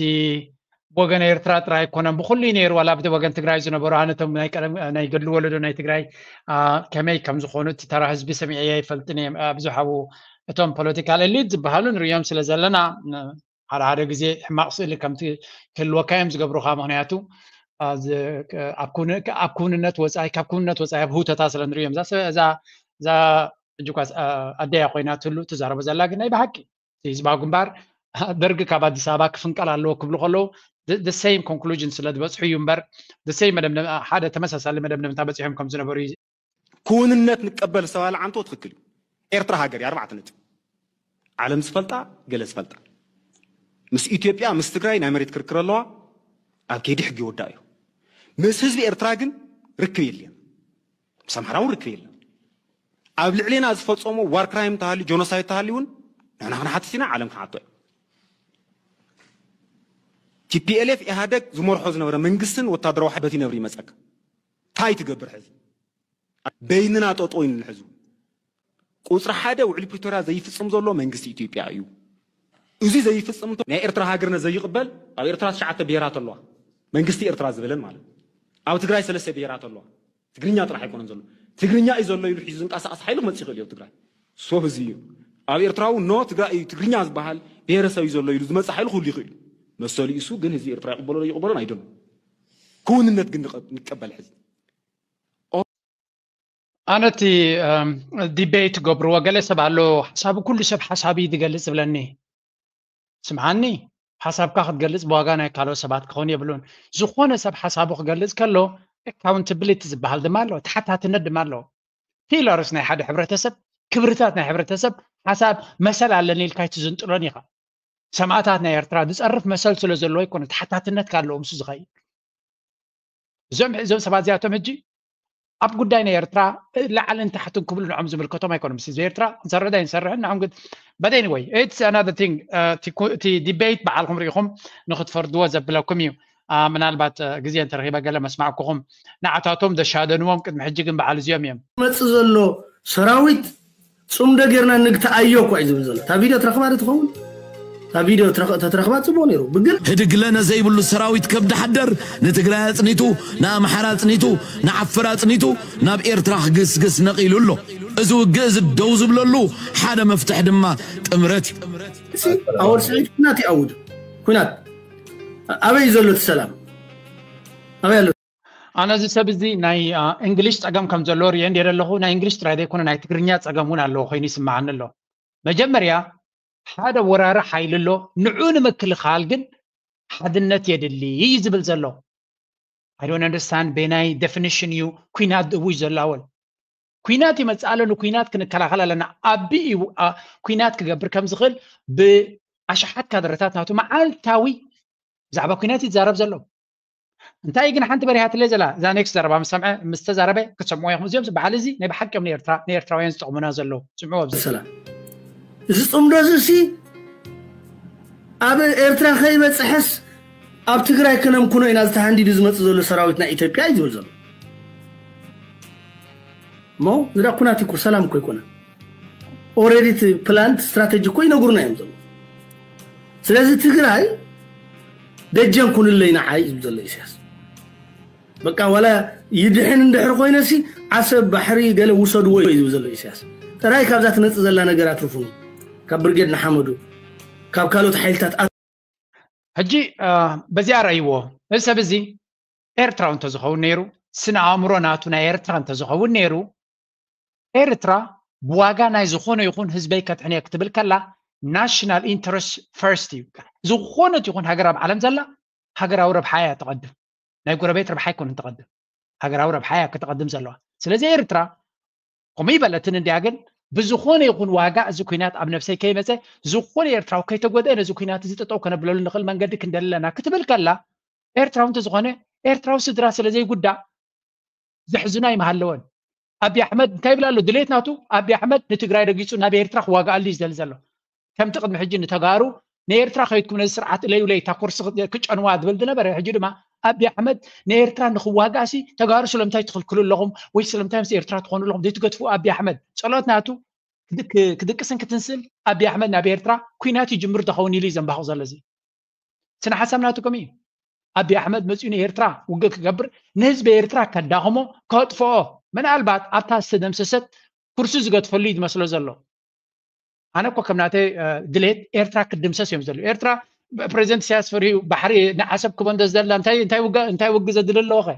ወገን ኤርትራ ጥራይ ኣይኮነን፣ ብኩሉ እዩ ነይሩ። ዋላ ኣብቲ ወገን ትግራይ ዝነበሩ ኣነቶም ናይ ቀደም ናይ ገድሊ ወለዶ ናይ ትግራይ ከመይ ከም ዝኾኑ እቲ ተራ ህዝቢ ሰሚዐ ኣይፈልጥን እየ። ብዙሓው እቶም ፖለቲካል ኤሊት ዝበሃሉ ንርእዮም ስለ ዘለና ሓደ ሓደ ግዜ ሕማቕ ስእሊ ከምቲ ክህልወካ እዮም ዝገብሩኻ። ምክንያቱ ኣብ ክውንነት ወፃኢ ካብ ክውንነት ወፃኢ ኣብ ህውተታ ስለ ንርእዮም እዛ ሕጂ እኳ ኣደያ ኮይና ትህሉ ትዛረቦ ዘላ ግን ናይ ብሓቂ ህዝባዊ ግንባር ደርጊ ካብ ኣዲስ ኣበባ ክፍንቀል ኣለዎ ክብሉ ከለዉ the same conclusion ስለ ዝበፅሑ እዩ እምበር the same ሓደ ተመሳሳሊ መደምደምታ በፂሖም ከም ዝነበሩ እዩ። ክውንነት ንቀበል ዝተባለ ዓንቶ ትኽክል እዩ። ኤርትራ ሃገር እያ ኣርባዕተ ነጥቢ። ዓለም ዝፈልጣ ገለ ዝፈልጣ ምስ ኢትዮጵያ ምስ ትግራይ ናይ መሬት ክርክር ኣለዋ። ኣብ ከይዲ ሕጊ ይወዳእ እዩ። ምስ ህዝቢ ኤርትራ ግን ርክብ የለን። ምስ ኣምሓራ እውን ርክብ የለን። ኣብ ልዕሌና ዝፈፀሞ ዋር ክራይም ተሃልዩ ጆኖሳይድ ተሃልዩ እውን ንሕና ክንሓትት ኢና፣ ዓለም ክሓቶ እዩ። ቲፒኤልኤፍ ኢህኣደግ ዝመርሖ ዝነበረ መንግስትን ወታደራዊ ሓይልን በቲ ነብሪ ይመፀካ። እንታይ ትገብር ሕዚ? በይንና ጠጠው ኢልና ሕዚ እውን ቁፅሪ ሓደ ውዕሊ ፕሪቶርያ ዘይፍፅም ዘሎ መንግስቲ ኢትዮጵያ እዩ። እዚ ዘይፍፅም እንተ ናይ ኤርትራ ሃገርነት ዘይቕበል ኣብ ኤርትራ ትሽዓተ ብሄራት ኣለዋ መንግስቲ ኤርትራ ዝበለን ማለት ኣብ ትግራይ ሰለስተ ብሄራት ኣለዋ ትግርኛ ጥራሕ ኣይኮነን ዘሎ ትግርኛ እዩ ዘሎ ኢሉ ሒዙ ዝንቀሳቐስ ሓይሊ ክመፅእ ይኽእል እዩ ኣብ ትግራይ ሶ እዚ እዩ ኣብ ኤርትራ እውን ኖ ትግራይ እዩ ትግርኛ ዝበሃል ብሄረሰብ እዩ ዘሎ ኢሉ ዝመፅእ ሓይሊ ክህሉ ይኽእል እዩ መሰሉ እሱ ግን ህዝቢ ኤርትራ ይቕበሎ ይቕበሎን ኣይደሎ ክውንነት ግን ንቀበል ሕዚ ኣነ እቲ ዲቤት ገብርዎ ገለ ሰብ ኣሎ ሓሳቡ ኩሉ ሰብ ሓሳቡ እዩ ዝገልፅ ዝብለኒ ስምዓኒ ሓሳብካ ክትገልፅ ብዋጋ ናይ ካልኦት ሰባት ክኸውን የብሉን ዝኾነ ሰብ ሓሳቡ ክገልፅ ከሎ ኣካውንታብሊቲ ዝበሃል ድማ ኣሎ ተሓታትነት ድማ ኣሎ ፒለርስ ናይ ሓደ ሕብረተሰብ ክብርታት ናይ ሕብረተሰብ ሓሳብ መሰል ኣለኒ ኢልካ ኣይትዝንጥሎን ኢኻ ሰማእታት ናይ ኤርትራ ዝፀርፍ መሰል ስለ ዘለዎ ኣይኮነ ተሓታትነት ካለዎ ምስ ዝኸይድ እዞም እዞም ሰባት እዚኣቶም ሕጂ ኣብ ጉዳይ ናይ ኤርትራ ላዕልን ታሕትን ክብሉ ንዖም ዝምልከቶም ኣይኮነ ምስ ህዝቢ ኤርትራ ንሰርሕ ዳይ ንሰርሕን ንዖም ግን but anyway it's another thing እቲ debate በዓልኩም ርኢኹም ንክትፈርድዎ ዘብለኩም እዩ ምናልባት ግዜ እንተረኺበ ገለ መስማዕኩኹም ንዓታቶም ዘሻደንዎም ቅድሚ ሕጂ ግን በዓል እዚኦም እዮም መጽእ ዘሎ ሰራዊት ፅምዶ ጌርና ንግተኣዮ እኳ እዩ ዝብል ዘሎ። እታ ቪድዮ ትረኽባ ዶ ትኸውን? እታ ቪድዮ ተትረኽባ ፅቡቕ ነይሩ። ብግል ህድግ ለነ ዘይብሉ ሰራዊት ከብዲ ሓደር ንትግራይ ኣፅኒቱ፣ ንኣምሓራ ኣፅኒቱ፣ ንዓፈር ኣፅኒቱ ናብ ኤርትራ ክግስግስ ነቒሉ ኣሎ። እዚ ውግእ እዚ ደው ዝብለሉ ሓደ መፍትሒ ድማ ጥምረት እዩ። ኣወል ስዒድ ኩናት ይኣውድ። ኩናት ኣበይ እዩ ዘሎ እቲ ሰላም? ኣበይ ኣሎ? ኣነ እዚ ሰብ እዚ ናይ እንግሊሽ ፀገም ከም ዘለዎ ሪኤ እንድየ ዘለኹ ናይ እንግሊሽ ጥራይ ዘይኮነ ናይ ትግርኛ ፀገም እውን ኣለዎ ኮይኑ ይስምዓኒ ኣሎ መጀመርያ ሓደ ወራሪ ሓይሊ ኣሎ ንዑ ንምክልኻል ግን ሓድነት የድሊ እዩ ዝብል ዘሎ I don't understand በናይ definition እዩ ኩናት ዝእውጅ ዘሎ ኣወል ኩናት ይመፅእ ኣሎ ንኩናት ክንከላኸል ኣለና ኣቢ እዩ ኩናት ክገብር ከም ዝኽእል ብኣሽሓት ካድረታት ናቱ መዓልታዊ ብዛዕባ ኩናት ይዛረብ ዘሎ እንታይ ግን ሓንቲ በሪሃትለይ ዘላ እዛ ኔክስት ዘረባ ምስ ሰምዐ ምስ ተዛረበ ክትሰምዑ ኢኹም እዚኦም ዝበዓል እዚ ናይ ብሓቂ እዮም ንኤርትራ ንኤርትራውያን ዝጠቕሙና ዘለዉ ስምዑ ኣብዚ ሰላም እዚ ፅምዶ እዚ ሲ ኣብ ኤርትራ ከይበፅሐስ ኣብ ትግራይ ከነምኩኖ ኢና ዝተሃንዲዱ ዝመፅእ ዘሎ ሰራዊት ናይ ኢትዮጵያ እዩ ዝብል ዘሎ እሞ ዝዳ ኩናት እኮ ሰላም እኮ ይኮነ ኦረዲ ፕላንት ስትራቴጂ እኮ ይነግሩና እዮም ዘሎ ስለዚ ትግራይ ደጀን ኩንለይ ንዓይ እዩ ዝብል ዘሎ ኢሳያስ። በቃ ዋላ ይድሕን እንድሕር ኮይነሲ ዓሰብ ባሕሪ ገለ ውሰድዎ እዩ ዝብል ዘሎ ኢሳያስ። ጥራይ ካብዛ ትመጽእ ዘላ ነገር ኣትርፉኒ። ካብ ብርጌድ ንሓመዱ፣ ካብ ካልኦት ሓይልታት ኣት- ሕጂ በዚኣ ረእይዎ። እዚ ሰብ እዚ ኤርትራዊ እንተዝኸውን ነይሩ፣ ስነ ኣእምሮ ናቱ ናይ ኤርትራ እንተዝኸውን ነይሩ፣ ኤርትራ ብዋጋ ናይ ዝኾነ ይኹን ህዝበይ ከድሕን እየ ክትብል ከላ፣ ናሽናል ኢንተረስት ፈርስት እዩ። ዝኾነት ይኹን ሃገር ኣብ ዓለም ዘላ ሃገራዊ ረብሓ እያ ትቐድም። ናይ ጎረቤት ረብሓ ኣይኮነን ትቐድም፣ ሃገራዊ ረብሓ እያ ክትቐድም ዘለዋ። ስለዚ ኤርትራ ከምኡ ይበለትን እንዲያ፣ ግን ብዝኾነ ይኹን ዋጋ እዚ ኩናት ኣብ ነብሰይ ከይመፀ፣ ዝኾነ ኤርትራዊ ከይተጎድአ ነዚ ኩናት እዚ ጠጠው ከነብለሉ ንኽእል መንገዲ ክንደሊ ኣለና ክትብል ከላ፣ ኤርትራዊ እንተዝኾነ ኤርትራዊ ስድራ ስለ ዘይጉዳእ ዘሕዝኖ ኣይምሃለወን። ኣቢ ኣሕመድ እንታይ ይብል ኣሎ? ድሌት ናቱ ኣቢ ኣሕመድ ንትግራይ ረጊፁ ናብ ኤርትራ ክዋጋኣሉ እዩ ዝደሊ ዘሎ። ከምቲ ቅድሚ ሕጂ ንተጋሩ ንኤርትራ ከይድኩም ነዚ ስርዓት እለዩለይ፣ እታ ኩርሲ ክጨንዋ ዝብል ዝነበረ፣ ሕጂ ድማ ኣቢ ኣሕመድ ንኤርትራ ንክዋጋእሲ ተጋሩ ስለምንታይ ትኽልክሉ ኣለኹም ወይ ስለምንታይ ምስ ኤርትራ ትኾኑ ኣለኹም ዘይትገድፉ? ኣቢ ኣሕመድ ጸሎት ናቱ ክድ- ክ- ክድቅስን ክትንስን ኣቢ ኣሕመድ ናብ ኤርትራ ኩናት ይጅምር ተኸውን ኢሉ እዩ ዘንባኹ ዘሎ። እዚ ስነ ሓሳብ ናቱ ከምኡ እዩ። ኣቢ ኣሕመድ መፂኡ ንኤርትራ ውግእ ክገብር ንህዝቢ ኤርትራ ከዳኽሞ ከጥፍኦ ምናልባት ኣብታ ዝተደምሰሰት ኩርሲ ዝገድፈሉ እዩ ዝመስሎ ዘሎ። ኣነ እኮ ከም ናተይ ድሌት ኤርትራ ክትድምሰስ እዮም ዘለዉ። ኤርትራ ፕሬዚደንት ኢሳያስ ፈሪሁ ባሕሪ ንዓሰብ ክቦ እንተዝደላ እንታይ እንታይ ውጋ እንታይ ውግ ዘድሊ ኣለዎ ኸ?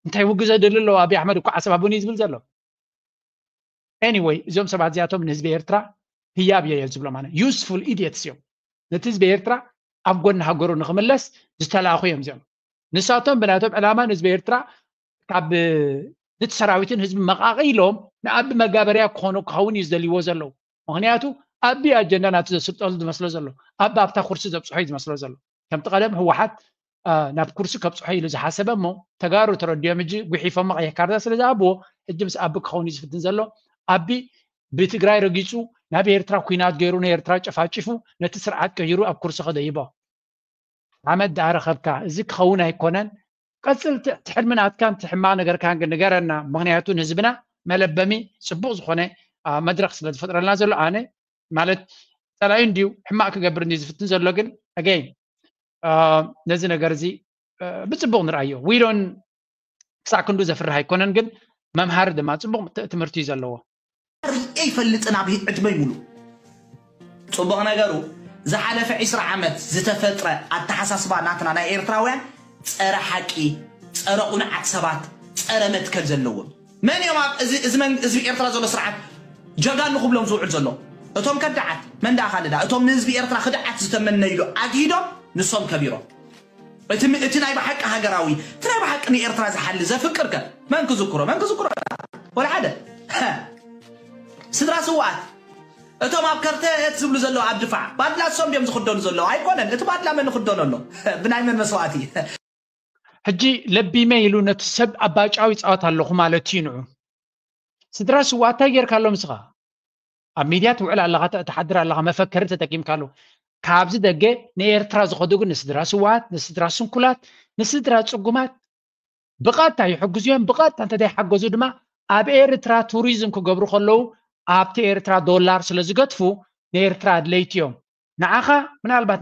እንታይ ውግ ዘድሊ ኣለዎ? ኣቢ ኣሕመድ እኮ ዓሰብ ኣቡኒ ዝብል ዘሎ። Anyway እዚኦም ሰባት እዚኣቶም ንህዝቢ ኤርትራ ህያብ እየ ዝብሎም ኣነ። Useful idiots እዮም። ነቲ ህዝቢ ኤርትራ ኣብ ጎኒ ሃገሩ ንክምለስ ዝተላእኹ እዮም እዚኦም። ንሳቶም ብናቶም ዕላማ ንህዝቢ ኤርትራ ካብ ነቲ ሰራዊትን ህዝቢ መቃቒሎም ንኣቢ መጋበርያ ክኾኑ ክኸውን እዩ ዝደልይዎ ዘለዉ። ምክንያቱ ኣቢ ኣጀንዳ ናቲ ዘስልጠሉ ዝመስሎ ዘሎ፣ ኣቢ ኣብታ ኩርሲ ዘብፅሖ እዩ ዝመስሎ ዘሎ። ከምቲ ቀደም ህወሓት ናብ ኩርሲ ከብፅሖ ኢሉ ዝሓሰበ እሞ ተጋሩ ተረዲኦም ሕጂ ጉሒፎም መቐየር ካርታ ስለ ዝኣብዎ ሕጂ ምስ ኣቢ ክኸውን እዩ ዝፍትን ዘሎ። ኣቢ ብትግራይ ረጊፁ ናብ ኤርትራ ኩናት ገይሩ ንኤርትራ ጨፋጭፉ ነቲ ስርዓት ቀይሩ ኣብ ኩርሲ ክደይቦ ሓመድ ደኣ ረኸብካ። እዚ ክኸውን ኣይኮነን። ቀፅል እቲ ሕልሚ ናትካን እቲ ሕማቕ ነገርካን ግን ንገረና። ምኽንያቱ ንህዝብና መለበሚ ፅቡቕ ዝኾነ መድረኽ ስለ ዝፈጥረልና ዘሎ ኣነ ማለት ፀላዩ እንድዩ ሕማቕ ክገብር እንድዩ ዝፍትን ዘሎ ግን again ነዚ ነገር እዚ ብፅቡቕ ንርኣዮ። We don't ክሳዕ ክንዱ ዘፍርህ ኣይኮነን ግን መምሃሪ ድማ ፅቡቕ ትምህርቲ እዩ ዘለዎ። ይፈልጥን ኣብ ዕድመይ ሙሉ። ፅቡቕ ነገሩ ዝሓለፈ ዕስራ ዓመት ዝተፈጥረ ኣተሓሳስባ ናትና ናይ ኤርትራውያን ፀረ ሓቂ፣ ፀረ ቁኑዓት ሰባት፣ ፀረ መትከል ዘለዎም። መን እዮም ኣብ እዚ እዚ መን እዚ ኤርትራ ዘሎ ስርዓት ጀጋኑ ክብሎም ዝውዕል ዘሎ? እቶም ከዳዓት መን ደኣ ካልዳ እቶም ንህዝቢ ኤርትራ ክድዓት ዝተመነይሉ ኣግሂዶም ንሶም ከቢሮም። እቲ እቲ ናይ ብሓቂ ሃገራዊ እቲ ናይ ብሓቂ ንኤርትራ ዝሓሊ ዘፍቅር ከ መን ክዝክሮ መን ክዝክሮ ወላ ሓደ ስድራ ስውኣት እቶም ኣብ ከርተት ዝብሉ ዘለዉ ኣብ ድፋዕ ባድላ እሶም ድዮም ዝኽደኑ ዘለዉ ኣይኮነን እቲ ባድላ መን ይኽደኖ ኣሎ ብናይ መን መስዋእቲ ሕጂ ለቢመ ኢሉ ነቲ ሰብ ኣባጫዊ ይፃወት ኣለኹ ማለት እዩ ንዑ ስድራ ስውኣት እንታይ ጌርካ ኣሎ ምስኻ ኣብ ሚድያ ትውዕል ኣለኻ ትሓድር ኣለኻ መፈከሪ ተጠቂምካሉ ካብዚ ደገ ንኤርትራ ዝኸዱ ግን ንስድራ ስውኣት ንስድራ ስንኩላት ንስድራ ፅጉማት ብቐጥታ ይሕግዙ እዮም ብቐጥታ እንተዘይሓገዙ ድማ ኣብ ኤርትራ ቱሪዝም ክገብሩ ከለዉ ኣብቲ ኤርትራ ዶላር ስለ ዝገድፉ ንኤርትራ ኣድለይቲ እዮም ንዓኻ ምናልባት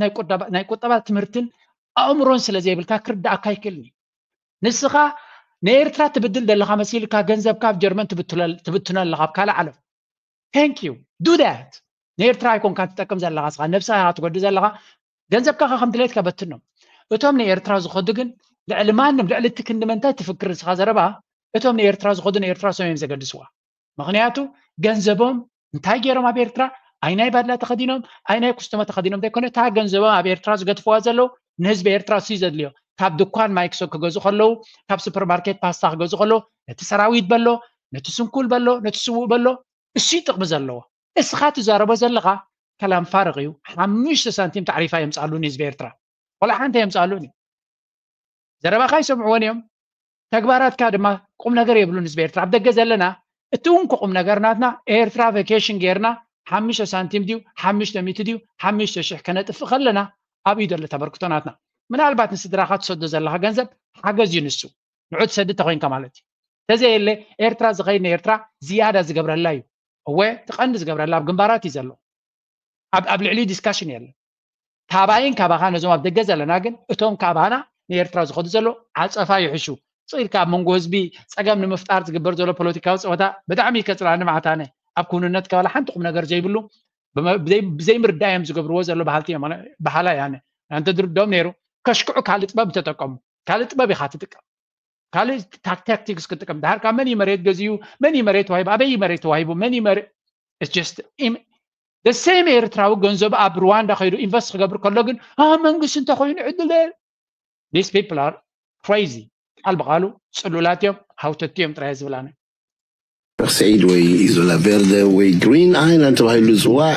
ናይ ቁጠባ ትምህርትን ኣእምሮን ስለ ዘይብልካ ክርዳእካ ኣይክእልን እዩ ንስኻ ንኤርትራ ትብድል ዘለኻ መሲልካ ገንዘብካ ኣብ ጀርመን ትብትኖ ኣለኻ ኣብ ካልእ ዓለም thank you do that ንኤርትራ ኣይኮንካ ትጠቅም ዘለኻ ስኻ ነብስኻ ኢኻ ትጎድእ ዘለኻ ገንዘብካ ከ ከም ድሌትካ በትኖም እቶም ንኤርትራ ዝኸዱ ግን ልዕሊ ማንም ልዕሊ እቲ ክንዲ መንታይ ትፍክር ንስኻ ዘረባ እቶም ንኤርትራ ዝኸዱ ንኤርትራ ሰም እዮም ዘገድስዋ ምኽንያቱ ገንዘቦም እንታይ ገይሮም ኣብ ኤርትራ ኣይ ናይ ባድላ ተኸዲኖም ኣይ ናይ ኩስተመ ተኸዲኖም ዘይኮነ እታ ገንዘቦም ኣብ ኤርትራ ዝገድፍዋ ዘለዉ ንህዝቢ ኤርትራ ሲ ዘድልዮ ካብ ድኳን ማይ ክገዙ ከለዉ ካብ ሱፐርማርኬት ፓስታ ክገዙ ከለዉ ነቲ ሰራዊት በሎ ነቲ ስንኩል በሎ ነቲ ስዉእ በሎ እሱ ጥቕሚ ዘለዎ እስኻ ትዛረቦ ዘለኻ ከላም ፋርቕ እዩ ሓሙሽተ ሳንቲም ታዕሪፋ የምፅኣሉ ንህዝቢ ኤርትራ ቆልዓ እንታይ የምፅኣሉ እዩ ዘረባኻ ይሰምዕዎን እዮም ተግባራትካ ድማ ቁም ነገር የብሉን ህዝቢ ኤርትራ ኣብ ደገ ዘለና እቲ እውን ቁም ነገር ናትና ኤርትራ ቬኬሽን ጌርና ሓሙሽተ ሳንቲም ድዩ ሓሙሽተ ሚእቲ ድዩ ሓሙሽተ ሽሕ ከነጥፍእ ከለና ኣብዩ ዘሎ ተበርክቶ ናትና ምናልባት ንስድራኻ ትሰዶ ዘለኻ ገንዘብ ሓገዝ እዩ ንሱ ንዑ ትሰዲ ተኮይንካ ማለት እዩ ተዘየለ ኤርትራ ዝኸይድ ንኤርትራ ዝያዳ ዝገብረላ እዩ እወ ትቐንዲ ዝገብረላ ኣብ ግንባራት እዩ ዘሎ ኣብ ልዕሊ ዲስካሽን የለን ካባይን ካባኻ ነዞም ኣብ ደገ ዘለና ግን እቶም ካባና ንኤርትራ ዝኸዱ ዘሎ ዓጸፋ ይሕሹ። ስቕ ኢልካ ኣብ መንጎ ህዝቢ ጸገም ንምፍጣር ዝግበር ዘሎ ፖለቲካዊ ጸወታ ብጣዕሚ እዩ ከጽልኣኒ መዓት ኣነ። ኣብ ክውንነት ከባላ ሓንቲ ቁም ነገር ዘይብሉ ብዘይምርዳእ እዮም ዝገብርዎ ዘሎ በሃልቲ እዮም። በሃላይ ኣነ። እንተ ዝርድኦም ነይሩ ከሽክዑ ካልእ ጥበብ ተጠቀሙ። ካልእ ጥበብ ኢኻ ትጥቀም። ካልእ ታክቲክስ ክጥቀም። ድሓር ካብ መን እዩ መሬት ገዚኡ፣ መን እዩ መሬት ተዋሂቡ፣ ኣበይ እዩ መሬት ተዋሂቡ፣ መን እዩ መሬት just the same ኤርትራዊ ገንዘቡ ኣብ ሩዋንዳ ከይዱ ኢንቨስት ክገብር ከሎ ግን ኣ መንግስቲ እንተኮይኑ ዕድል these people are crazy። ቃል ብቃሉ ጽሉላት እዮም፣ ሃውተቲ እዮም ጥራይ ዝብላነ። ሸኽ ስዒድ ወይ ኢዞላ ቬርደ ወይ ግሪን ኣይላንድ ተባሂሉ ዝፅዋዕ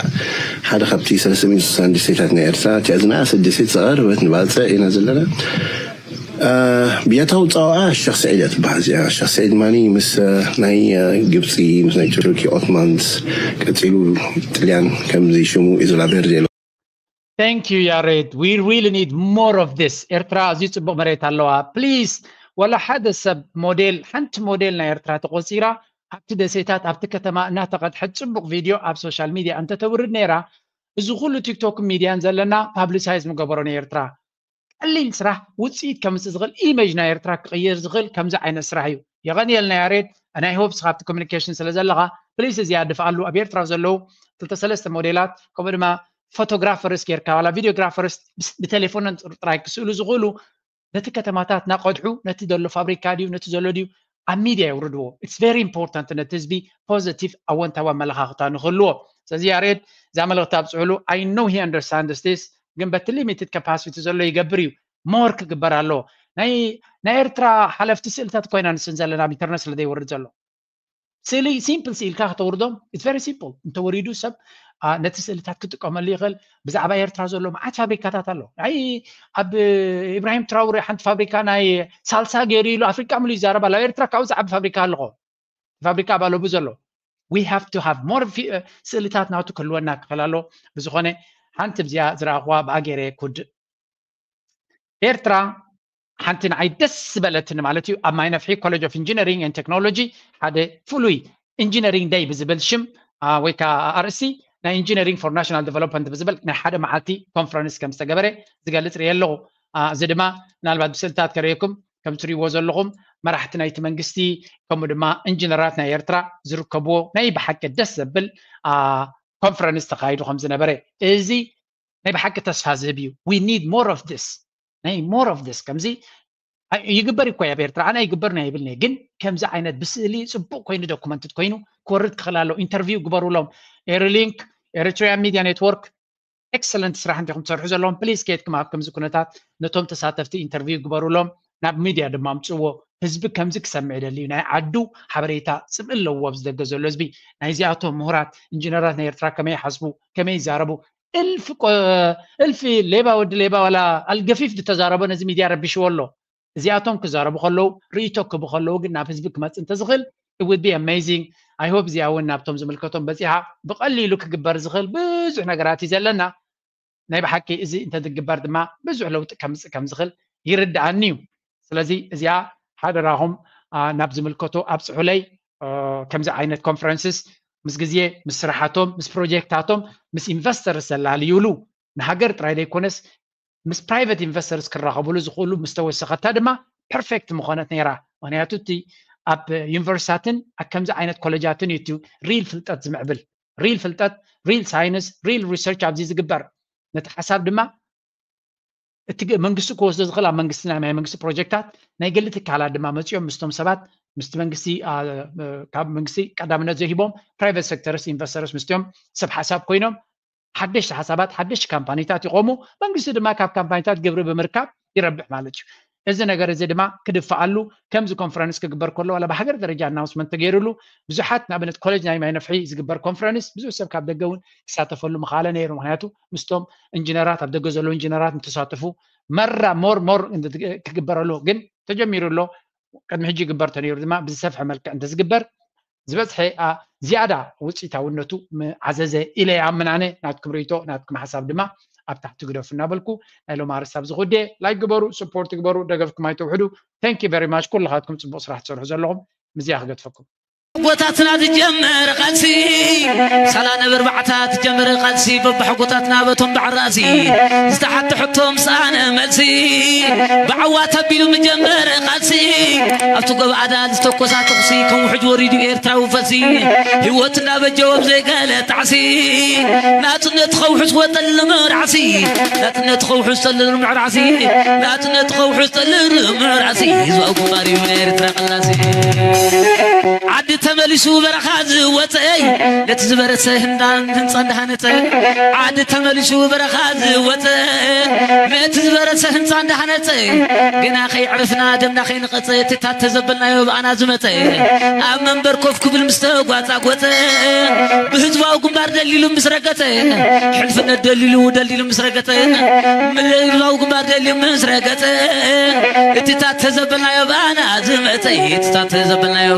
ሓደ ካብቲ ሰለስተ ሚእቲ ስሳን ደሴታት ናይ ኤርትራ እቲኣ ዝነኣሰት ደሴት ዝቐረበት ንባፅዕ ኢና ዘለና። ብያታዊ ፃውዓ ሸኽ ስዒድ እያ ትበሃል እዚኣ። ሸኽ ስዒድ ማኒ ምስ ናይ ግብፂ ምስ ናይ ቱርኪ ኦትማንስ ቀፂሉ ጥልያን ከምዚ ሽሙ ኢዞላ ቬርደ ኢሉ። Thank you ያሬድ። We really need more of this። ኤርትራ ኣዝዩ ጽቡቕ መሬት ኣለዋ። ፕሊስ ወላ ሓደ ሰብ ሞዴል ሓንቲ ሞዴል ናይ ኤርትራ ተቆጺራ ኣብቲ ደሴታት ኣብቲ ከተማ እናተቐድሐት ጽቡቕ ቪድዮ ኣብ ሶሻል ሚድያ እንተተውርድ ነይራ እዚ ኩሉ ቲክቶክ ሚድያን ዘለና ፓብሊሳይዝ ምገበሮ ንኤርትራ። ቀሊል ስራሕ ውፅኢት ከምፅእ ዝኽእል ኢሜጅ ናይ ኤርትራ ክቕይር ዝኽእል ከምዚ ዓይነት ስራሕ እዩ። የቐንየልና ያሬድ። ናይ ሆፕ ስኻ ኣብቲ ኮሚኒኬሽን ስለ ዘለኻ ፕሊስ እዚኣ ድፍኣሉ። ኣብ ኤርትራ ዘለዉ ክልተ ሰለስተ ሞዴላት ከምኡ ድማ ፎቶግራፈርስ ጌርካ ዋላ ቪዲዮግራፈርስ ብቴሌፎን ጥራይ ክስእሉ ዝኽእሉ ነቲ ከተማታት እናቐድሑ ነቲ ዘሎ ፋብሪካ ድዩ ነቲ ዘሎ ድዩ ኣብ ሚድያ የውርድዎ። It's very important ነቲ ህዝቢ ፖዘቲቭ ኣወንታዊ ኣመለኻኽታ ንክህልዎ። ስለዚ ያሬድ እዛ መልእኽቲ ኣብፅሕሉ። I know he understands this ግን በቲ ሊሚትድ ካፓሲቲ ዘሎ ይገብር እዩ። ሞር ክግበር ኣለዎ። ናይ ኤርትራ ሓለፍቲ ስእልታት ኮይና ንስን ዘለና ኣብ ኢንተርነት ስለ ዘይወርድ ዘሎ ስእሊ ሲምፕል ስኢልካ ከተውርዶም it's very simple። እንተወሪዱ ሰብ ነቲ ስእልታት ክጥቀመሉ ይኽእል። ብዛዕባ ኤርትራ ዘሎ መዓት ፋብሪካታት ኣሎ። ናይ ኣብ ኢብራሂም ትራውሬ ሓንቲ ፋብሪካ ናይ ሳልሳ ገይሩ ኢሉ ኣፍሪቃ ምሉ ይዛረብ ኣሎ። ኣብ ኤርትራ ካብኡ ዝዓቢ ፋብሪካ ኣለኾ። ፋብሪካ ኣብ ኣለቡ ዘሎ we have to have more ስእልታት ናቱ ክህልወና ክኽእል ኣሎ። ብዝኾነ ሓንቲ ብዚኣ ዝረኣኽዋ ብኣገይረ ኩድ ኤርትራ ሓንቲ ንዓይ ደስ ዝበለትኒ ማለት እዩ ኣብ ማይ ነፍሒ ኮሌጅ ኦፍ ኢንጂነሪንግ ኤንድ ቴክኖሎጂ ሓደ ፍሉይ ኢንጂነሪንግ ደይ ብዝብል ሽም ወይ ከዓ ኣርእስቲ ናይ ኢንጂነሪንግ ፎር ናሽናል ዲቨሎፕመንት ብዝብል ናይ ሓደ መዓልቲ ኮንፈረንስ ከም ዝተገበረ ዝገልፅ ርየ ኣለኹ። እዚ ድማ ምናልባት ብስእልታት ከርእየኩም ከም ትሪእዎ ዘለኹም መራሕቲ ናይቲ መንግስቲ ከምኡ ድማ ኢንጂነራት ናይ ኤርትራ ዝርከብዎ ናይ ብሓቂ ደስ ዘብል ኮንፈረንስ ተካይዱ ከም ዝነበረ እዚ ናይ ብሓቂ ተስፋ ዝህብ እዩ። We need more of this ናይ more of this ከምዚ ይግበር እኮ ኣብ ኤርትራ ኣነ ይግበር ናይ ይብል ግን ከምዚ ዓይነት ብስእሊ ፅቡቅ ኮይኑ ዶኩመንትድ ኮይኑ ክወርድ ክኽእል ኣለዎ። ኢንተርቪው ግበሩሎም። ኤሪሊንክ ኤሪትሪያን ሚድያ ኔትወርክ ኤክሰለንት ስራሕ እንዲኹም ትሰርሑ ዘለኹም ፕሊዝ ከየድኩም ኣብ ከምዚ ኩነታት ነቶም ተሳተፍቲ ኢንተርቪው ግበሩሎም። ናብ ሚድያ ድማ ኣምፅዎ። ህዝቢ ከምዚ ክሰምዕ ይደሊ እዩ። ናይ ዓዱ ሓበሬታ ፅምኢ ኣለዎ ኣብዚ ደገ ዘሎ ህዝቢ። ናይዚኣቶም ምሁራት ኢንጂነራት ናይ ኤርትራ ከመይ ይሓስቡ ከመይ ይዛረቡ እልፊ ሌባ ወዲ ሌባ ዋላ ኣልገፊፍ ዝተዛረቦ ነዚ ሚድያ ረቢሽዎ ኣሎ። እዚኣቶም ክዛረቡ ከለዉ ርእይቶ ክህቡ ከለዉ ግን ናብ ህዝቢ ክመፅእ እንተዝኽእል it would be amazing። I hope እዚኣ እውን ናብቶም ዝምልከቶም በፂሓ ብቐሊሉ ክግበር ዝኽእል ብዙሕ ነገራት እዩ ዘለና። ናይ ብሓቂ እዚ እንተዝግበር ድማ ብዙሕ ለውጢ ከምፅእ ከም ዝኽእል ይርድኣኒ እዩ። ስለዚ እዚኣ ሓደራኹም ናብ ዝምልከቶ ኣብፅሑለይ። ከምዚ ዓይነት ኮንፈረንስስ ምስ ግዜ ምስ ስራሓቶም ምስ ፕሮጀክታቶም ምስ ኢንቨስተርስ ዘላልዩሉ ንሃገር ጥራይ ዘይኮነስ ምስ ፕራይቨት ኢንቨስተርስ ክራኸብሉ ዝኽእሉ ምስ ተወሰኸታ ድማ ፐርፌክት ምኾነት ነይራ። ምክንያቱ እቲ ኣብ ዩኒቨርሲታትን ኣብ ከምዚ ዓይነት ኮሌጃትን እዩ እቲ ሪል ፍልጠት ዝምዕብል። ሪል ፍልጠት ሪል ሳይንስ ሪል ሪሰርች ኣብዚ ዝግበር ነቲ ሓሳብ ድማ እቲ መንግስቲ ክወስዶ ዝኽእል ኣብ መንግስቲ ናይ መንግስቲ ፕሮጀክታት ናይ ግሊ ትካላት ድማ መፂኦም ምስቶም ሰባት ምስቲ መንግስቲ ካብ መንግስቲ ቀዳምነት ዘይሂቦም ፕራይቨት ሴክተርስ ኢንቨስተርስ ምስቲኦም ሰብ ሓሳብ ኮይኖም ሓደሽቲ ሓሳባት ሓደሽቲ ካምፓኒታት ይቆሙ። መንግስቲ ድማ ካብ ካምፓኒታት ግብሪ ብምርካብ ይረብሕ ማለት እዩ። እዚ ነገር እዚ ድማ ክድፍኣሉ ከምዚ ኮንፈረንስ ክግበር ከሎ ዋላ ብሃገር ደረጃ ኣናውንስመንት ተገይሩሉ ብዙሓት ንኣብነት ኮሌጅ ናይ ማይ ነፍሒ ዝግበር ኮንፈረንስ ብዙሕ ሰብ ካብ ደገ እውን ይሳተፈሉ ምኻለ ነይሩ። ምክንያቱ ምስቶም ኢንጂነራት ኣብ ደገ ዘለዉ ኢንጂነራት እንተሳተፉ መራ ሞር ሞር ክግበረሉ ግን ተጀሚሩ ኣሎ። ቅድሚ ሕጂ ይግበር ተነይሩ ድማ ብዝሰፍሐ መልክዕ እንተዝግበር ዝበዝሐ ዝያዳ ውፅኢታውነቱ ምዓዘዘ ኢለ ይኣምን ኣነ። ናትኩም ርእይቶ ናትኩም ሓሳብ ድማ ኣብ ታሕቲ ግደፉ እናበልኩ ናይ ሎም ኣርስታ ኣብዚ ክውድየ ላይክ ግበሩ፣ ስፖርት ግበሩ፣ ደገፍኩም ኣይተውሕዱ። Thank you very much ኩልኻትኩም ፅቡቅ ስራሕ ትሰርሑ ዘለኹም። ምዚኣ ክገድፈኩም። ጎታትና ትጀመር ቃልሲ ሳላ ነበር ባዕታ ትጀመር ቃልሲ በባሕጎታትና በቶም ባዕራሲ ዝተሓተ ሕቶ ምሳነ መልሲ ብዓዋ ተቢሉ ምጀመር ቃልሲ ኣብቲ ጎብ ኣዳል ዝተኮሳ ተኹሲ ከም ውሕጅ ወሪዱ ኤርትራዊ ፈልሲ ህይወት እናበጀወ ብዘይገለ ጣዕሲ ናጽነት ከውሕስ ወጠልም ራዕሲ ናጽነት ከውሕስ ጠልም ራዕሲ ናጽነት ከውሕስ ጠልም ራዕሲ ህዝባዊ ግንባር እዩ ናይ ኤርትራ ቅላሲ ዓዲ ተመሊሱ በረኻ ዝወፀ ነቲ ዝበረሰ ህንፃ እንዳሃነፀ ዓዲ ተመሊሱ በረኻ ዝወፀ ነቲ ዝበረሰ ህንፃ እንዳሃነፀ ግና ከይዕርፍና ደምና ከይንቐፀ ትታት ተዘበልናዮ ብኣና ዝመፀ ኣብ መንበር ኮፍ ክብል ምስ ተጓፃጎፀ ብህዝባዊ ግንባር ደሊሉ ምስ ረገፀ ሕልፍነት ደሊሉ ደሊሉ ምስ ረገፀ ህዝባዊ ግንባር ደሊሉ ምስ ረገፀ እቲ ታት ተዘበልናዮ ብኣና ዝመፀ እቲ ታት ተዘበልናዮ